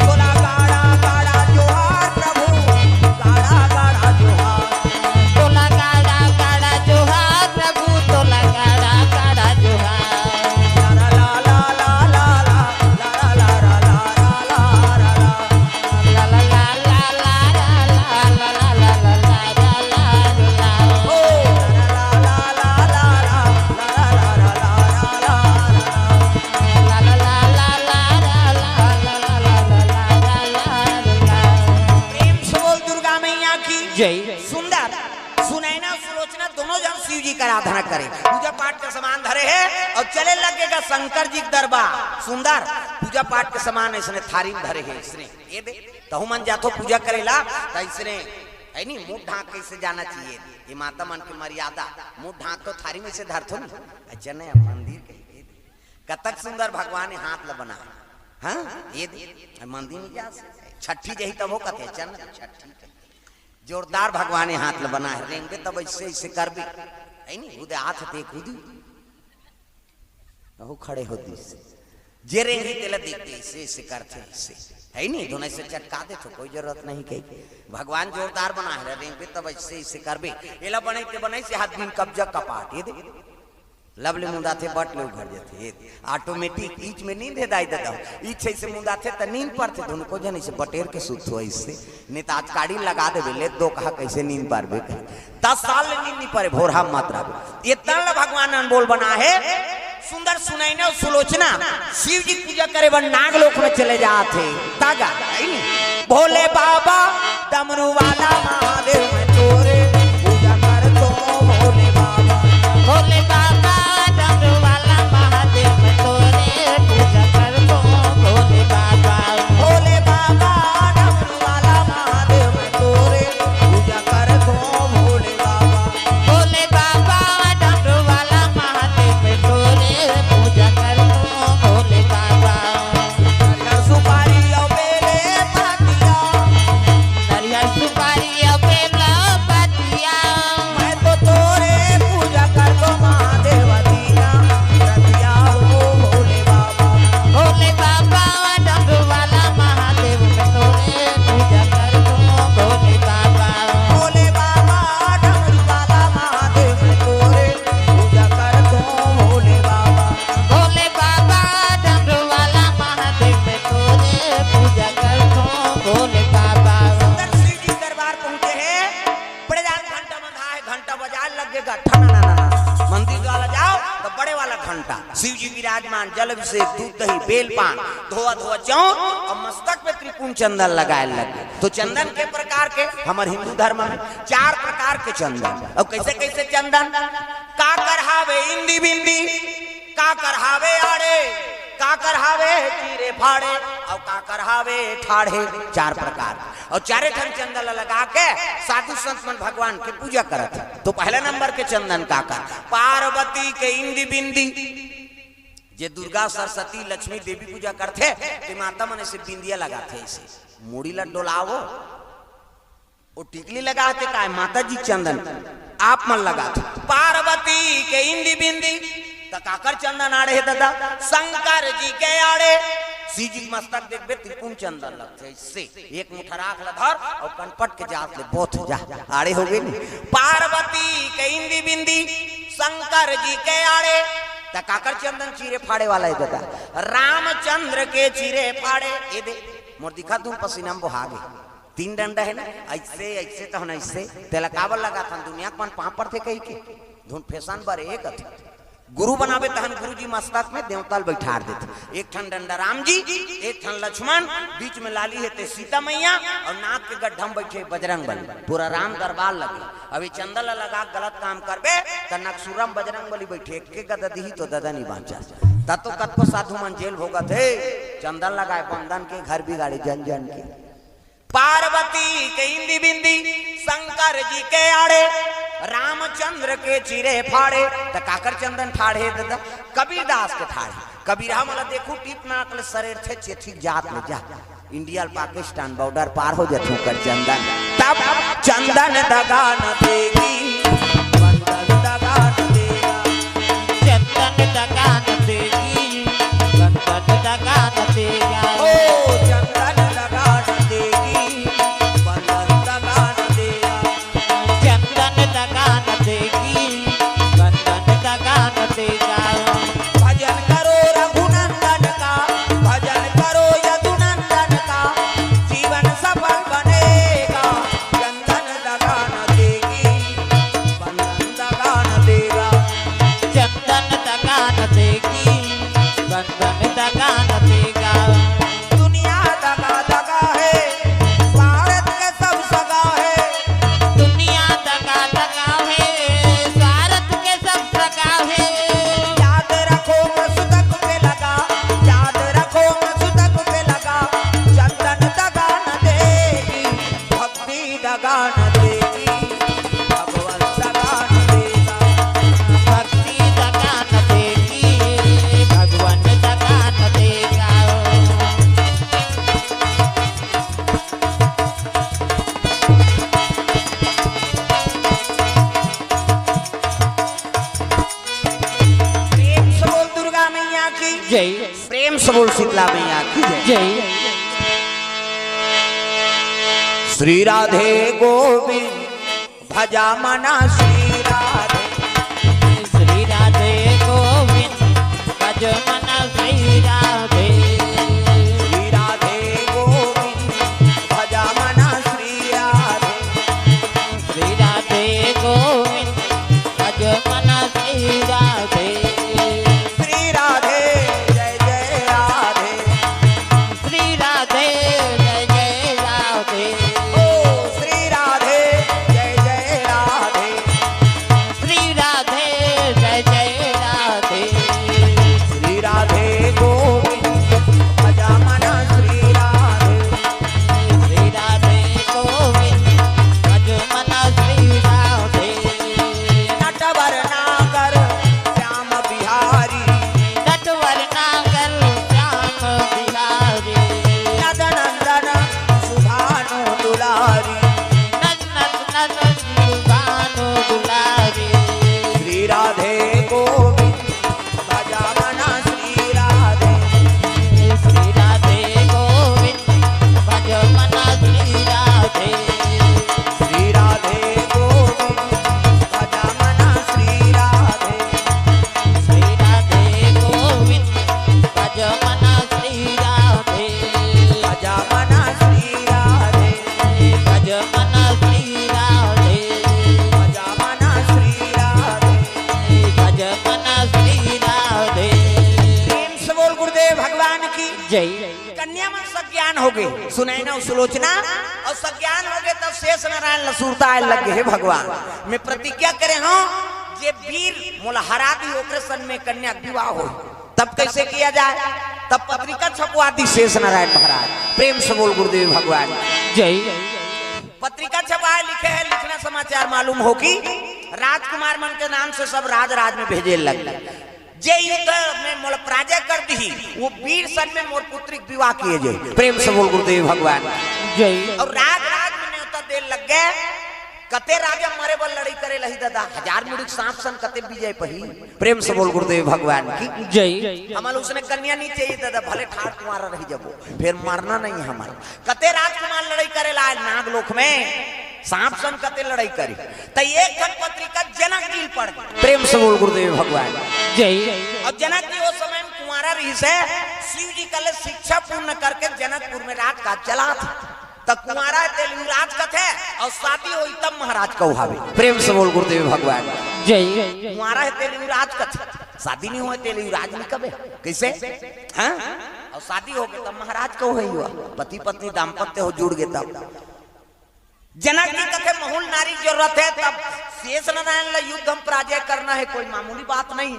तोला गाड़ा गाड़ा जोहार प्रभु, गाड़ा गाड़ा जोहार। तोला गाड़ा गाड़ा जोहार प्रभु, तोला गाड़ा गाड़ा जोहार। ला ला ला ला ला ला ला। प्रेम से बोल दुर्गा मैया की जय। सुंदर सुनैना सुलोचना दोनों जन शिव जी के आराधना करे, पूजा पाठ के सामान धरे हे अउ चले लगे गा शंकर जी के दरबार। सुंदर पूजा पाठ के सामान अइसने थारी में धरे हे, अइसने ए दे, तहू मन जाथो पूजा करे ला, त अइसने, है नी, मुंह ढांक के अइसे जाना चाहिए। ये माता मन के मर्यादा, मुंह ढांक तो थारी में से धरथो नी। अच्छा नहीं, मंदिर कही के कतक सुंदर भगवान ये हाथ ला बना है। हाँ, ये दे, मंदिर में जा से, छठी जही तब हो कथे, चल ना, छठी कही। जोरदार भगवान ये हाथ ला बना है, रेंगबे तब अइसे, अइसे करबे। है नी, उदे हाथ ते खुद। अहू खड़े हो दिस। जे रेंगी तेला देख दे, अइसे, अइसे करथे, अइसे। है नी, दोनों अइसे चटका देथो, कोई जरूरत नहीं कही। भगवान जोरदार बना है, रेंगबे तब अइसे, अइसे करबे। एला बने ते बने से हाथ दिन कब्जा कपाट, ये दे। लब ले मुंदाथे, बट ले उघर जाथे, ये दे। Automatic, ईच में नींद हे दाई ददा। ईच अइसे मुंदाथे त नींद परथे, दोनों को जन अइसे बटेर के सुत हो अइसे। नहीं त आज काड़ी लगा देबे, ले दो कहा कइसे नींद पारबे कही। दस साल ले नींद नहीं परे, भोरहा मत रहबे। ये तन ल भगवान अनमोल बना है। सुंदर सुनैना अउ सुलोचना शिव जी पूजा करे बर नागलोक में चले जात हे। तागा, है नी? भोले बाबा डमरू वाला महादेव मैं तोरे पूजा करथों भोले बाबा। भोले बाबा डमरू वाला महादेव मैं तोरे पूजा करथों भोले बाबा। भोले बाबा डमरू वाला महादेव मैं तोरे पूजा करथों भोले बाबा। भोले बाबा डमरू वाला महादेव मैं तोरे पूजा करथों भोले बाबा। नारियल सुपारी अउ बेले पाती ठनननन। मंदिर द्वार ला जाओ तो बड़े वाला घंटा, शिव जी विराजमान, जल अभिषेक, दूध दही, बेल पान, धोआ धोआ चाउर अउ मस्तक पे त्रिपुंड चंदन लगाए लगे। तो चंदन के प्रकार के हमर हिंदू धर्म में चार प्रकार के चंदन। अउ कैसे कैसे चंदन? काकर हावे इंदी बिंदी, काकर हावे आड़े, काकर हावे चीरे फाड़े, अउ काकर हावे ठाढ़े। चार प्रकार। अउ चारे ठन चंदन ला लगा के साधु संत मन भगवान के पूजा करत हे। तो पहला नंबर के चंदन काकर? पार्वती के इंदी बिंदी। जे दुर्गा, सरस्वती, लक्ष्मी, देवी पूजा करथे, ते माता मन ऐसे बिंदिया लगाथे, ऐसे मुड़ी ला डोलावो, ओ टिकली लगाथे काय? माता जी चंदन आप मन लगाथे। पार्वती के इंदी बिंदी, त काकर चंदन आड़े हे ददा? शंकर जी के आड़े। शिव जी के मस्तक देखबे, त्रिपुंड चंदन लगथे, ऐसे एक मुठा राख ला धर अउ कनपट के जात ले बोथ जा, आड़े हो गे नी। पार्वती के इंदी बिंदी, शंकर जी के आड़े, त काकर चंदन? चीरे फाड़े वाला हे ददा, रामचंद्र के चीरे फाड़े। ए दे, मोर दिखा दूं, पसीना में बोहा गे। तीन डंडा हे ना, ऐसे, ऐसे तो हम ऐसे, तेला काबर लगाथन? दुनिया के मन पाँव पड़थे कहिके, धुन फैशन बर एक अथे। गुरु बनाबे तहन गुरु जी मस्तक में देवता ल बैठार देथे। एक ठन डंडा राम जी, एक ठन लक्ष्मण, बीच में लाली हे ते सीता मैया, अउ नाक के गड्ढा में बैठे बजरंग बली। पूरा राम दरबार लगे। अब ये चंदन ला लगा के गलत काम करबे, त नकसुरम बजरंग बली बैठे, एक के गदा दिही तो ददा नी बाँचस। त तो कतको साधु मन जेल भोगत हे, चंदन लगाए बंदन के, घर बिगाड़े जन जन के। पार्वती के इंदी बिंदी, शंकर जी के आड़े, रामचंद्र के चीरे फाड़े। त काकर चंदन ठाढ़े ददा? कबीरदास के ठाढ़े। कबीरहा मन ला देखू, टीप नाक ले सरेरथे, चेथिक जात ले जा। इंडिया ल पाकिस्तान बॉर्डर पार हो जाथे ओकर चंदन। तब चंदन दगा न देगी, बंदन दगा न देगा। चंदन दगा न देगी, बंदन दगा न देगा। ओ चंदन दगा न देगी, बंदन दगा न देगा। चंदन दगा न देगी, बंदन दगा न देगा। भजन करो रघुनंदन का, भजन करो यदुनंदन का, जीवन सफल बनेगा। चंदन दगा न देगी, बंदन दगा न देगा। चंदन दगा न देगी, बंदन दगा न देगा। दुनिया दगा दगा है, स्वार्थ के सब सगा है। दुनिया दगा दगा है, स्वार्थ के सब सगा है। याद रखो मस्तक पे लगा, याद रखो मस्तक पे लगा। चंदन दगा न देगी, भक्ति दगा न देगी, भगवंत दगा न देगा। भक्ति दगा न देगी, भगवंत दगा न देगा। प्रेम से बोल दुर्गा मैया की जय। प्रेम से बोल शीतला मैया की जय। जय। श्री राधे गोविंद भजा मना श्री राधे। श्री राधे गोविंद भज मना श्री राधे। श्री राधे गोविंद भजा मना श्री राधे। श्री राधे गोविंद भज मना श्री राधे। श्री राधे जय जय राधे। श्री राधे जय जय राधे। ओ श्री राधे जय जय राधे। श्री राधे जय जय राधे। श्री राधे गोविंद भजा मना श्री राधे। श्री राधे गोविंद भज मना श्री राधे। नटवर नागर श्याम बिहारी। नटवर नागर श्याम बिहारी। नद नंदन सुभानु दुलारी। नद नंदन सुभानु दुलारी। श्री राधे गोविंद भजा मना श्री राधे। श्री राधे गोविंद भज मना श्री राधे। श्री राधे गोविंद भजा मना श्री राधे। श्री राधे गोविंद भज मना श्री राधे। भजा मना श्री राधे। भज मना श्री राधे। भजा मना श्री कन्या मन सज्ञान होगे, सुनैना अउ सुलोचना, अउ सज्ञान होगे, तब शेष नारायण ल सुरता आए लग गे, "हे भगवान, मैं प्रतिज्ञा करे हंव, जे बीर मोला हरा दिही, ओकरे संग में कन्या के विवाह होही।" तब कैसे किया जाए? तब पत्रिका छपवा दिस शेष नारायण महाराज। प्रेम से बोल गुरुदेव भगवान। जय। पत्रिका छपाए, लिखे हे, लिखना समाचार मालूम हो कि राजकुमार मन के नाम से सब राज राज में भेजे लग गे। जे युद्ध में मोला पराजय कर दिही, वो बीर संग में मोर पुत्री के विवाह किए जाही। प्रेम से बोल गुरुदेव भगवान। जय। अउ राज राज में नेवता दे लग गे। कते राजा मरे बर लड़ई करे ल आही दादा, हजार मुड़ी के सांप संग कते विजय पाही। प्रेम से बोल गुरुदेव भगवान की। जय। हमला उसने कन्या नहीं चाहिए दादा, भले ठाढ़ कुंवारा रही जाबो, फेर मरना नहीं हमला। कते राजकुमार लड़ई करे ल आए नागलोक में, सांप संग कते लड़ई करी। त एक ठन पत्रिका जनक जी ल पड़ गे। प्रेम से बोल गुरुदेव भगवान। जय। अउ जनक जी ओ समय में कुंवारा रहिस हे, शिव जी कहले शिक्षा पूर्ण करके जनकपुर में राजकाज चलात हे। त कुंवारा हे तेला युवराज कथे, अउ शादी होही तब महाराज कहवाबे। प्रेम से बोल गुरुदेव भगवान। जय। कुंवारा हे तेला युवराज कथे, शादी नहीं होय तेला युवराज नहीं कबे। कैसे? हाँ? अउ शादी होगे तब महाराज कहवाही, पति पत्नी दाम्पत्य हो जुड़ गे तब। जनक जी कथे, "महूं ल नारी के जरूरत हे, तब शेष नारायण ल युद्ध में पराजय करना हे, कोई मामूली बात नहीं।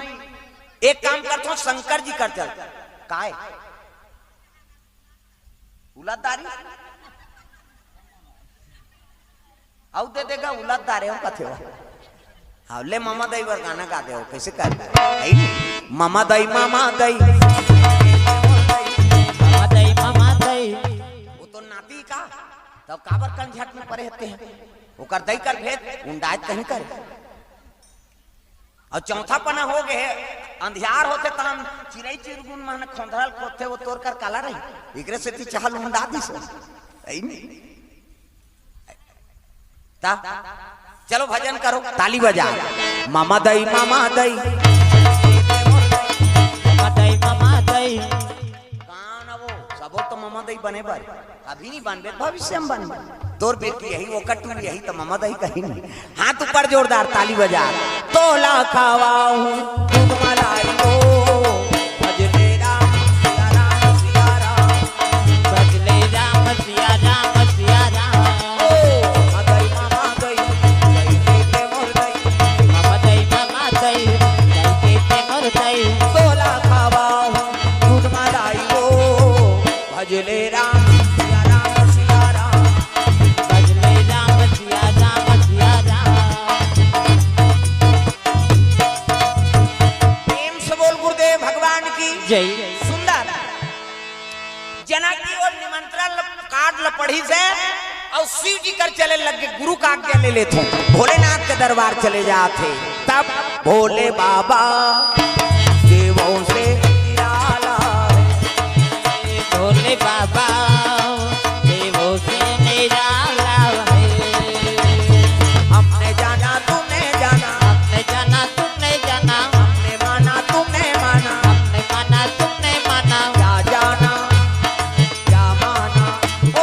एक काम करथंव, शंकर जी कर चल।" काय? उलद दारी? अउ दे देगा, उलद दारे हो कथे हो। हाँ, ले ममा दई बर गाना गा दे हो, कैसे कर दे? है नहीं? ममा दई, ममा दई। ममा दई, ममा दई। वो तो नाती का, तब काबर कंझट में पड़े रहते हैं? ओकर दई कर भेद, उंडायत कहीं करे। अउ चौथा पना हो गे हे, अंधियार होथे तहन चिरई चिरगुन मन खोंधरल खोदथे, वो तोर कर काला रही, एकरे सेती चाह ल उंडा दिस। है नहीं? ता, चलो भजन करो, ताली बजा। ममा दई, ममा दई। ममा दई, ममा दई। कौन वो? सबो तो ममा दई बने बर। अभी नहीं बनबे, भविष्य में बनबे। तोर बेटी यही, वो कटू यही, तो ममा दई कहीं नहीं। हाथ ऊपर जोरदार, ताली बजा। तोला खवाहूं दूध मलाई हो, भजले राम सिया राम सिया राम। भजले राम सिया राम सिया राम। ओ, ममा दई, ममा दई, दई दे दे मोर दई। ममा दई, ममा दई, दई दे दे मोर दई। तोला खवाहूं दूध मलाई हो, भजले राम सिया राम सिया राम। भजले राम सिया राम सिया राम। प्रेम से बोल गुरुदेव भगवान की। जय। सुंदर। जनक जी वो निमंत्रण ल-, कार्ड ल पढ़िस हे अउ शिव जी कर चले लग गे, गुरु का आज्ञा ले लेथों, भोलेनाथ के दरबार चले जात हे। तब भोले बाबा देवों से निराला है। भोले बाबा देवों से निराला है। हमने जाना, तुमने जाना, हमने जाना, तुमने जाना, हमने माना, तुमने माना, हमने माना, तुमने माना। क्या जाना, क्या माना, ओ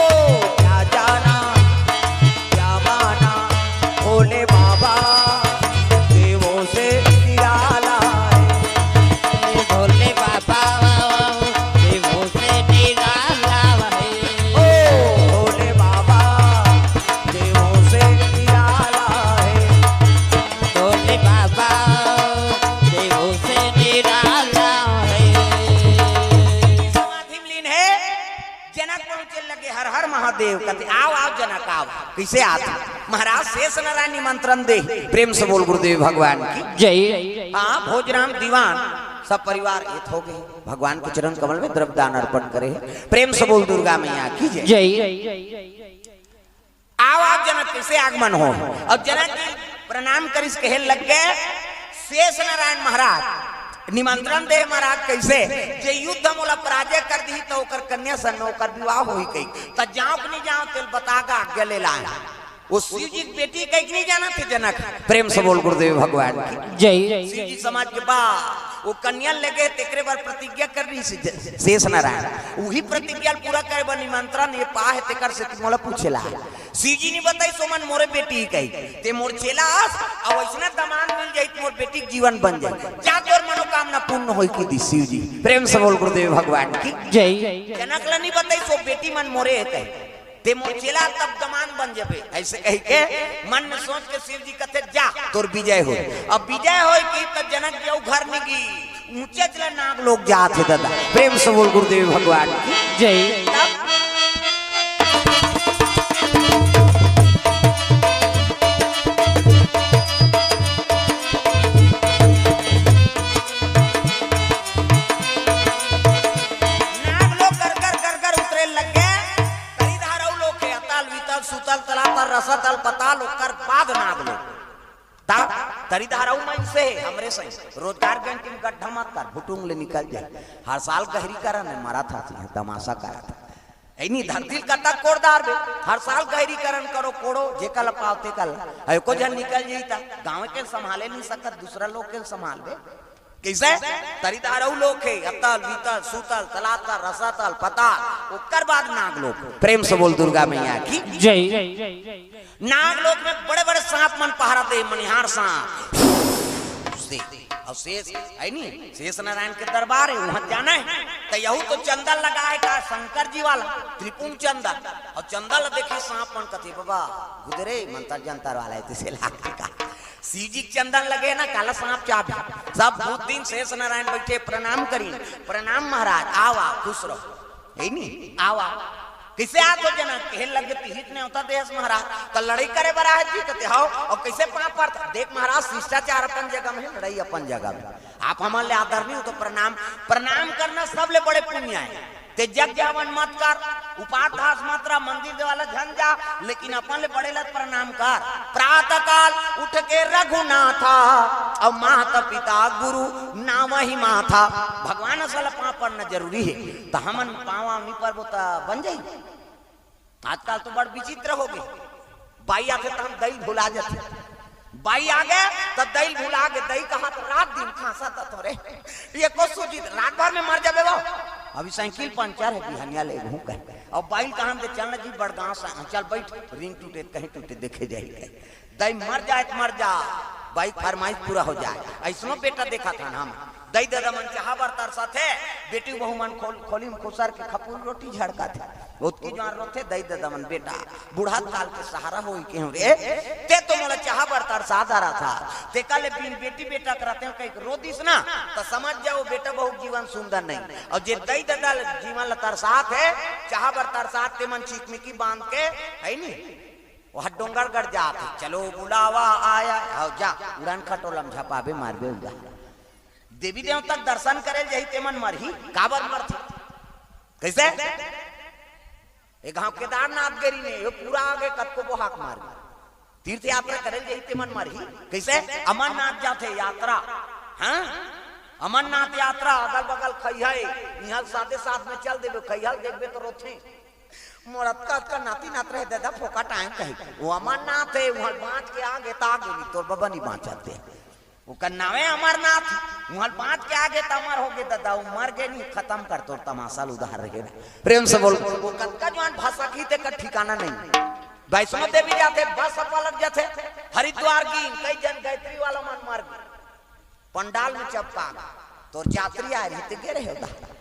क्या जाना, क्या माना, भोले बाबा देवों से निराला है। भोले बाबा देवों से निराला है। ओ भोले बाबा देवों से निराला है। भोले बाबा देवों से निराला है। समाधि में लीन है, जनक पहुंचे लगे, "हर हर महादेव," कथे, "आओ, आओ जनक, आओ।" कैसे आत? महाराज शेष नारायण निमंत्रण दे। प्रेम से बोल गुरुदेव भगवान की। जय। हाँ, भोजराम दीवान सब परिवार एक हो गए, भगवान के चरण कमल में द्रव्य दान अर्पण करे। प्रेम से बोल दुर्गा मैया की जय। जय। आओ, आओ जनक, कैसे आगमन हो? अउ जनक जी प्रणाम करिस, कहे लग गे, "शेष नारायण महाराज निमंत्रण दे महाराज, कैसे? जे युद्ध मोला पराजय कर दिही, त ओकर कन्या संग ओकर विवाह होही कही। त जांव कि नहीं जांव, तेला बता गा, आज्ञा ले लाए।" वो शिव जी के बेटी कही कि नहीं जानथे जनक? प्रेम से बोल गुरुदेव भगवान की। जय। शिव जी समाज के बा, वो कन्या लेगे, तेकरे बर प्रतिज्ञा कर रही से ज-, शेष नारायण। वही प्रतिज्ञा ल पूरा करे बर निमंत्रण ये पा हे, तेकर से मोला पूछे ला। शिव जी नहीं बताइस, "ओमन मोरे बेटी कही, ते मोर चेला अस, अउ अइसना दमांद मिल जाही त मोर बेटी के जीवन बन जाही।" जा तोर मनोकामना न पुण्य होई कि दी शिव जी। प्रेम से बोल गुरुदेव भगवान की। जय। जनक ला नहीं बताई सो बेटी मन मोरे हे कहे, ते मोर चेला तब दमान बन जबे, ऐसे कह के मन में सोच के शिव जी कथे जा तोर विजय हो। अब विजय होई कि त जनक जऊ घर निगी ऊंचे चला नाग लोग जात हे दादा। प्रेम से बोल गुरुदेव भगवान की। जय। तब नाग लोग गरगर गरगर उतरे लग गए। कई धारऊ लोग के अतल वितल सुतल तलातल रसतल पताल ओकर बाद नाग लोग। ता तरी धारऊ मन से हमरे सही रोजगार गंज के गड्ढा मत कर भुटुंग ले निकल जाए। हर साल गहरी करन है मरा था तमाशा करा था। ऐनी धरती कतक कोड़दार बे। हर साल गहरीकरण करो कोड़ो जेकर पावते कल। एको झन निकल जाई ता गांव के संभाले नहीं सकत दूसरा लोग के संभाल बे। कैसे? तरीदारऊ लोग के अतल वितल सुतल तलातल रसातल पताल ओकर बाद नाग लोग। प्रेम से बोल दुर्गा मैया की। जय। नाग लोग में बड़े बड़े सांप मन पहरा दे मनिहार सांप। और शेष है नी शेष नारायण के दरबार है वहां जाना है। तो यहू तो चंदन लगा है का शंकर जी वाला त्रिपुंड चंदन। और चंदन ला देखी सांप मन कथे बाबा गुदरे मंत्र जंतर वाला है तिसे लागते का। शिव जी के चंदन लगे ना काला सांप चाबी। सब भूत दिन शेष नारायण बैठे प्रणाम करी। प्रणाम महाराज आओ आओ खुश रहो। है नी आओ आओ। किसे आ तो जना कहे लगे तिहित ने होता देश महाराज। तो लड़ाई करे बरा है जी कते हो। और कैसे पाप पड़ता देख महाराज शिष्टाचार अपन जगह में लड़ाई अपन जगह में। आप हमारे आदरणीय हो तो प्रणाम। प्रणाम करना सबले बड़े पुण्य है। ते जग जावन मत कर उपास मत रह मंदिर देवाला झन जा। लेकिन अपन ले बड़े लत प्रणाम कर। प्रातः काल उठ के रघुनाथा और माता पिता गुरु नावहि माथा। भगवान असल पाँव पड़ना जरूरी है। तो हमन पाँव नहीं पड़बो तो बन जाई। आजकल तो बड़ विचित्र हो गए। बाई आथे त हम दई भुला जाथे। बाई आ गए त दई भुला गए। दई कहा तो रात दिन खांसा त तोरे ये को सूझी रात भर में मर जाबे वो। अभी साइकिल पंचर है बिहनिया ले घूम कर। और बाई कहा हम चल जी बड़गांव से चल बैठ रिंग टूटे कहीं टूटे देखे जाए। दई मर जाए त मर जा। बाई फरमाइश पूरा हो जाए। ऐसनो बेटा देखा था ना हम। दई दादा मन चाहा बर तरसा थे। बेटी बहू मन खोल खोली में खुसर के खपूर रोटी झड़का थे। ओतकी जुआर रोथे दई ददा मन बेटा। बूढ़ा काल के सहारा होई के रे। ते तो मोला चाहा बर तरसा दारा था। ते काले बिन बेटी बेटा कराते हो कहीं रो दिस ना। तो समझ जाओ बेटा बहुत जीवन सुंदर नहीं। और जे दई ददा जीवन ला तरसात है चाहा बर तरसात ते मन चिकमिकी बांध के है नी। वह डोंगरगढ़ जात है चलो बुलावा आया। आओ जा उड़ान खटोलम झपाबे मारबे उड़ा। देवी देवता के दर्शन करे जाही ते मन मरही। काबर मरथे? कैसे? ये गांव केदारनाथ गरी ने ये पूरा आगे कतको बोहाक मार तीर्थ यात्रा करे जाही ते मन मरही। कैसे? अमरनाथ जाथे यात्रा। हाँ, अमरनाथ यात्रा अगल बगल खैहे। यहाँ साथे साथ में चल देबे खैहल देखबे तो रोथे। मोर अतका अतका नाती नात रहे दादा फोकट आए कहे। वो अमरनाथ है वहाँ बांच के आगे तागे नहीं तोर बबा नहीं बांचते। ओकर नावे अमरनाथ। उहाँ बांच के आगे त अमर होगे ददा, उ मर गे नहीं, खतम कर तोर तमाशा ल उधार रहे। प्रेम से बोल। वो कतका जुआन भाषा की तेकर ठिकाना नहीं। वैष्णो देवी जाथे, बस पलट जाथे, हरिद्वार की कई जन गायत्री वाला मन मर गे, पंडाल में चपका गे। तोर जात्री आए रही ते गे रहे उधार।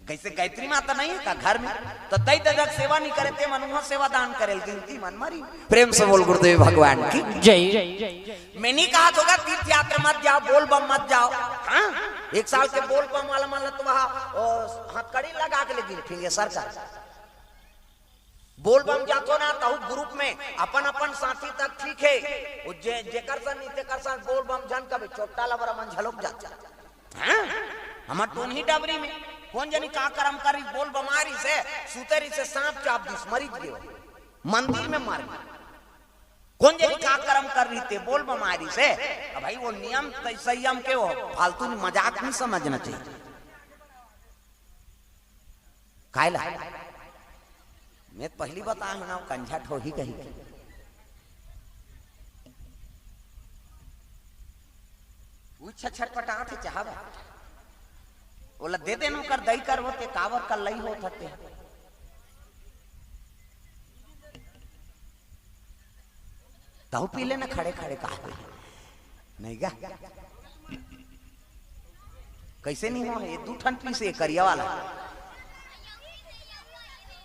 कैसे गायत्री माता नहीं है का घर में? तो दई ददक सेवा नहीं करे ते मन उहाँ सेवा दान करे गिनती मन मरी। प्रेम से बोल गुरुदेव भगवान की जय। मैं नहीं कहा होगा तीर्थ यात्रा मत जाओ, बोल बम मत जाओ। हाँ, एक साल के बोल बम वाला मन ल तो वहाँ ओ, हथकड़ी लगा के ले गिन फिंगे सरकार। बोल बम जातो ना तहु ग्रुप में अपन अपन साथी तक ठीक है। वो जे जेकर सन नहीं तेकर सन बोल बम जन कभी चोट्टा लबरा मन झलक जाता। हाँ? हमर टोनही डबरी में कोन जनी का करम करी बोल बमारी से सुतरी से सांप चाप दिस मरीज गयो। मंदिर में मर गयो। कोन जनी का करम कर रही ते बोल बमारी से। अब भाई वो नियम तय संयम के हो, फालतू नहीं मजाक नहीं समझना चाहिए। कायला? मैं तो पहली बता हूं ना, कंझट हो ही कही। वो इच्छा छटपटात हे चाहबा। ओला दे देन ओकर दई करबो ते काबर कर लई होत हते। तहु पी लेना खड़े खड़े का है। नहीं गा? कइसे नहीं होय? ये दू ठन पीसे, करिया वाला।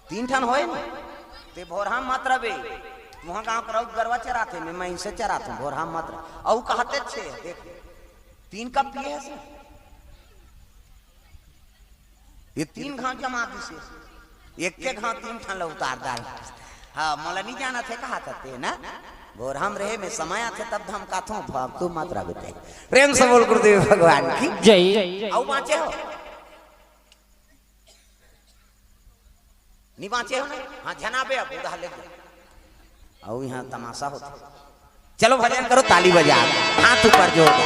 तीन ठन होय ना? ते भोरहा मत रबे। तुहा गांव के राउत गरवा चराथे, मैं, मैं इसे चराथों, भोरहा मत रह। अउ कहते छे, देख, तीन कप पिए हे से। ये तीन घांव जमा दिसे, एक के घांव तीन ठन ला उतार डाल। हाँ, मोला नहीं जाना थे, कहा था ते ना, भोरहा म रहे में समय आथे तब धमकाथों, फालतू मत रह बेटे। प्रेम से बोल गुरुदेव भगवान की। जय। अउ बाँचे हो? नहीं बाँचे हो ना? हाँ, झन आबे अब, उधार ले जा। अउ यहाँ तमाशा होथे। चलो भजन करो, ताली बजा, हाथ ऊपर जोर दो।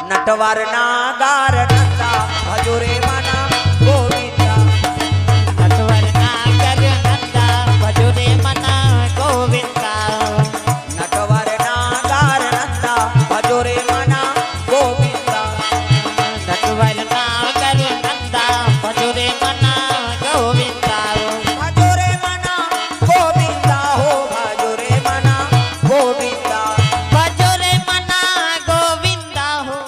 नटवर नागर नंदा, भजो रे मना गोविंदा। नटवर नागर नंदा, भजो रे मना गोविंदा। नटवर नागर नंदा, भजो रे मना गोविंदा। नटवर नागर नंदा, भजो रे मना गोविंदा। भजो रे मना गोविंदा हो, भजो रे मना गोविंदा। भजो रे मना गोविंदा हो।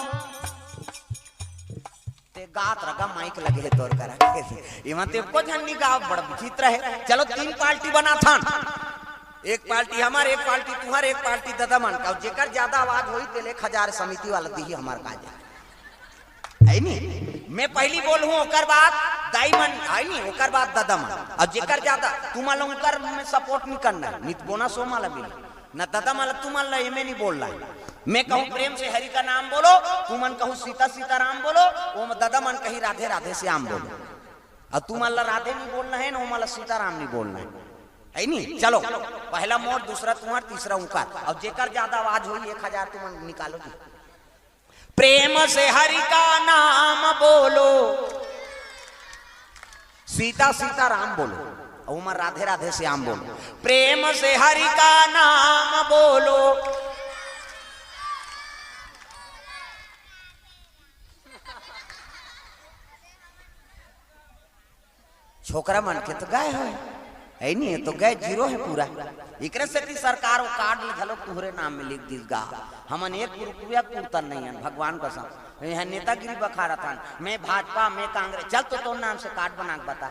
ते गात रगा माइक लगे हे तोर करा। इमा ते को झन नी गाव, बड़ विचित्र हे। चलो तीन पार्टी बनाथन, एक पार्टी हमर, एक पार्टी तुहर, एक पार्टी ददा मन का। जेकर ज्यादा आवाज होई तेले एक हजार समिति वाला दिही हमर काजे। है नी? मैं पहली बोलहूँ, ओकर बाद दाई मन, है नी? ओकर बाद ददा मन। अउ जेकर ज्यादा, तुमन ला ओकर में सपोर्ट नहीं करना है, नहीं तो बोनस ओमा ला मिले। न ददा मन ला, तुमन ला एमे नहीं बोलना है। मैं कहूँ प्रेम से हरि का नाम बोलो, तुमन कहूँ सीता सीताराम बोलो, ओमा ददा मन कही राधे राधे श्याम बोलो। अउ तुमन ला राधे नहीं बोलना है, न ओमा ला सीताराम नहीं बोलना है। है नी? चलो, पहला मोर, दूसरा तुम्हर, तीसरा उंकर। अउ जेकर ज्यादा आवाज होई, एक हजार तुमन निकालो जी। प्रेम से हरि का नाम बोलो, सीता सीता राम बोलो, अउ ओमा राधे राधे श्याम बोलो। प्रेम से हरि का नाम बोलो। छोकरा मन के तो गए हवय, है नी? ये तो गए, जीरो हे पूरा। एकरे सेती सरकार वो कार्ड ल घलो तुहरे नाम में लिख दिस गा। हमन एक रुपया पुरतन नहीं हन, भगवान कसम। यहाँ नेतागिरी बखारत हन, मैं भाजपा, मैं कांग्रेस। चल तो तोर नाम से कार्ड बना के बता,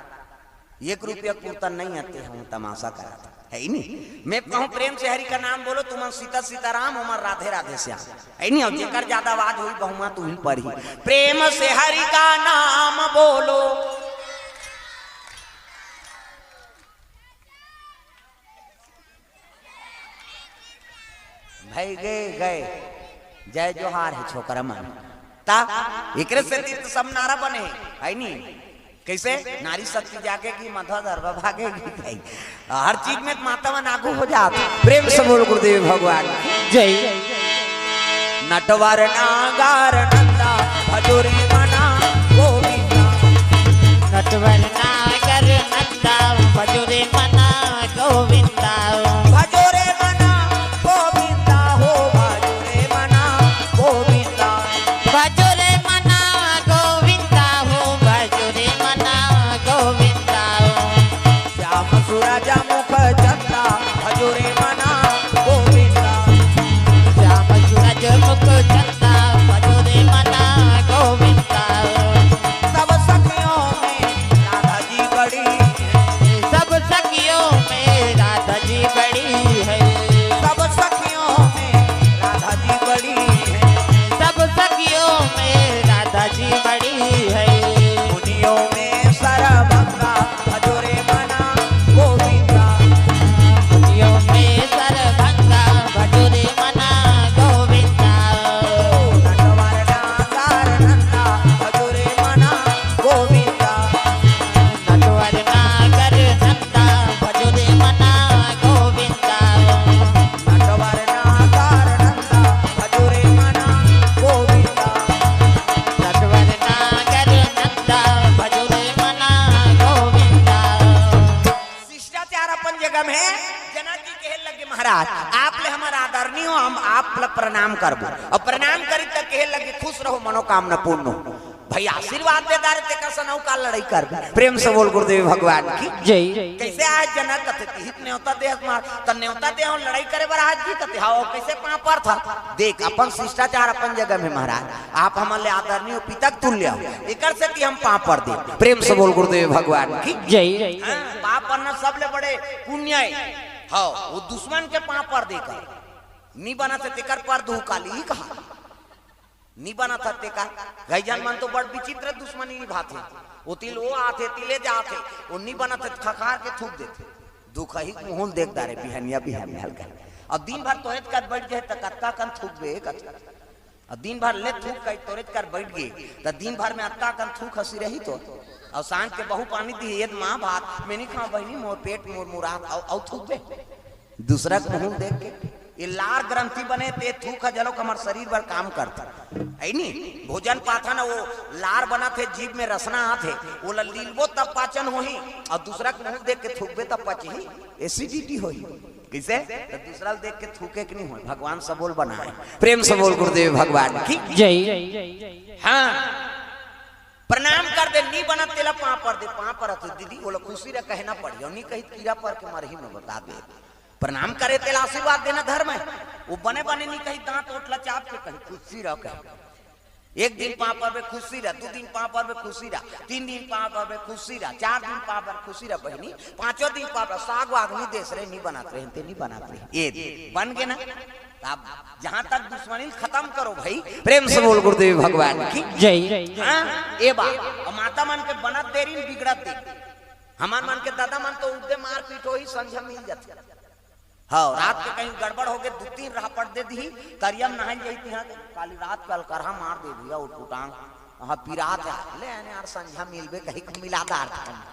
एक रुपया पुरतन नहीं आते हम तमाशा करत हन। है ही नहीं। मैं कहूँ प्रेम से हरि का नाम बोलो, तुमन सीता सीताराम, ओमन राधे राधे श्याम। है नहीं, अउ जेकर ज्यादा आवाज होई, बहुमत उही पर ही। प्रेम से हरि का नाम बोलो। भाई गए, गए। जय जोहार हे छोकरा मन। ता एकरे सेती तो सब नारा बने हे, है नी? कैसे? नारी शक्ति जागेगी, मधवा दरबा भागेगी भाई। हर चीज में माता मन आगू हो जात। प्रेम से बोल गुरुदेव भगवान। जय। नटवर नागर नंदा भजो रे मना गोविंदा। नटवर नागर नंदा भजो रे मना गोविंदा। भजो रे मना गोविंदा हो, भजो रे मना गोविंदा। भजो रे मना गोविंदा हो, भजो रे मना गोविंदा। श्याम सूरज मुख चंदा भजो रे मना गोविंदा। श्याम सूरज मुख चंदा भजो रे मना गोविंदा। सब सखियों में राधा जी बड़ी है। सब सखियों में राधा जी बड़ी है। सब सखियों में राधा जी बड़ी है। सब सखियों में राधा जी बड़ी है। मुनियों में सरभंगा भजो रे मना गोविंदा। मुनियों में सरभंगा भजो रे मना गोविंदा। नटवर नागर नंदा भजो रे मना गोविंदा। नटवर नागर नंदा भजो रे मना गोविंदा। नटवर नागर नंदा भजो रे मना गोविंदा। नटवर नागर नंदा भजो रे मना गोविंदा। शिष्टाचार अपन जगह में हे। जनक जी कहे लगे, महाराज, आप ले हमर आदरणीय हो, हम आप ला प्रणाम करबो। अउ प्रणाम करी त कहे लगे, खुश रहो, मनोकामना पूर्ण हो। भाई आशीर्वाद दे डारे, तेकर से नौका लड़ाई करबे। प्रेम से बोल गुरुदेव भगवान की। जय। कैसे आए जनक? कथे तिहित न्योता देहत मार, त न्योता देहूं लड़ाई करे बर आज जी, कथे हाव, कैसे पांव परथस? देख अपन शिष्टाचार अपन जगह में महाराज, आप हमन ले आदरणीय पिता के तुल्य हो, एकर से कि हम पांव पर दे। प्रेम से बोल गुरुदेव भगवान की। जय। हाँ, पांव परना सबले बड़े पुण्य है। हाव, वो दुश्मन के पांव पर देकर नी बनथे तेकर पर दू काली कहा। नी बनथे तेकर। गैजन मन तो बड़ विचित्र दुश्मनी निभाथे। ओ तिल ओ आथे, तिले जाथे, ओ नी बनथे त खखार के थूक देथे। दुखही मुहूं ल देख डारे बिहनिया बिहनिया हल्का। अब दिन भर तोरेच कर बैठ जाए त कतका कन थूकबे कत। अब दिन भर ले थूक कही तोरेच कर बैठ गे त दिन भर में अतका कन थूक हंसी रही तो। अब सांझ के बहू पानी दी, "एद माँ भात।" "मैं नी खांव बहिनी, मोर पेट मोर मुराद।" अउ, अउ थूकबे दूसरा के मुहूं देख के। ये लार ग्रंथि बने ते थूक ह जलोक हमर शरीर बर काम करथे, है नी? भोजन पाथन वो लार बनत हे, जीभ में रसना आत हे, ओला लीलबो तब पाचन होही, अउ दूसरा के मुहूं देख के थूकबे तब पचही, एसिडिटी होही। कइसे? त दूसरा ल देख के थूके के नी होय, भगवान सबो ल बनाए। प्रेम से बोल गुरुदेव भगवान की। जय। हाँ, प्रणाम कर दे, नी बनत तेला पांव पर दे, पांव परत हे दीदी, ओला खुशी रह कहना पड़ी, अउ नी कही त कीरा पर के मरही में बता दे। प्रणाम करे तेला आशीर्वाद देना धर्म है। वो बने बने नी कही, दांत ओठ ला चाप के कही, खुशी रह कही। एक दिन पांव परबे खुशी रह, दू दिन पांव परबे खुशी रह, तीन दिन पांव परबे खुशी रह, चार दिन पांव परबे खुशी रह बहिनी, पांचों दिन पांव परबे साग वाग नी देस रे, नी बनत रे, ते नी बनत रे। ए बन गे ना? त अब जहां तक दुश्मनी खत्म करो भाई। प्रेम से बोल गुरुदेव भगवान की। जय। हाँ, ए बा, अउ माता मन के बनत देरी न बिगड़त देरी। हमर मन के दादा मन तो उद्दे मारपीट होही, संझा मिल जाथे। हाँ, रात के कहीं गड़बड़ होगे, दू तीन राहपट दे दिही, तरिया म नहाय जाही तिहां, काली रात के अलकरहा मार दे भैया, उटपुटांग, हाँ, पिरात हे, ले आने यार, संझा मिलबे कही के मिला डार था।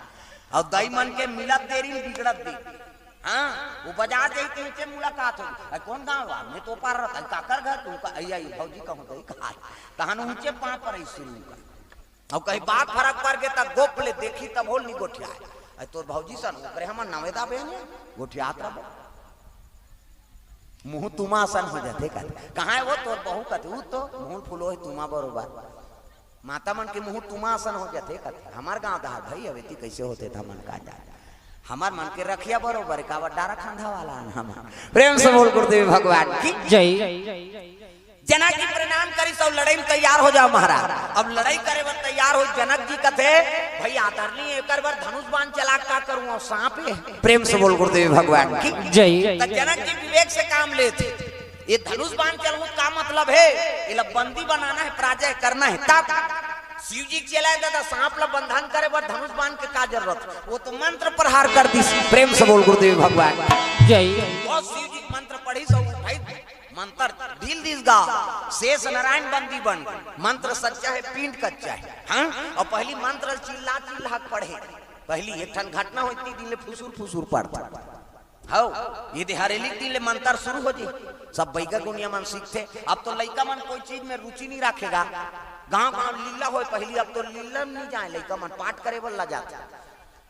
अउ दाई मन के मिलत देरी बिगड़त देरी। हाँ, वो बजा दे के नीचे मुलाकात हो। "अरे कौन गांव बा?" "मैं तो पार रहता, काकर घर तू का?" "अइया, ई भौजी कहूं तो ही कहा।" तहन ऊंचे पांव पर ही शुरू कर। अउ कहीं बात फरक पर गे त गोप ले देखी तब होल नी गोठियाए। "अरे तोर भौजी सन ओकरे हमर नवेदा बहन गोठियात रहो।" मुंह तुमा असन हो जाथे कहथे। "कहां हे वो तोर बहू?" कहथे, "ऊ तो मुंह फुलो हे तुमा बरोबर।" माता मन के मुंह तुमा असन हो जाथे कहथे। हमर गांव दहार भाई हवे ती कइसे होथे त हमन का जान। हमर मन के रखिया बरोबर हे, काबर डारा खांधा वाला हन हमन। प्रेम से बोल गुरुदेव भगवान की। जय। जनक जी प्रणाम करिस अउ लड़ई में तैयार हो जाव महाराज। अब लड़ई करे बर तैयार होय, जनक जी कथे, "भाई आदरणीय, एकर बर धनुष बाण चला के का करूं? अउ सांप हे।" प्रेम से बोल गुरुदेव भगवान की। जय। त जनक जी विवेक से काम लेथे। "ये धनुष बाण चलाहूं का मतलब हे? एला बंदी बनाना हे, पराजय करना हे।" तब शिव जी के चेला दादा, सांप ला बंधन करे बर धनुष बाण के का जरूरत? वो तो मंत्र प्रहार कर दिस। प्रेम से बोल गुरुदेव भगवान। जय। वो शिव जी मंत्र पढ़िस अउ उठाई मंत्र ढील दिस गा, शेष नारायण बंदी बन। मंत्र सच्चा हे, पिंड कच्चा हे। हाँ, अउ पहली मंत्र चिल्ला चिल्ला के पढ़े। पहली एक ठन घटना होय, ती दिन ले फुसुर फुसुर पढ़त। हव, ये दे हरेली दिन ले मंत्र शुरू हो जी। सब बइगा गुनिया मन सीखथे। अब तो लइका मन कोई चीज में रुचि नी राखे गा। गांव गांव लीला होय पहली, अब तो लीला में नी जाय लइका मन, पाठ करे बर ला जाथे।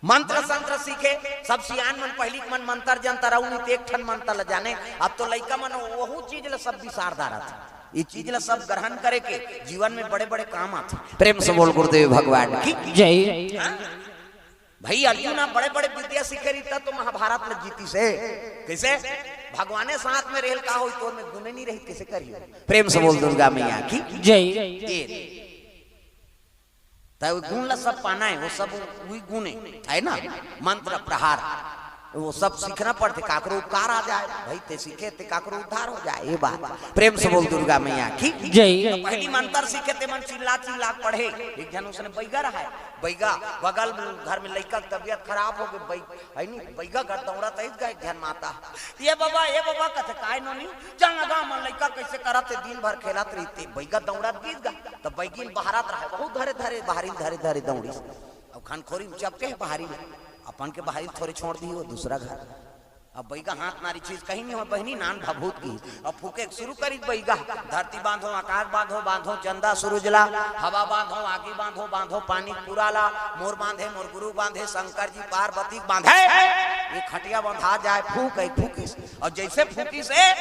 मंत्र संत्र सीखे, सब सियान मन पहिली के मन मंत्र जंतर अउ नी ते एक ठन मंत्र ल जाने। अब तो लइका मन वहू चीज ल सब बिसार डारत। ये चीज ल सब ग्रहण करे के जीवन में बड़े-बड़े काम आथे। प्रेम से बोल गुरुदेव भगवान की। जय। हाँ? भाई अर्जुन ह बड़े-बड़े विद्या सीखे रहिता तो महाभारत ल जीतिस हे। कइसे? भगवाने साथ में रहेल का होई, तोर में गुणे नी रही, कइसे करियो? प्रेम से बोल दुर्गा मैया की। जय। ये त वो गुण ला सब पाना हे, वो सब वही गुण हे, है ना? मंत्र प्रहार, वो सब सीखना पड़थे, काकरो उपकार आ जाय, भाई ते सीखे ते काकरो उद्धार हो जाय, ये बात। प्रेम से बोल दुर्गा मैया की। जय। त पहली मंत्र सीखे ते मन चिल्ला चिल्ला के पढ़े, एक झन उसने बइगा रहय, बइगा बगल में घर में लइका के तबियत खराब हो गे, बइ-, है नी, बइगा घर दौड़त आइस गा एक झन माता, "ए बबा, ए बबा," कथे, "काय नोनी?" "चल ना गा, हमर लइका कइसे करत हे, दिन भर खेलत रहिथे।" बइगा दौड़त गिस गा, त बइगिन बहारत रहय, बहुत धरे धरे, बहारी धरे धरे दौड़िस। अब खनखोरी में चपके हे बहारी में, अपन के बहारी थोरे छोड़ दिही, वो दूसरा घर। अब बइगा हाथ नारी चीज कहीं नी होय, बहिनी नान भभूत की। अब फूके के शुरू करिस बइगा, "धरती बांधो, आकाश बांधो, बांधो चंदा सूरज ला, हवा बांधो, आगी बांधो, बांधो पानी पूरा ला, मोर बांधे, मोर गुरु बांधे, शंकर जी पार्वती के बांधे।" ये खटिया बंधा जाय, फूक, फूकिस। अउ जइसे फूकिस हे,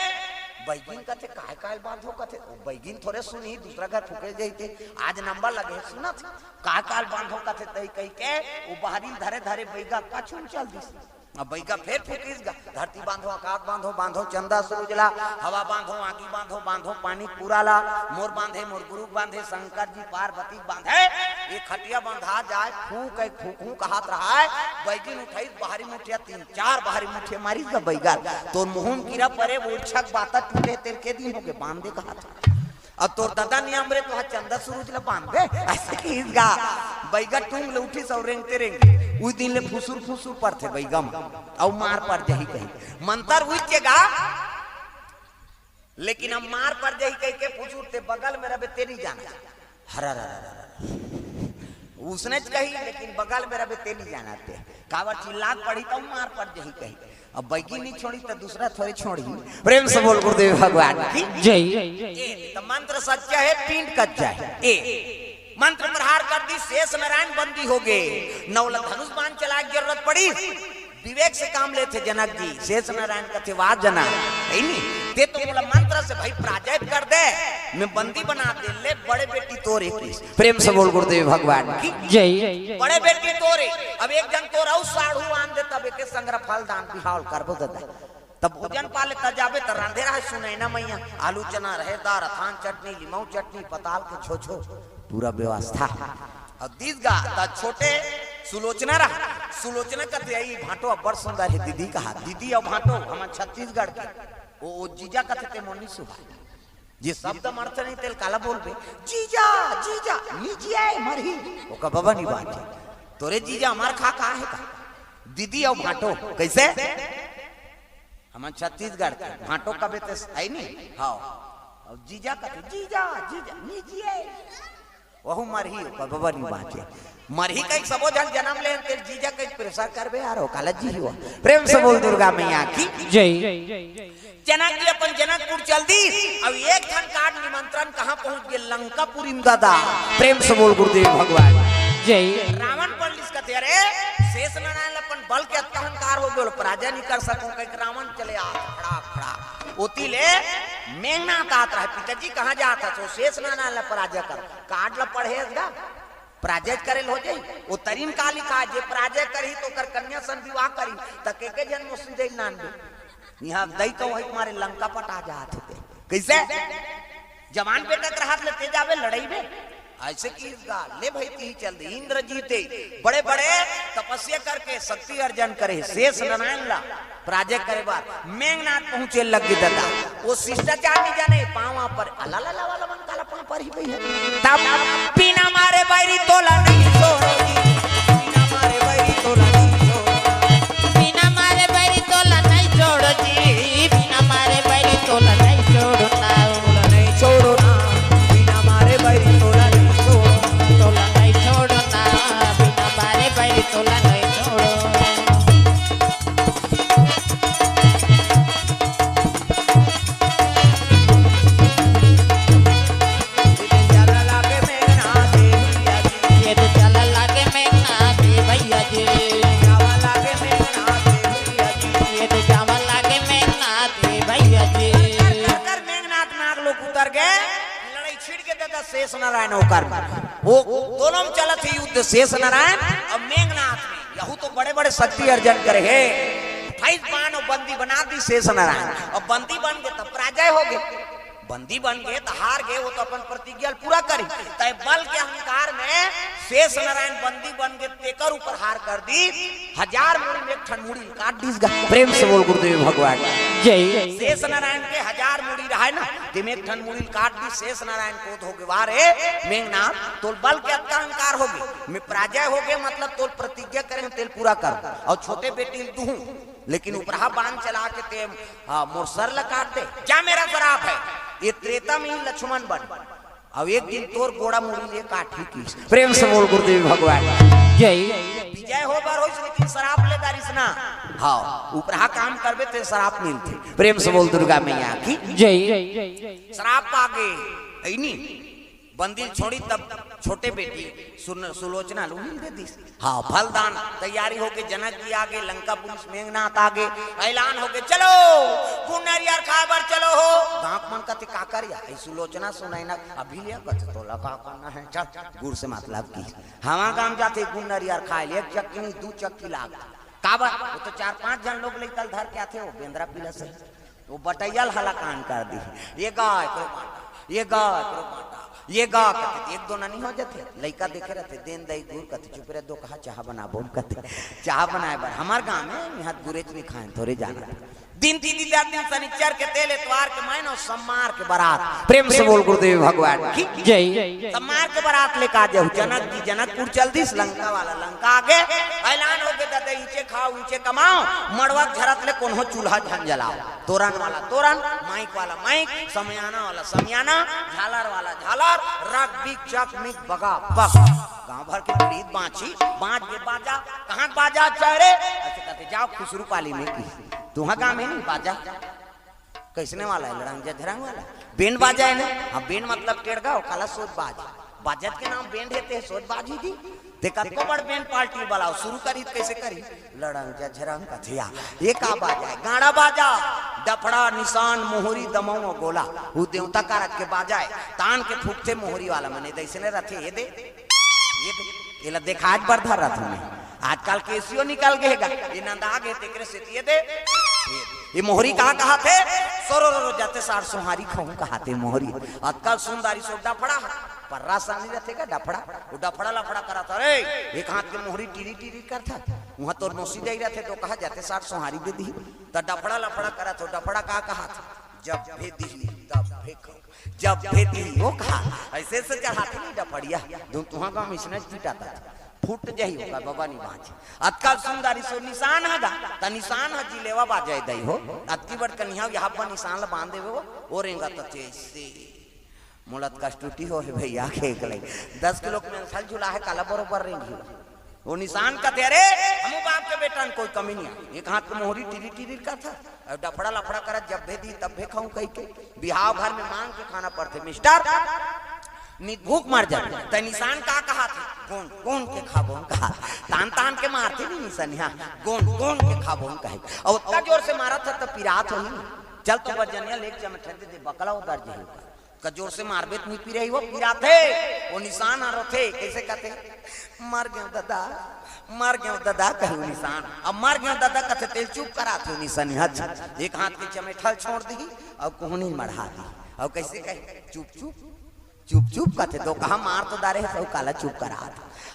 बैगिन कथे, "काय काल बांधो?" कथे, "ओ बैगिन थोरे सुनही, दूसरा घर फूके जइते, आज नंबर लगे हे, सुनत हे, काय काल बांधो?" कथे, तई कहि के ओ बहरी धरे धरे बैगा कछुन चल दिस। अब बैगा फेर फूकिस गा, "धरती बांधो, आकाश बांधो, बांधो चंदा सूरज ला, हवा बांधो, आगी बांधो, बांधो पानी पूरा ला, मोर बांधे, मोर गुरु बांधे, शंकर जी पार्वती बांधे, ये खटिया बंधा जाए, फूक एक फूकहूं" कहत रहा है। बैगिन उठाइस बहरी मुठिया, तीन चार बहरी मुठिया मारिस गा बैगा, तोर मुंह म कीरा परे, वो इच्छक बाता टूटे, तेल के दिन होगे बांध दे कहत। अब तोर ददा नियम रे, तो चंदा सूरज ला बांध दे, अइसे किहिस गा। बैगा टूंग ले उठिस अउ रेंगते रेंगते उही दिन ले फुसुर फुसुर परथे बैगा म, अउ मार पर जही कही। मंतर उइच गा, लेकिन अब मार पर जही कहि के फुसुर ते बगल में रबे ते नहीं जाना। हरा रा रा रा। उसने च कही, लेकिन बगल में रबे ते नहीं जाना ते। काबर चिल्ला के पढ़ी त मार पर जही कही। अब बैगी नहीं छोड़ी त दूसरा थोरे छोड़ी। प्रेम से बोल गुरुदेव भगवान की। जय। ए, त मंत्र सच्चा है, पिंड कच्चा है। ए, मंत्र प्रहार कर दिस, शेष नारायण बंदी होगे। नवला धनुष बाण चलाए के जरूरत पड़ी। विवेक से काम लेथे जनक जी। शेष नारायण कथे, "वाह जनक, है नी? ते तो मोला मंत्र से भाई पराजय कर दे, मैं बंदी बना दे, ले बड़े बेटी तोरे किस।" प्रेम से बोल गुरुदेव भगवान की। जय। बड़े बेटी तोरे, अब एक जन तोर अउ साढ़ू आन दे, तब एके संग फल दान बिहाव ल करबो ददा। तब भोजन पाले त जाबे त रांधे रहा सुनैना मैया, आलू चना, रहेर दार, अथान चटनी, लिमऊ चटनी, पताल के छोछो, पूरा व्यवस्था। अउ दिस गा त छोटे सुलोचना रहा, सुलोचना कथे, "अई भांटो अब्बड़ सुंदर हे दीदी," कहा, "दीदी अउ भांटो हमन छत्तीसगढ़ के।" ओ, ओ जीजा कथे, "ते मोर नी सुहाय।" जे शब्द म अर्थ नहीं तेल काला बोलबे, "जीजा, जीजा, नी जियाय मरही।" ओकर बबा नी बांचे। "तोरे जीजा हमार खा का हे का? दीदी अउ भांटो, कइसे?" हमन छत्तीसगढ़ के, भांटो कबे ते है नी? हाव। अउ जीजा कथे, "जीजा, जीजा, नी जियाय।" वहू मरही, ओकर बबा नी बांचे। मरही कहि सबो झन जनम ले, तेल जीजा कहि प्रेशर करबे यार, ओ काला जी हो। प्रेम से बोल दुर्गा मैया की। जय। जनक जी अपन जनकपुर चल दिस, अब एक ठन काट निमंत्रण कहां पहुंच गे? लंकापुरी में ददा। प्रेम से बोल गुरुदेव भगवान। जय। रावण पलटिस कथे, "अरे, शेष नारायण ल अपन बल के अतका अहंकार होगे, पराजय नहीं कर सकूं," कहि के रावण चले आत, फड़ाक, फड़ाक। ओती ले मेघनाथ आत रहे, "पिताजी कहां जात हस?" "ओ शेष नारायण ल पराजय कर।" काट ल पढ़े गा, पराजय करे ल हो जाई। ओ तरी म का लिखा, "जे पराजय करही त ओकर कन्या सन विवाह करही।" त के के झन मोसी दे नान बे। इहां दई तो वही तुम्हारे लंका पटा जात होते। कइसे? जवान बेटा के रहत ले ते जाबे लड़ई बे। अइसे किहिस गा, ले भाई तिही चल दे। इंद्रजीत बड़े-बड़े तपस्या करके शक्ति अर्जन करे, शेष नारायण ला पराजय करे बर मेघनाथ पहुंचे लग गे ददा। ओ शिष्टाचार नहीं जाने, पांव पर अला ला ला वाला मन काला पांव पर ही भैया। तब बिना मारे बैरी तोला नहीं छोड़ो जी, बिना मारे बैरी तोला नहीं छोड़ो। बिना मारे बैरी तोला नहीं छोड़ो जी, बिना मारे बैरी तोला नहीं छोड़ो ना। तोला नहीं छोड़ो ना, बिना मारे बैरी तोला नहीं छोड़ो। तोला नहीं छोड़ो ना, बिना मारे बैरी तोला नहीं छोड़ो। ये तो चला लागे मेघनाथ भैया जी। ये तो जावा लागे मेघनाथ भैया जी। कर, कर, कर, मेघनाथ नाग लोक उतर गए, लड़ाई छिड़ के देता शेष नारायण होकर। वो दोनों में चलत ही युद्ध शेष नारायण अउ मेघनाथ में। यहू तो बड़े-बड़े शक्ति अर्जन करे हे। अट्ठाईस बाण अउ बंदी बना दिस शेष नारायण। अब बंदी बन गे त पराजय होगे। बंदी बन गे त हार गे, वो तो अपन प्रतिज्ञा ल पूरा करी। तय बल के अहंकार में शेष नारायण बंदी बन गे, तेकर ऊपर हार कर दिस। हजार मुड़ी में एक ठन मुड़ी ल काट दिस गा। प्रेम से बोल गुरुदेव भगवान। जय। शेष नारायण के हजार मुड़ी रहय ना, तेमे एक ठन मुड़ी ल काट दिस। शेष नारायण क्रोध होगे, "वाह रे मेघनाथ, तोर बल के अतका अहंकार होगे, मैं पराजय होगे, मतलब तोर प्रतिज्ञा करे हंव तेल पूरा कर, अउ छोटे बेटी ल दूहूं, लेकिन उपरहा बाण चला के ते, हाँ, मोर सर ल काट दे, जा मेरा श्राप है।" ये त्रेता में ही लक्ष्मण बन, अउ एक दिन तोर गोड़ा मुड़ी ले काटही किहिस। प्रेम से बोल गुरुदेव भगवान। जय। विजय हो बर होइस, लेकिन श्राप ले डारिस ना। हाँ, उपरहा काम करबे ते श्राप मिलथे। प्रेम से बोल दुर्गा मैया की। जय। श्राप पागे, अइनी। बंदी ल छोड़ी तब छोटे बेटी सुन-, सुलोचना ल उही ल दे दिस। हाँ, फलदान तैयारी होगे, जनक जी आगे, लंकापुरी से मेघनाथ आगे, ऐलान होगे, चलो गुड़ नरियर खाए बर चलो हो। गाँव के मन कथे का कर या, ए सुलोचना सुनैना अभी ले कथे तोला का करना हे, चल गुड़ से मतलब की। हमार गाँव जाथे गुड़ नरियर खाए ले, एक चक्की नहीं, दू चक्की लाग। काबर? वो तो चार पांच झन लोग लइका ल धर के आथे, वो बेंदरा पीला से। वो बटैया ल हलाकान कर दी। ये गा, एकरो बांटा, ये गा, एकरो बांटा, ये गा, कथे, एक दो ननी हो जाथे। लइका देखे रहथे, देन दई गुर कथे, चुप रे, दो कहा चाह बनाबो कथे। चाह बनाए बर हमार गाँव में यहाँ गुरेच नहीं खाए, थोरे जाना। दिन तीन दिन, दिन सनिचर के तेल एतवार के मैनो सम्मार के बारात। प्रेम से बोल गुरुदेव भगवान की। जय। सम्मार के बारात लेके आ जाओ। जनक जी जनकपुर चल दिस, लंका वाला लंका आगे। ऐलान होगे, ददा ईचे खाओ, ईचे कमाओ, मड़वा झरत ले कोनो चूल्हा झन जलाओ। तोरन वाला तोरन, माइक वाला माइक, समियाना वाला समियाना, झालर वाला झालर, रग बिग चक मिग बगा बग। गांव भर के पीड़ित बांची, बांच के बाजा, कहाँ बाजा चाहे रे? ऐसे कहते, जाओ खुसरू पाली में की। तुहा गांव में नहीं बाजा? कैसने वाला है? लड़ंग जझरंग वाला। बैंड बाजा है ना? हाँ, बैंड मतलब टेड़गा, काला सोच बाज। बाजत के नाम बैंड है, ते सोच बाज ही दी। ते कतको बड़ बैंड पार्टी वाला हो, शुरू करी त कैसे करी? लड़ंग जझरंग कथिया। ये का बाजा है? गाड़ा बाजा, डफड़ा, निशान, मोहरी, दमऊ, गोला। वो देवता कारक के बाजा है। तान के फूकथे मोहरी वाला मने, तैसने रथे, ये दे, ये दे, ये ला देखा आज बरधा रथ में। आजकल केसियो निकल गए गा, ये नंदा गए तेकरे से ये दे, ये, ये मोहरी कहा कहा थे, सोरो रो रो जाते सार सोहारी खाऊं कहा थे मोहरी। आजकल सुंदरी सो डफड़ा, पर्रा सानी रहते का डफड़ा, वो डफड़ा लफड़ा करा था रे। एक हाथ के मोहरी टीरी टीरी करता, वहां तोर नोसी जाई रहते तो कहा जाते सार सोहारी दे दी। तो डफड़ा लफड़ा करा तो डफड़ा का कहा था, जब भी दी तब भी खाऊं, जब भी दी वो कहा, ऐसे से चढ़ाते नहीं डफड़िया। तुम तुहा गांव में इसने पीटा था, फूट जाही होगा बाबा नहीं बांच। अतका सुंदर इसो निशान हगा, त निशान ह जिलेवा बाजे दई हो। अतकी बड़ कनिहा यहाँ पर निशान ला बांध देवे हो, वो रेंगा त तेज से। मोला त कष्टुटी हो हे भैया, खेक ले। दस किलो के मेंथल झूला है, काला बरोबर रेंगी हो। वो निशान का तेरे, हमू बाप के बेटा न कोई कमी नहीं है। एक हाथ के मोहरी टिरी टिरी का था, और डफड़ा लफड़ा करत जब भी दी तब भी खाऊं कही के। बिहाव घर में मांग के खाना पड़थे, मिस्टर। नित भूख मर जाथे। त निशान का कहा थे? गोंड, गोंड के खाबोन कहा। तान, तान के मारथे नहीं निशान, हाँ, गोंड, गोंड के खाबोन कहे। और उतना जोर से मारा था त पिरात होही। चल तो बजनिया लेके चमठे दे दे, बकला उतर जाही। का जोर से मारबे त नहीं पिराही, वो पिराथे। वो निशान आ रोथे, कैसे कहते? मर गयो दादा, मर गयो दादा, कहू निशान। अब मर गयो दादा कथे तेल चुप करा थे निशान, हच। एक हाथ के चमेठल छोड़ दी, और कोहनी मढ़ा दी। और कैसे कहे? चुप चुप, चुप चुप कथे, तो कहा मार तो दारे है, सब काला चुप करा था।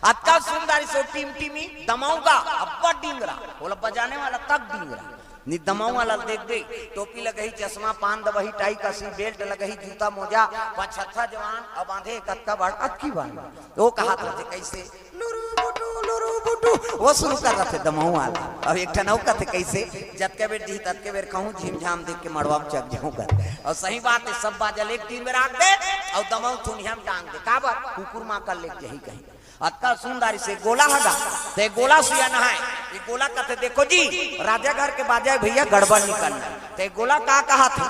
अतका सुंदर सो टिम टिमी, दमाऊंगा, अब्बा डिंगरा, बोला बजाने वाला तक डिंगरा। नि दमाऊ वाला देख दे, टोपी लगही, चश्मा, पान दबही, टाई कसी, बेल्ट लगही, जूता मोजा, पछत्था जवान, अब बांधे कतका बड़ अतकी बड़। वो कहा था जे कैसे? लुरु बुटु, लुरु बुटु, वो शुरू कर रहे थे दमाऊ वाला। अब एक ठन अउ कथे कैसे? जतके बेर दी ततके बेर कहूँ, झिमझाम देख के मड़वा में चक जाऊँ कर। और सही बात है, सब बाजल एक दिन में राख दे, और दमाऊ थुनिया में टांग दे। काबर? कुकुर माँ कर ले जही कहीं। अतका सुंदर से गोला हगा, ते गोला सुया नहाए। ये गोला कथे, देखो जी, राजा घर के बाजा है भैया, गड़बड़ निकलना। ते गोला का कहा थे?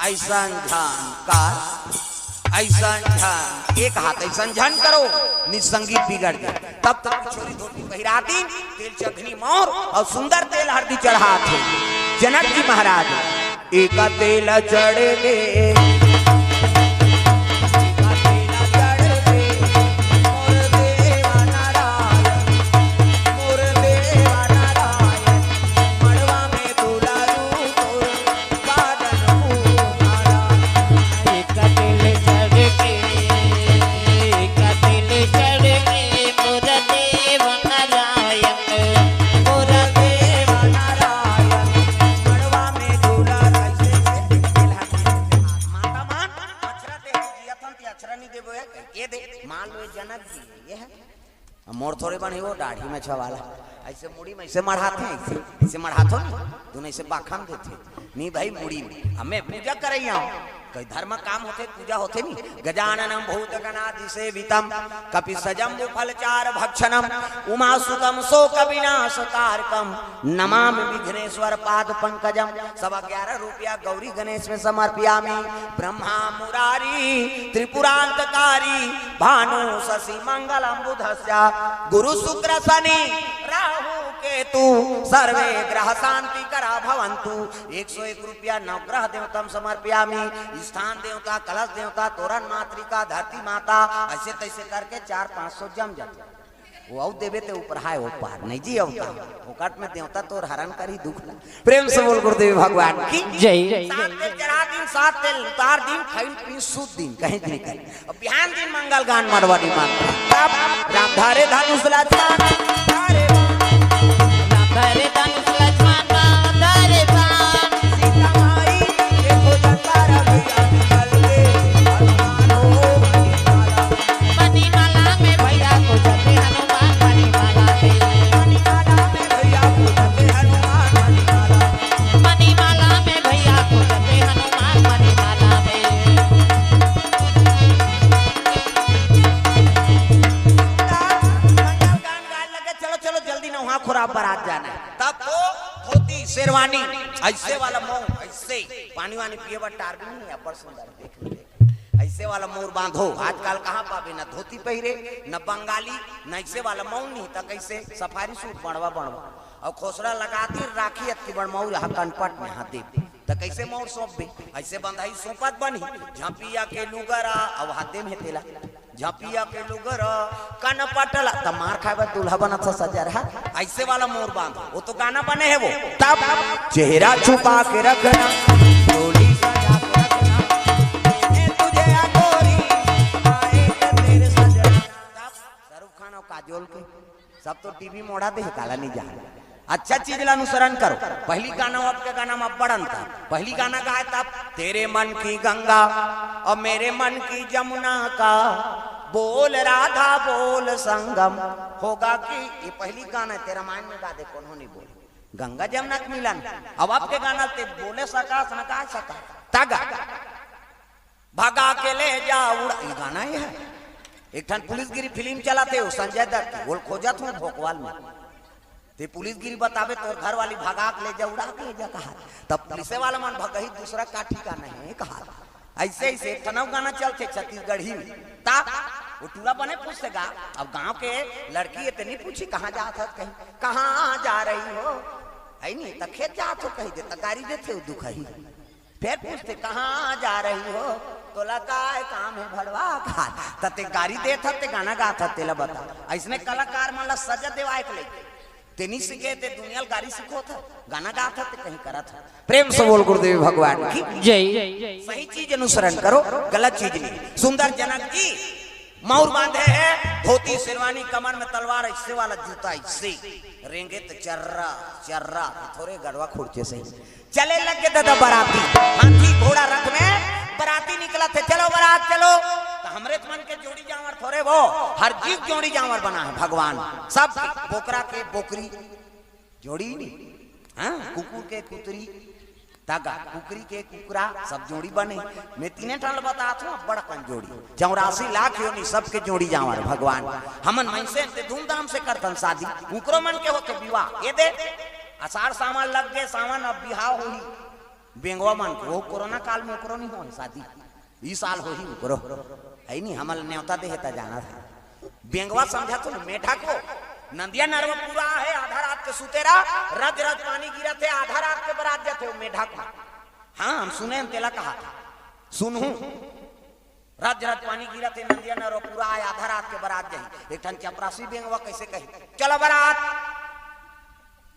ऐसा झन कर, ऐसा झन, एक हाथ ऐसा झन करो, नि संगीत बिगड़ जाए। तब तक छोरी धोती पहिरा दीन, तेल चघनी मोर और सुंदर तेल हरदी चढ़ा थे जनक जी महाराज। एका तेल चढ़ गे, एका तेल चढ़ गे, मोर देवा नारायण, मोर देवा नारायण, मड़वा में दुलारू तोर बादन मुहारा। एका तेल चढ़ गे, एका तेल चढ़ गे, मोर देवा नारायण, मोर देवा नारायण, मड़वा में दुलारू। माता मान, अक्षरा दे, जिया थन ते अक्षरा नहीं देबो है, ये दे, मान लो ये जनक जी, ये है। अब मोर थोड़े बने वो दाढ़ी में छवाला, ऐसे मुड़ी में ऐसे मढ़ाते हैं, ऐसे, ऐसे मढ़ाते हो नहीं, दोनों ऐसे बाखम देते हैं। नहीं भाई, मुड़ी में। अब मैं पूजा कर रही हूँ, कोई धर्म काम होथे, पूजा होथे नी। गजाननं भूतगणादिसेवितं कपित्थजम्बूफलचारुभक्षणं उमासुतं शोकविनाशकारकं नमामि विघ्नेश्वर पाद पंकजम। सब ग्यारह रुपया गौरी गणेश में समर्पयामी। ब्रह्मा मुरारी त्रिपुरांतकारी भानु शशि मंगलम बुधस्य गुरु शुक्र शनि राहु केतु सर्वे ग्रह शांति करा भवंतु। एक सौ एक रुपया नवग्रह देवतम समर्पयामी। स्थान देवता, कलश देवता, तोरण मातृका, धरती माता, ऐसे तैसे करके चार पाँच सौ जम जाते। वो अउ देवे ते ऊपर हाय, वो पार नहीं जी अवता। फोकट में देवता तोर हरण करी दुख ला। प्रेम से बोल गुरुदेव भगवान की जय। सात तेल चढ़ा दिन, सात तेल उतार दिन, खाइन पीन सूत दिन, कहीं दिन कर। अब बिहान दिन मंगल गान मरवाड़ी माता। तब राम धारे धनुष लक्ष्मण धारे बाण। राम धारे धनुष लक्ष्मण धारे बाण। सीता माई के खोजत तारा भैया निकल के हनुमान हो मणिमाला। मणिमाला में भैया खोजते हनुमान मणिमाला में। मणिमाला में भैया खोजते हनुमान मणिमाला। मणिमाला में भैया खोजते हनुमान मणिमाला में। मंगल गान गाए लगे, चलो, चलो, जल्दी नहा खोरा बरात जाना है। तब वो धोती, शेरवानी, ऐसे वाला मऊ, ऐसे पानी वानी पिए बर टार भी नहीं है, अब्बड़ सुंदर, देख ले। ऐसे वाला मऊर बांधो, आजकल कहाँ पाबे, न धोती पहिरे, न बंगाली, न ऐसे वाला मऊ नहीं, त कैसे सफारी सूट बनवा बनवा, और खोसड़ा लगा दी, राखी अतकी बड़ मऊर हा कनपट में हाथ दे, त कैसे मऊर सौंपबे? ऐसे बंधाई सौंपत बनी, झपिया के लुगरा, अब हाथ दे में तेला, झपिया के लुगरा, कनपटला, त मार खाए बर दूल्हा बनत ह सजा रहा, ऐसे वाला मऊर बांधो, वो तो गाना बने है वो। तब चेहरा छुपा के रखना, डोली सजा के रखना, ए तुझे अगोरी, आए तेरे सजना। तब शाहरुख खान और काजोल के सब तो टीवी मोड़ा दे, काला नहीं जा। अच्छा चीज ला अनुसरण करो। पहली गाना और अब के गाना में अब्बड़ अंतर। पहली गाना गाए तब तेरे मन की गंगा और मेरे मन की जमुना का बोल राधा बोल संगम होगा कि, ये पहली गाना है, तेरा मायन में गा दे, कोनो नहीं बोल। गंगा जमुना के मिलन। अब अब के गाना ते बोले सका, सनका सका। तगा। भगा के ले जा उड़ा, ये गाना ही है। एक ठन पुलिस गिरी फिल्म चलाथे, वो संजय दत्त, वो खोजत हूँ भोकवाल में। ते पुलिस गिरी बताबे, तोर घर वाली भगा के ले जा, उड़ा के ले जा कहा। तब पुलिस वाला मन भगही, दूसरा का ठिकाना है कहा। ऐसे, ऐसे एक ठन अउ गाना चलथे छत्तीसगढ़ी में। ता वो टूरा बने पूछथे गा, अब गांव के लड़की है ते नहीं पूछी कहाँ जात हस कहीं, कहाँ जा रही हो, है नहीं त खेत जात हो कही दे, त गारी देथे वो दुखही। फिर पूछथे, "कहाँ जा रही हो? तोला काय काम है भड़वा खात?" त ते गारी देत हस, ते गाना गात हस, तेला बता। अइसने कलाकार मन ला सजा देवाए के लइके। ते नी सीखे, ते दुनिया ल गारी सिखोत हस, गाना गात हस, ते कहीं करत हस। प्रेम से बोल गुरुदेव भगवान की जय। सही चीज अनुसरण करो, गलत चीज नहीं। सुंदर जनक जी मऊर बांधे हे, धोती शेरवानी, कमर में तलवार, ऐसे वाला जूता, ऐसे रेंगे त चर्रा चर्रा, थोरे गड़वा खुरचे से चले लग गे दादा बराती। हाथी घोड़ा रथ में बराती निकलत हे, चलो बरात चलो। त हमरे मन के जोड़ी जांवर थोरे वो, हर जीव जोड़ी जांवर बना है भगवान। सब बोकरा के बोकरी जोड़ी नी, हाँ, कुकुर के कुतरी, तगा, कुकरी के कुकरा, सब जोड़ी बने। मैं तीने ठन ल बतात हूँ, अब्बड़ अकन जोड़ी। चौरासी लाख योनि सबके जोड़ी जांवर भगवान। हमन मनसे ते धूमधाम से करथन शादी, उकरो मन के होथे विवाह। ये दे, अषाढ़ सावन लग गे, सावन अब बिहाव होही। बेंगवा मन के, वो कोरोना काल में ओकरो नहीं होय शादी। ई साल होही ओकरो। है नी, हमन ल नेवता दे हे त जाना था। बेंगवा समझा तो मेढक हो। नंदिया नरवा पूरा है, आधा रात के सुते रहा, रज रज पानी गिरत हे, आधा रात के बरात जाथे वो मेढक में। हाँ, हम सुने हन, तेला कहा था। सुनहूँ। रज रज पानी गिरत हे, नंदिया नरवा पूरा है, आधा रात के बरात जाही। एक ठन चपरासी बेंगवा कैसे कही, "चलो बरात,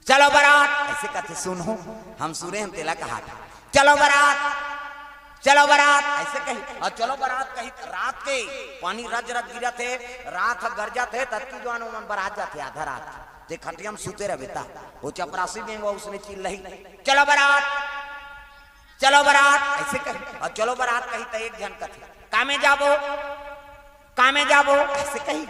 चलो बरात," ऐसे कथे, सुनहूँ, हम सुने हन, तेला कहा था, "चलो बरात, चलो बरात," ऐसे कही। और चलो बरात कही, त रात के पानी रज रज गिरत हे, रात ह गरजत हे, ततकी जुआन ओमन बरात जाथे आधा रात। ते खटिया में सुते रहे बेटा, वो चपरासी बेंगवा उसने चिल्लही, "चलो बरात, चलो बरात," ऐसे कही। और चलो बरात कही त एक झन कथे, "कामे जाबो, कामे जाबो," ऐसे कही।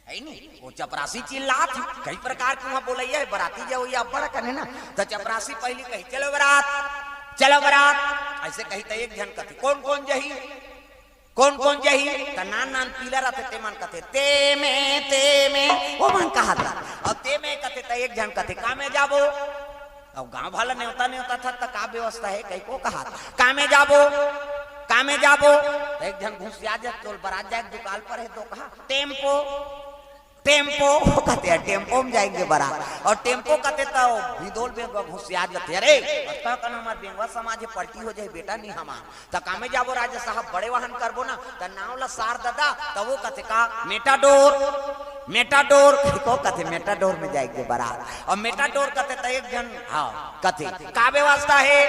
है नी? वो चपरासी चिल्लात हे, कई प्रकार के वहाँ बोलैया है, बराती जावैया अब्बड़ अकन है ना, त चपरासी पहली कही, "चलो बरात, चलो बरात।" अइसे कही त एक झन कथे, "कोन कोन जही? कोन कोन जही?" त नान नान पीला रथे, ते मन कथे, "ते में, ते में।" ओ मन कहत रथे। अउ ते में कथे त एक झन कथे, "का में जाबो?" अउ गांव वाला नेवता नेवता था, त का व्यवस्था हे, कहिको कहत, "का में जाबो? का में जाबो?" त एक झन घुसिया जात, "तोल बरात जाए के दुकाल पर हे तो कहा, टेम्पो।" टेम्पो कथे, "टेम्पो में जाएंगे बरात।" अउ टेम्पो कथे त भिंदोल बेंगवा घुसिया जाथे, "अरे, अतका कन हमर बेंगवा समाज हे, पलटी हो जाही बेटा, नी हमार।" त "का में जाबो राजा साहब, बड़े वाहन करबो ना?" त नाव ला सार ददा, त ओ कथे, "का मेटाडोर, मेटाडोर।" कहिको कथे, "मेटाडोर में जाएंगे बरात।" अउ मेटाडोर कथे त एक झन, हाँ, कथे, "का व्यवस्था हे?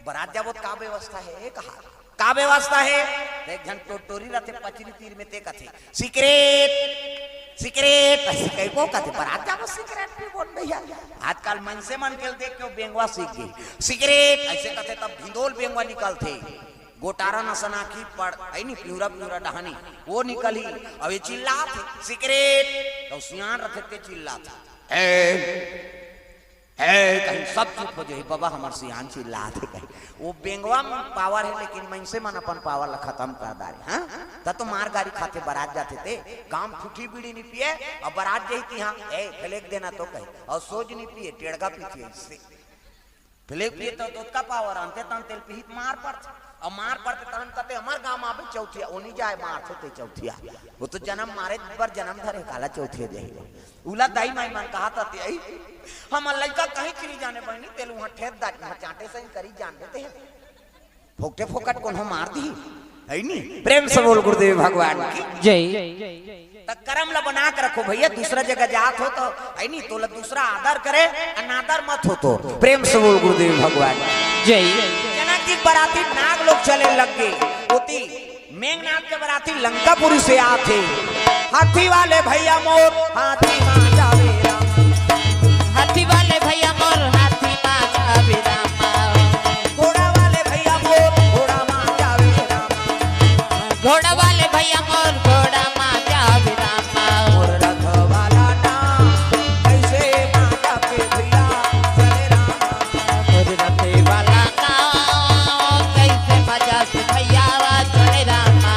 बरात जाबो त का व्यवस्था हे?" कहा, "का व्यवस्था हे?" त एक झन टोटोरी रथे पचरी तीर में, ते कथे, "सिगरेट, सिगरेट।" अइसे कहिको कथे, "बरात जाबो सिगरेट पीबो न भइया?" आजकल मनसे मन के ल देख के ओ बेंगवा सीख गे। "सिगरेट," अइसे कथे, तब भिंदोल बेंगवा निकलथे, गोटारा नसन आँखी पड़, हे नी, पिंवरा पिंवरा डहानी, ओ निकलही। अउ ए चिल्लात हे, "सिगरेट।" त सियान रथे ते चिल्लात हे, "ए, ए," कहीं सब चुप हो जाही, "बाबा, हमर सियान चिल्लात हे," कहीं। ओ बेंगवा म पावर हे, लेकिन मनसे मन अपन पावर ला खतम कर डारे, हाँ? त तो मार गारी खाथे, बरात जाथे ते, गांव म ठूठी बीड़ी नी पिए, अउ बरात जाही तिहां, "ए, फ्लेग देना तो," कही, अउ सोज नी पिए, टेड़गा पीथे अइसे। फ्लेग पिए त ओतका पावर, अंते तन तेल पीही त मार पड़थे, अउ मार पड़थे तहन कथे, "हमर गांव म आबे चौथिया," ओ नी जाय, मारथे ते चौथिया। ओ तो जनम मारे बर जनम धरे, काला चौथिया जाही। उला दाई माई मन कहत रथे, "अई, हमर लइका कहीं चली जाने बहिनी, तेल उहां ठेत दारी, उहां चांटे सही करी जान देते हैं। फोकटे फोकट कोनो मार दिही, हे नी?" प्रेम से बोल गुरुदेव भगवान की। जय। त करम ला बना के रखो भइया, दूसरा जगह जात हो त, हे नी, तोला दूसरा आदर करे, अनादर मत हो तो। प्रेम से बोल गुरुदेव भगवान की। जय। जनक जी के बराती नाग लोग चले लग गे। ओती मेघनाथ के बराती लंकापुरी से आथे। हाथी वाले भइया मोर, हाथी मा जावे राम। हाथी वाले भइया मोर, हाथी मा जावे राम। घोड़ा वाले भइया मोर, घोड़ा मा जावे राम। घोड़ा वाले भइया मोर, घोड़ा मा जावे राम। मोर रथ वाला ना, कइसे मा जाके भइया चले राम। मोर रथे वाला नाव, कइसे मजा से भइया वा चले रामा।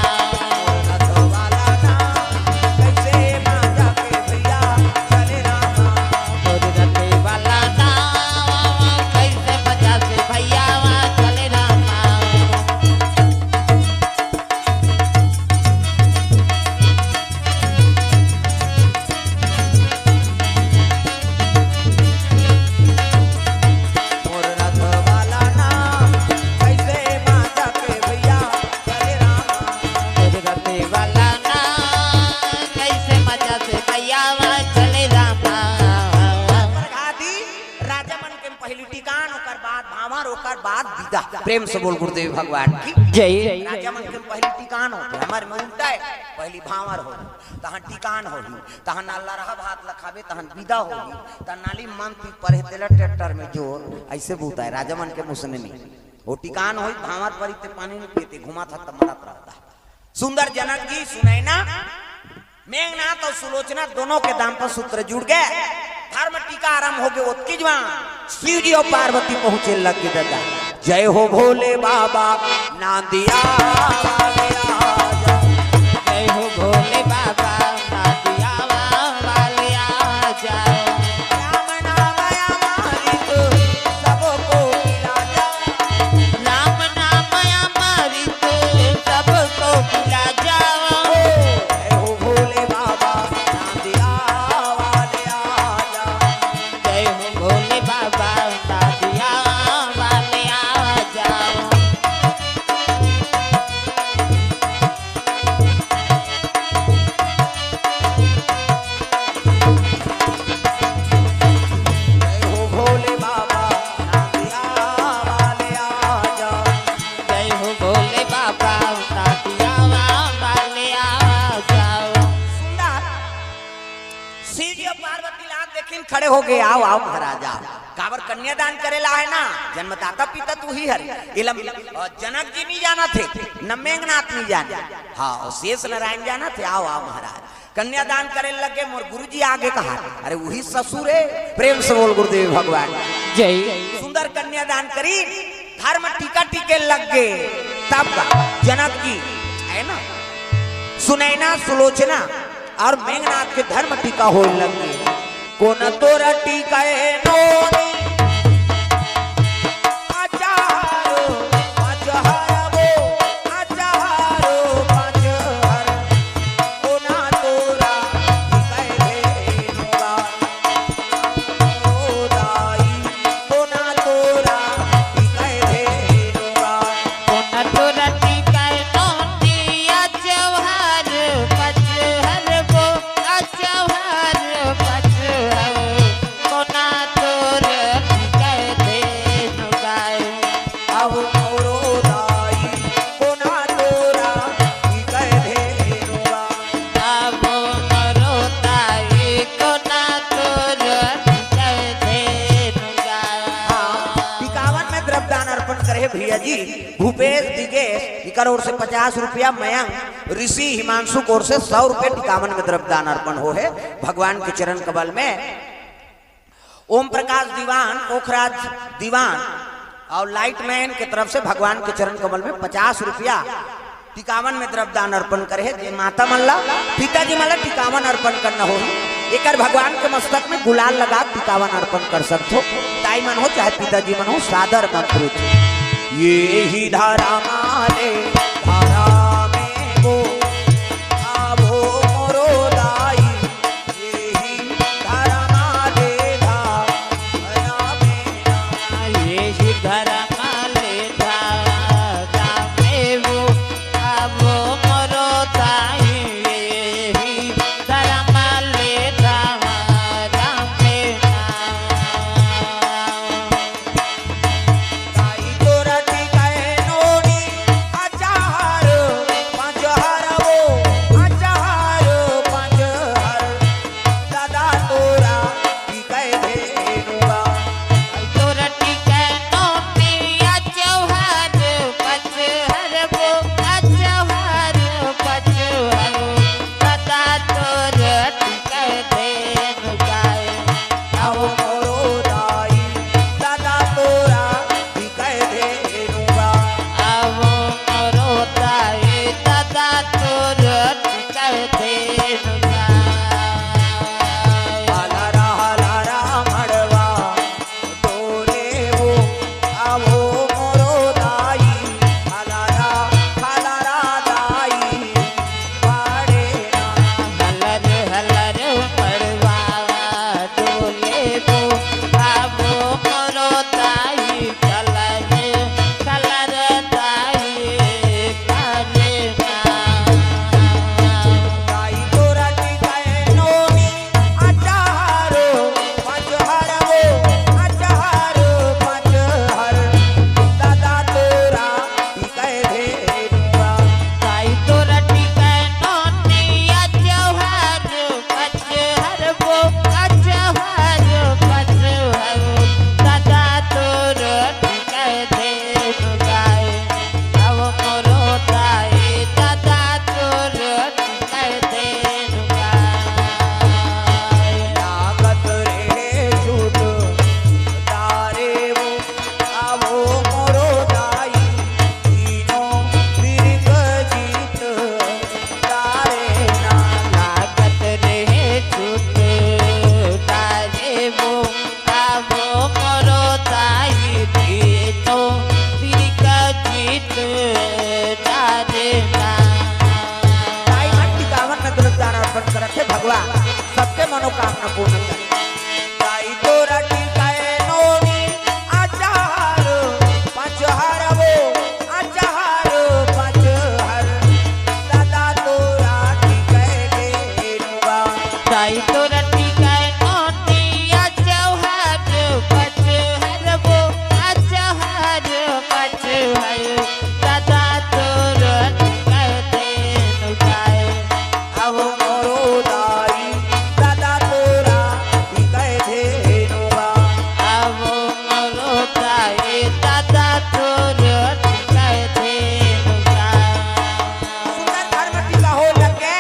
मोर रथ वाला नाव, कइसे मजा के भइया चले रामा। मोर रथे वाला नाव, कइसे मजा से भइया वा चले रामा। मोर रथ वाला ना, कइसे मजा के भइया चले रामा। मोर रथ वाला ना, कइसे मजा से भइया वा चले रामा। प्रगादी, राजा मन के पहिली टिकान, ओकर बाद भांवर, ओकर बाद बिदा। प्रेम से बोल गुरुदेव भगवान की जय। राजा मन के पहिली टिकान होथे, हमर में उल्टा हे, पहिली भांवर होही, तहां टिकान होही, तहां ना लरहा भात ल खाबे, तहां बिदा होही, तहां नाली मन ती परे तेला ट्रैक्टर में जोर, अइसे बूता हे राजा मन के मुसने में। ओ टिकान होही, भांवर परी ते पानी नी पीते, घुमा था त मरत रहता। सुंदर जनक जी, सुनैना, मेघनाथ अउ सुलोचना दोनों के दांपत्य सूत्र जुड़ गे। धर्म टीका आरंभ होगे, ओतकी जुवार शिव जी अउ पार्वती पहुंचे लग गे ददा। जय हो भोले बाबा, नांदिया वाले आजा। जय हो भोले बाबा, नांदिया वाले आजा। राम नाम अमृत सबको पिला जा। राम नाम अमृत सबको पिला जाओ। जय हो भोले बाबा, नांदिया वाले आजा। जय हो भोले बाबा, नांदिया वाले आजा। जय हो भोले बाबा, नांदिया वाले आजा। जय हो भोले बाबा, नांदिया वाले आजा। सुंदर। शिव जी अउ पार्वती ला देखिन खड़े होगे, "आओ, आओ महाराज, आओ।" काबर कन्यादान करे ला हे ना, जन्मदाता पिता तू ही हरे। एला, अ, जनक जी नी जानथे, न मेघनाथ नी जाने। हाँ, अउ शेष नारायण जानथे, "आओ, आओ महाराज।" कन्यादान करे लगे, मोर गुरुजी आगे कहा, "अरे उही ससुर हे।" प्रेम से बोल गुरुदेव भगवान जय। सुंदर कन्यादान करी, धर्म टीका टीके लग गे, तब का जनक जी, है ना, सुनैना सुलोचना और मेघनाथ के धर्म टीका होय लग गे। कोन तोर टीके नोनी, अचारो पचहरबो, अचारो पचहर, कोन तोरा टीके धेनुगा। ओ दाई, कोन तोरा टीके धेनुगा। कोन तोरा टीके नोनी, अचहर पचहरबो, अचहर पचहर, कोन तोरा टीके धेनुगा। अब मोरो दाई, कोन तोरा टीके धेनुगा। अब मोरो दाई, कोन तोरा टीके धेनुगा। हाँ, टिकावन में द्रव्यदान अर्पण करे हे भैया जी भूपेश दिगेश, इकर ओर से पचास रुपया, मयंक ऋषि हिमांशु के ओर से सौ रुपया टिकावन में द्रव्यदान अर्पण हो हे भगवान के चरण कमल में। ओम प्रकाश दीवान, ओखराज दीवान और लाइटमैन के तरफ से भगवान के चरण कमल में पचास रुपया टिकावन में द्रव्यदान अर्पण करे हे। जे माता मन ला, पिताजी मन ला टिकावन अर्पण करना होही, एकर भगवान के मस्तक में गुलाल लगा टिकावन अर्पण कर सकथो। दाई मन हो चाहे पिताजी मन हो, सादर मंत्र हे। ये ही धरा माले, धरा में वो, आवो मोरो दाई, ये ही धरा माले, धरा में ना। ये ही धरा माले, धरा में वो, आवो मोरो दाई, ये ही धरा माले, धरा में ना। दाई तोरा टीके नोनी, अचार पचहरबो, अचार पचहर, दादा तोरा टीके धेनुगा। दाई तोरा टीके नोनी, अचार पचहरबो, अचार पचहर, दादा तोरा टीके धेनुगा। आवो मोरो दाई, दादा तोरा टीके धेनुगा। आवो मोरो दाई, दादा तोरा टीके धेनुगा। हलरा हलरा मड़वा डोले वो, आवो मोरो दाई, हलरा हलरा दाई पाड़े ना। हलर हलर मड़वा डोले वो, आवो मोरो दाई, हलर हलर दाई पाड़े ना। दाई तोरा टीके नोनी, अचारो पचहरबो, अचारो पचहर, दादा तोरा टीके धेनुगा। दाई तोरा टीके नोनी, अचार पचहरबो, अचार पचहर, दादा तोरा टीके धेनुगा। आवो मोरो दाई, दादा तोरा टीके धेनुगा। लागत रहे छूट तारे वो, आवो मोरो दाई, तीनों तीर के जीत तारे ना। लागत रहे छूट तारे वो, आवो मोरो दाई, तीनों तीर के जीत तारे ना। दाई मन टिकावन में द्रव्यदान अर्पण करत हे, भगवान सबके मनोकामना पूर्ण करे। दाई तोरा टीके नोनी, अचार पचहरबो, अचार पचहर, दादा तोरा टीके धेनुगा। दाई तोरा टीके नोनी, अचार पचहरबो, अचार पचहर, दादा तोरा टीके धेनुगा। आवो मोरो दाई, दादा तोरा टीके धेनुगा। आवो मोरो दाई, दादा तोरा टीके धेनुगा। सुंदर धर्म टीका होय लगे,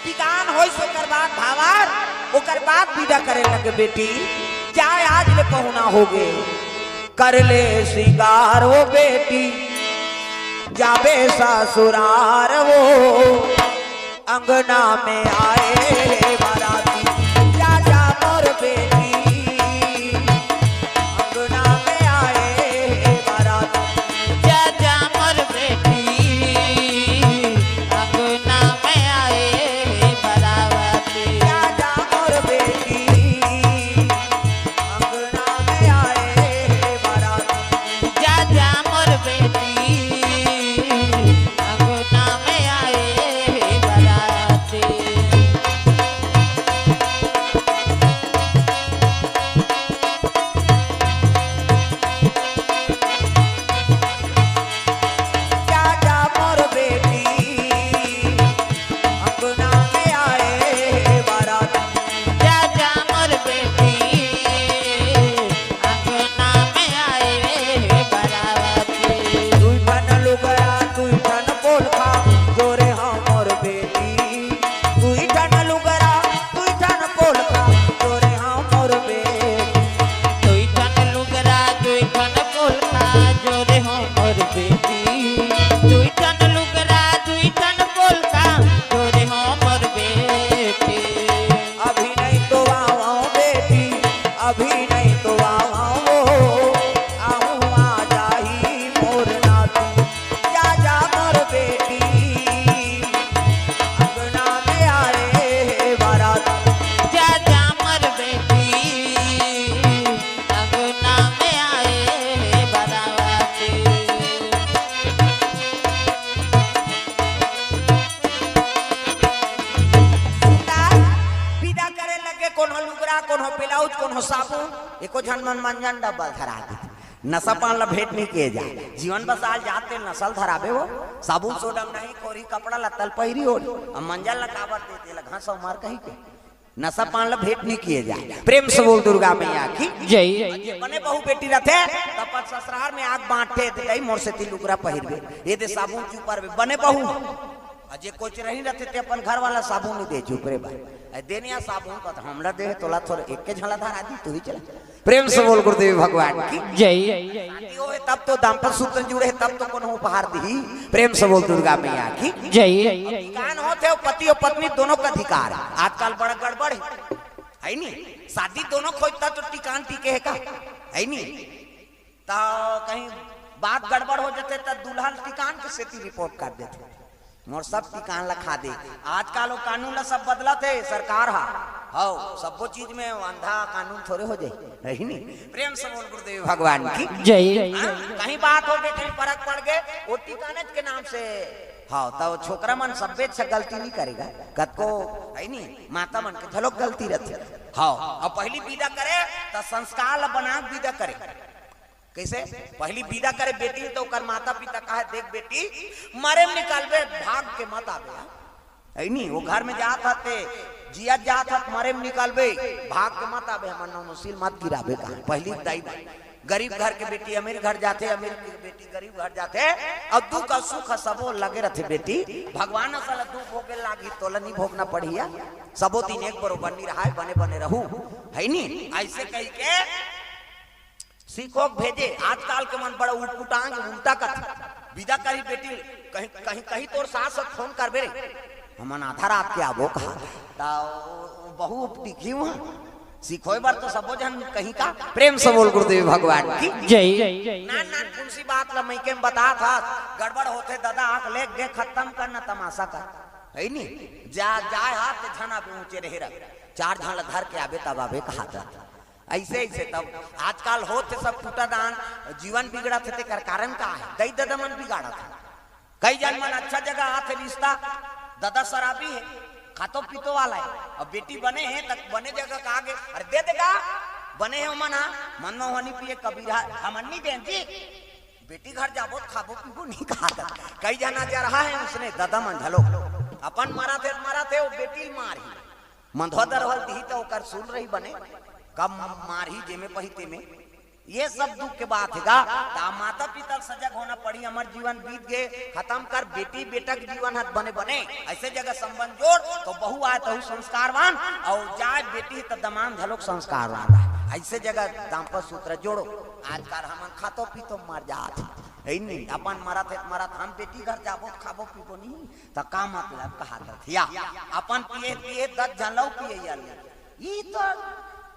टिकान होइस ओकर बाद भावार, ओकर बाद विदा करे लगे, बेटी, जाय आज ले पहुना होगे। कर ले सिंगार वो बेटी, जाबे ससुरार वो, अंगना में आए हे बाराती। जा जा मोर बेटी, अंगना में आए हे बाराती। जा जा मोर बेटी, अंगना में आए हे बाराती। जा जा मोर बेटी, अंगना में आए हे बाराती। जा जा मोर बेटी, अंगना में आए हे बाराती। जा जा मोर बेटी, अंगना में आए हे बाराती। जा जा मोर बेटी, अंगना में आए हे बाराती। दुई ठन लुगरा, दुई ठन पोलखा, जोरे हंव मोर बेटी। दुई ठन लुगरा, दुई ठन पोलखा, जोरे हंव मोर बेटी। दुई ठन लुगरा, दुई ठन पोलखा, जोरे हंव मोर बेटी। दुई ठन लुगरा, दुई ठन पोलखा, जोरे हंव मोर बेटी। अभी नहीं तो आवंव बेटी, अभी नहीं तो आवंव वो, आहूं आ जाही मोर नाती। जा जा मोर बेटी, अंगना में आए हे बाराती। जा जा मोर बेटी, अंगना में आए हे बाराती। सुंदर, विदा करे लगे कोनो लुगरा, कोनो ब्लाउज, कोनो साबुन, एको झन मन मंजन डब्बा धरा दे। नशा पान ला भेंट नहीं किए जाए। जीवन बसाल जाते नसल धराबे हो। साबुन सोडा म नहीं, कोरी कपड़ा लत्ता ल पहिरी ओढ़ी। अब मंजन ला काबर देते ला घास मार कही के। नशा पान ला भेंट नहीं किए जाए। प्रेम से बोल दुर्गा मैया की। जय। बने बहू बेटी रथे, त अपन ससुरार में आग बांटे दे, "दई मोर सेती लुगरा पहिरबे, ये दे साबुन चुपरबे।" बने बहू। अउ जे कोचरही रथे ते अपन घर वाला साबुन नहीं दे, चुप रे भाई। अरे देनिया साबुन का तो हमला दे, तोला थोड़ा एक के झला धरा दी, तू ही चला। प्रेम से बोल गुरुदेव भगवान की। जय। शादी होए तब तो दाम्पत्य सूत्र जुड़े, तब तो कोनो उपहार दिही। प्रेम से बोल दुर्गा मैया की। जय। टिकान होथे पति अउ पत्नी दोनों का अधिकार। आजकल बड़ा गड़बड़ हे, है नी? शादी दोनों खोजता तो टिकान टिके हे का? है नी? त कहीं बात गड़बड़ हो जाथे त दुल्हन टिकान के सेती रिपोर्ट कर देथे। मोर सब टिकान ला खा दे। आजकल वो कानून ला सब बदलत हे सरकार हा। हव, सब्बो चीज में अंधा कानून थोड़े हो जाए, है नी? प्रेम से बोल गुरुदेव भगवान की। जय। हाँ, कहीं बात हो गई, कहीं फरक पड़ गए, वो टिकानेच के नाम से। हव, त वो छोकरा मन सब्बे से गलती नहीं करेगा, कतको है नी, माता मन के घलो गलती रथे। हव, अब पहली विदा करे त संस्कार ला बना के विदा करे। कैसे? पहली विदा करे बेटी ल त ओकर माता पिता कहे, "देख बेटी, मरे में निकालबे, भाग के मत आबे।" है नी? वो घर में जात हते, जियत जात हत, मरे में निकालबे, भाग के मत आबे, हमर नौनोसील मत गिराबे कहा। पहली दाई बाई, गरीब घर के बेटी अमीर घर जाथे, अमीर के बेटी गरीब घर जाथे, अउ दुख अउ सुख सबो लगे रथे बेटी। भगवान ह साला दुख भोगे लागी, तोला नहीं भोगना पड़िया। सबो दिन एक बरोबर नहीं रहाय, बने बने रहू, है नी? ऐसे कही के सीखो के भेजे। आजकल के मन बड़ा उटपुटांग, उल्टा कथे। विदा करी बेटी, कहीं, कहीं, कहीं तोर सास ह फोन करबे रे, हमन आधा रात के आबो कहा। त बहू टिकी हुआ। सीखोय बर तो सबो झन कहीं का। प्रेम से बोल गुरुदेव भगवान की। जय। नान नान कुंसी बात ला मइके में बतात हस, गड़बड़ होथे दादा, आंख लेग गे, खत्म करना तमाशा का। है नी? जा, जाय हाथ ते झना पे ऊंचे रहे रह। चार झन ला धर के आबे तब आबे कहा था। ऐसे, ऐसे तब आजकल होत हे सब टूटा दान, जीवन बिगड़त हे, तेकर कारण का हे? दई ददा मन बिगाड़त हे। कई जन मन अच्छा जगह आत हे रिश्ता, ददा शराबी हे, खातो पीतो वाला हे, अब बेटी बने हे त बने जगह का आगे, "अरे दे देगा, बने हे ओमन हा, मन में होनी पिए कबीरा, हमन नहीं देन जी, बेटी घर जाबो त खाबो पीबो नहीं कहा था।" कई जना जा रहा है उसने, ददा मन घलो, अपन मरा थे, मरा थे, वो बेटी मार ही। मंधवा दरवल दिही त ओकर सुन रही बने, कब मारही जेमे पही तेमे। ये सब दुख के बात हे गा। त माता पिता ल सजग होना पड़ी। हमर जीवन बीत गे, खतम कर। बेटी बेटा के जीवन हत बने बने, ऐसे जगह संबंध जोड़। तो बहू आय तहू संस्कारवान, अउ जाय बेटी त दमांद घलोक संस्कारवान रहे। ऐसे जगह दाम्पत्य सूत्र जोड़ो। आजकल हमन खातो पीतो मर जात हे, हे नहीं? अपन मरत हे त मरत, हम बेटी घर जाबो त खाबो पीबो नहीं, त का मतलब कहत रथे या? अपन पिए पिए दस झन ल पिए या ले। ई तो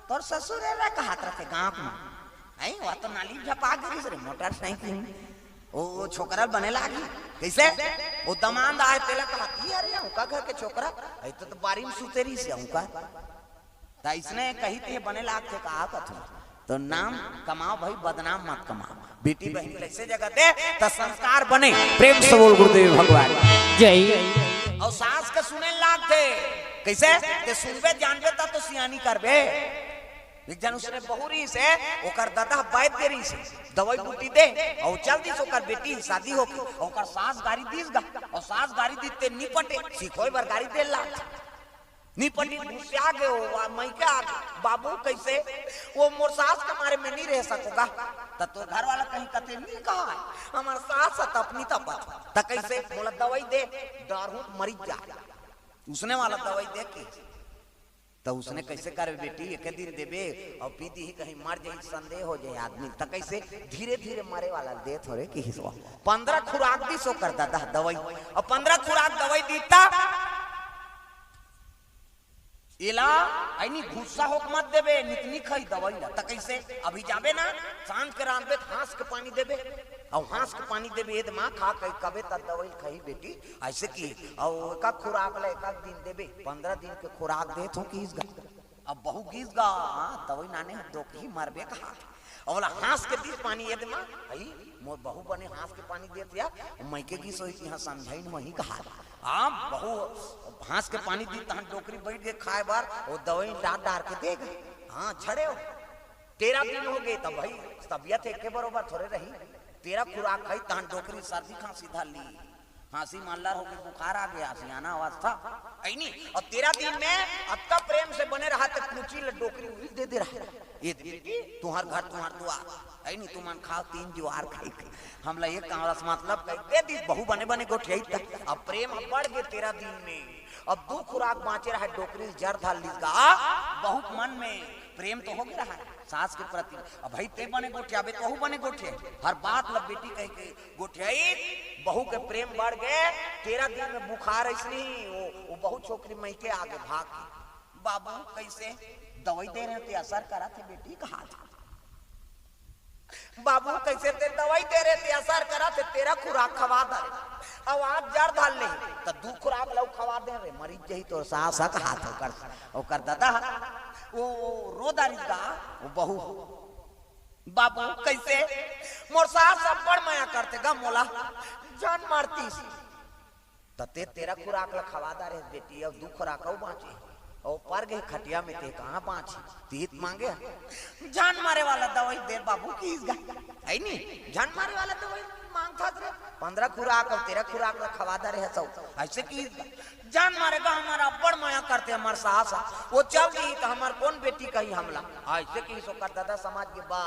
तोर ससुर एला कहत रथे गांव में। हैं, वो तो नाली में झपा गिरिस रे, मोटरसाइकिल में। ओ, ओ छोकरा बने लागी। कैसे? वो दमांद आय तेला कहत, "ई अरे, उनका घर के छोकरा, अई तो, तो बारी में सुते रहिस हे उनका।" त इसने कही थे बने लागथे का कथू। तो नाम कमाओ भाई, बदनाम मत कमाओ। बेटी बहन कैसे जगह दे, त संस्कार बने। प्रेम से बोल गुरुदेव भगवान। जय। अउ सास के सुने लागथे। कैसे? ते सुनबे जानबे त तो सियानी करबे। एक झन उसने बहू रहिस हे, ओकर ददा बैद दे रहिस हे, दवाई बूटी दे, अउ चल दिस ओकर बेटी शादी होके, ओकर सास गारी दिस गा, अउ सास गारी दिस ते नी पटे, सिखोय बर गारी दे लाग। नी पटी, गुस्सा गे ओ, वा मइके आगे, "बाबू, कैसे?" "वो मोर सास के मारे में नी रह सकोगा।" त तोर घर वाला कहीं कथे नी कहा हे, "हमर सास ह त अपनी तपत।" त कैसे? "मोला दवाई दे, डरहूं त मरिच जा।" उसने वाला दवाई दे के त उसने कैसे करे बेटी, एके दिन देबे अउ पी दीही, कहीं मर जाही, संदेह हो जाए आदमी। त कैसे? धीरे धीरे मरे वाला ल देत हों रे किहिस। पंद्रह खुराक दिस ओकर ददा दवाई, अउ पंद्रह खुराक दवाई दिस त एला अइनी गुस्सा होके मत देबे, नित नी खाही दवाई ला। त कैसे? अभी जाबे ना, सांझ के रांधबे त हांस के पानी देबे, अउ हांस के पानी देबे, एदे मां खा कही कबे त दवाई खाही बेटी। ऐसे कि अउ एक खुराक ला एक दिन देबे, पंद्रह दिन के खुराक देत हों किहिस गा। अब बहू गिस गा, हाँ, दवाई नाने ह, दोकही मरबे कहा। अउ ओला हांस के दिस पानी, एदे मां, हई, मोर बहू बने हांस के पानी देत या, मइके गिस होही कि हाँ, समझाइन वही कहा। हाँ, बहू हांस के पानी दिस, तहन डोकरी बइठ गे खाय बर, ओ दवाई डार डार के दे गे। हाँ, झड़े हो। तेरह दिन हो गे, त भाई, तबियत एके बरोबर थोरे रही। तेरह खुराक खाई, तहन डोकरी सर्दी खांसी धर ली। खांसी मल्लर होके बुखार आ गे, आशियाना अवस्था। अइनी, अउ तेरह दिन में अतका प्रेम से बने रहा, त कुची ल डोकरी उही दे दे रहा। ए दे बेटी, तुंहर घर, तुंहर दुआर। अइनी, तुमन खाव तीन जुआर खाई के। हमला एक कांवरस मतलब कही दे दिस, बहू बने बने गोठियाई त। अब प्रेम अब बढ़ गे तेरह दिन में। अब दू खुराक बांचे रहा, डोकरी जर धर लिस गा। बहू के मन में प्रेम तो हो गे रहा सास के प्रति। अब भाई ते बने गोठियाबे, त बहू बने गोठियाई। हर बात ल बेटी कह के गोठियाई, बहू के प्रेम बढ़ गे। तेरह दिन में बुखार अइसने ही, वो, वो बहू छोकरी मइके आगे भाग के, "बाबू, कैसे? दवाई दे रहे ते असर करत हे बेटी," कहा था। "बाबू, कैसे ते दवाई दे रहे ते असर करत हे, तेरह खुराक खवा दे रहे, अउ आज जर धर ले, त दू खुराक लऊ खवा दे रे, मरिच जही तोर सास," कहा था ओकर, ओकर ददा। वो, वो रो डारिस गा, वो बहू। "बाबू, कैसे? मोर सास अब्बड़ मया करथे गा मोला, झन मरतिस। त ते तेरह खुराक ल खवा डारे हस बेटी, अउ दू खुराक अउ बांचे। अउ पर गे खटिया में ते कहाँ बांचे? तीत मांगे ह। झन मरे वाला दवाई दे बाबू किहिस गा। अइनी, झन मरे वाला दवाई मांगथस रे। पंद्रह खुराक अउ तेरह खुराक ल खवा डारे हस अउ अइसे किहिस गा। झन मरे गा, हमर अब्बड़ मया करथे हमर सास ह। वो चल दिही त हमर कोन बेटी कही हमला?" अइसे किहिस ओकर ददा समझ गे बा।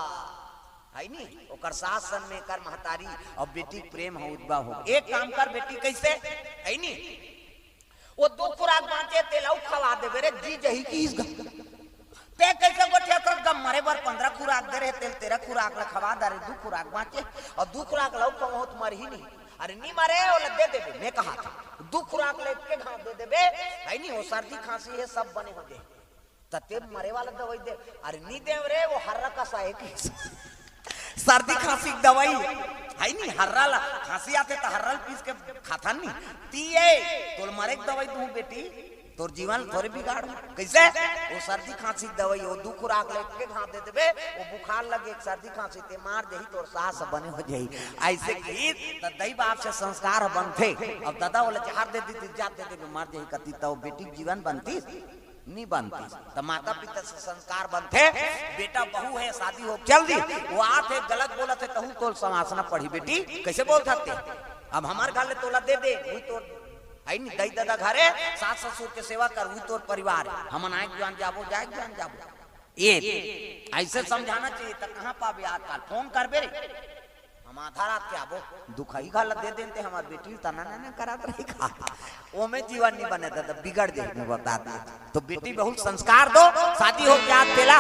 अइनी, ओकर सास सन में एकर महतारी अउ बेटी के प्रेम ह उदबा हो। एक काम कर बेटी, कैसे? अइनी, वो दू खुराक बांचे तेला अउ खवा देबे रे, जी जही किहिस गा। ते कैसे गोठियाथस गा, मरे बर पंद्रह खुराक दे रहे तेला तेरह खुराक ल खवा डारे, दू खुराक बांचे अउ दू खुराक ल अउ खवाहूं त मरही नहीं। अरे नी मरे, ओला दे देबे, मैं कहा था। दू खुराक ल एके घांव दे देबे, अइनी, वो सर्दी खांसी हे सब बने हो जाही। त ते मरे वाला दवाई दे। अरे नी देव रे, वो हर्रा कसा हे कि सर्दी खांसी के दवाई हे नी, हर्रा ला, खांसी आथे त हर्रा ला पीस के खाथन नी। ती ए, तोल मरे के दवाई दूं बेटी, तोर जीवन थोरे बिगाड़। कैसे? वो सर्दी खांसी के दवाई, वो दू खुराक ल एके घांव दे देबे, वो बुखार लगे, सर्दी खांसी ते मर जही, तोर सास बने हो जही। अइसे किहिस त दई बाप से संस्कार बनथे। अब ददा ओला जहर दे दितिस, जात दे देबे, मर जही कति, त वो बेटी के जीवन बनतिस? नी बनतिस। त माता पिता से संस्कार बनथे। बेटा बहू हे, शादी हो चल दी, वो आथे गलत बोलत हे, तहू तोल समासना पड़ी बेटी, कैसे बोलथस ते? अब हमर घर ले तोला दे दे, उही तोर, अइनी, दई ददा घरे, सास ससुर के सेवा कर, उही तोर परिवार हे। हमन आए जान जाबो, जाए जान जाबो। ये अइसे समझाना चाहिए, त कहाँ पाबे आजकल? फोन करबे रे, हम आधा रात के आबो, दुखही घला दे देन ते हमर बेटी ल तना ना ना करत रही का। ओमे जीवन नहीं बने दादा, बिगड़ जाए, मैं बता दिए। तो बेटी बहुत संस्कार दो, शादी हो गया तेला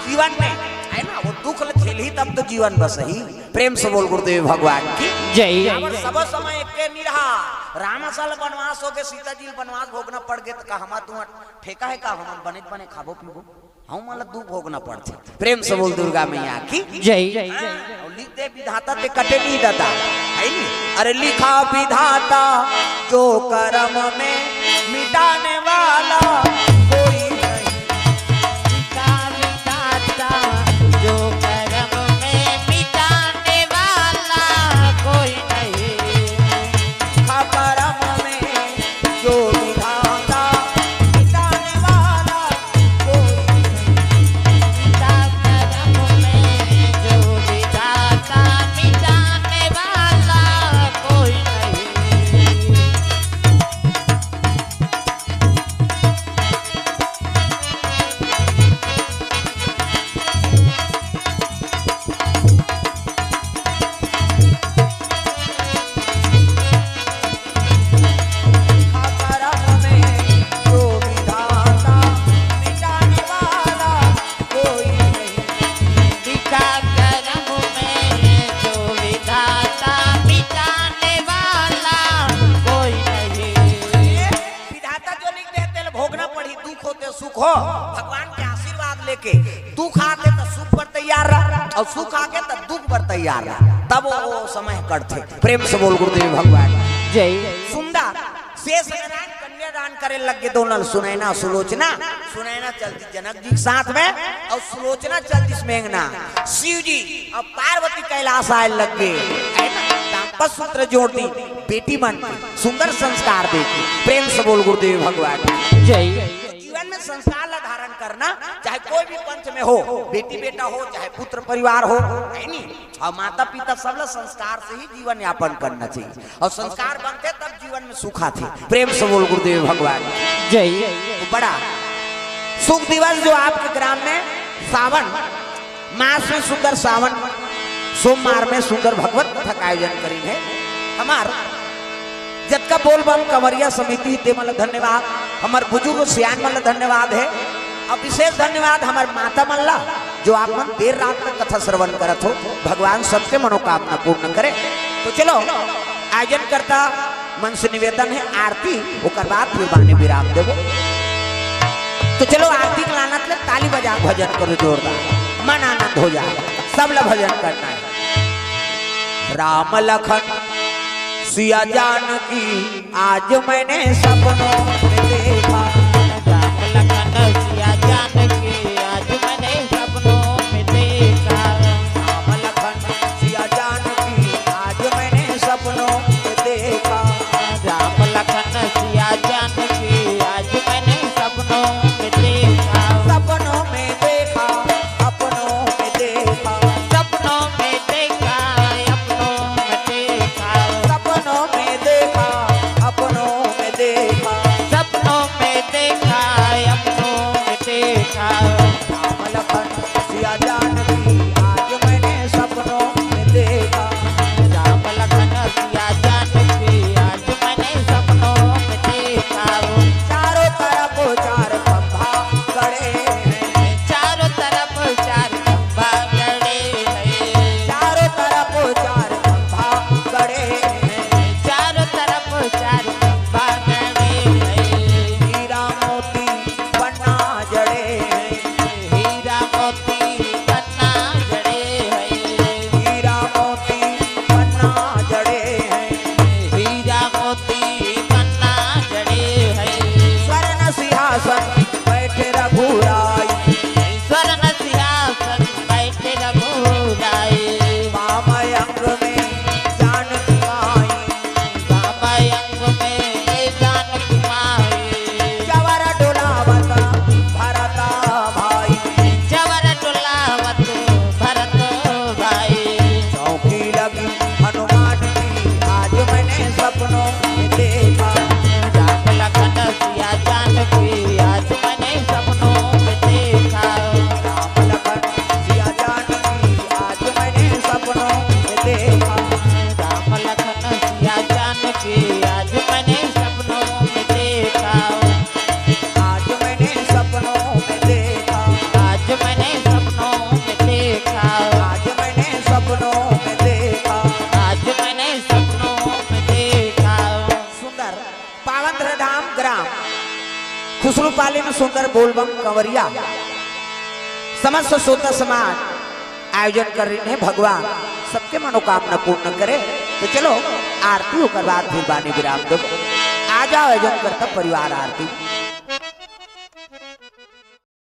जीवन में, है ना, वो दुख ल झेलही तब तो जीवन बसही। प्रेम से बोल गुरुदेव भगवान की जय। काबर सबो समय एके नहीं रहा। राम सल बनवास हो गए, सीता जी ल बनवास भोगना पड़ गए, तो का हमार तुहार ठेका है का? हमन बने बने खाबो पीबो, हम मन ला दुख भोगना पड़थे। प्रेम से बोल दुर्गा मैया की जय। हाँ, और लिख दे विधाता ते कटे नहीं दाता, है नी? अरे लिखा विधाता जो करम में मिटाने वाला कोई नहीं। लिखा विधाता जो करम में मिटाने वाला कोई नहीं। लिखा करम में जो विधाता मिटाने वाला कोई नहीं। विधाता करम में जो विधाता मिटाने वाला कोई नहीं। विधाता जो लिख दे तेला भोगना पड़ही, दुख होते सुख हो, भगवान के आशीर्वाद लेके दुख आते तो सुख बर तैयार रह, और सुख आके तो दुख बर तैयार रह, तब वो, वो समय कटथे। प्रेम से बोल गुरुदेव भगवान जय। सुंदर शेष नारायण कन्यादान करे लग गे दोनों ल, सुनैना सुलोचना। सुनैना चल दिस जनक जी के साथ में, और सुलोचना चल दिस मेघना। शिव जी और पार्वती कैलाश आए लग गे, है ना? दाम्पत्य सूत्र जोड़ दिस, बेटी मन के सुंदर संस्कार दे के। प्रेम से बोल गुरुदेव भगवान जय। तो जीवन में संस्कार ला धारण करना, चाहे कोई भी पंथ में हो, बेटी बेटा हो, चाहे पुत्र परिवार हो, है नी? और माता पिता सब ला संस्कार से ही जीवन यापन करना चाहिए, और संस्कार बनथे तब जीवन में सुख आथे। प्रेम से बोल गुरुदेव भगवान जय। तो बड़ा शुभ दिवस जो आपके ग्राम में सावन मास में सुंदर सावन सोमवार में सुंदर भगवत कथा का आयोजन करिन हे। हमार जतका बोलबम कंवरिया समिति हे, ते मन ला धन्यवाद, हमर बुजुर्ग सियान मन ला धन्यवाद हे, अउ विशेष धन्यवाद हमर माता मन ला, जो आप मन देर रात तक कथा श्रवण करत हो। भगवान सबके मनोकामना पूर्ण करे। तो चलो, आयोजन करता मन से निवेदन हे, आरती, ओकर बाद फिर बाने विराम देबो। तो चलो, आरती के लानत ले ताली बजा के भजन करो जोरदार, मन आनंद हो जाए, सब ला भजन करना हे। राम लखन सिया जानकी, आज मैंने सपनों में देखा। राम लखन सिया जानकी, आज मैंने सपनों में देखा। राम लखन सिया जानकी, आज मैंने सपनों में देखा। राम लखन सिया जानकी, आज मैंने सपनों में देखा। सपनों में देखा, अपनों में देखा। सपनों में देखा, अपनों में देखा। सपनों में देखा, अपनों में देखा। पाली में सुंदर बोलबम कंवरिया, समस्त श्रोता समाज आयोजन कर रही है। भगवान सबके मनोकामना पूर्ण करे। तो चलो, आरती होकर बाद फिर बानी विराम दो। आ जाओ आयोजन करता परिवार आरती।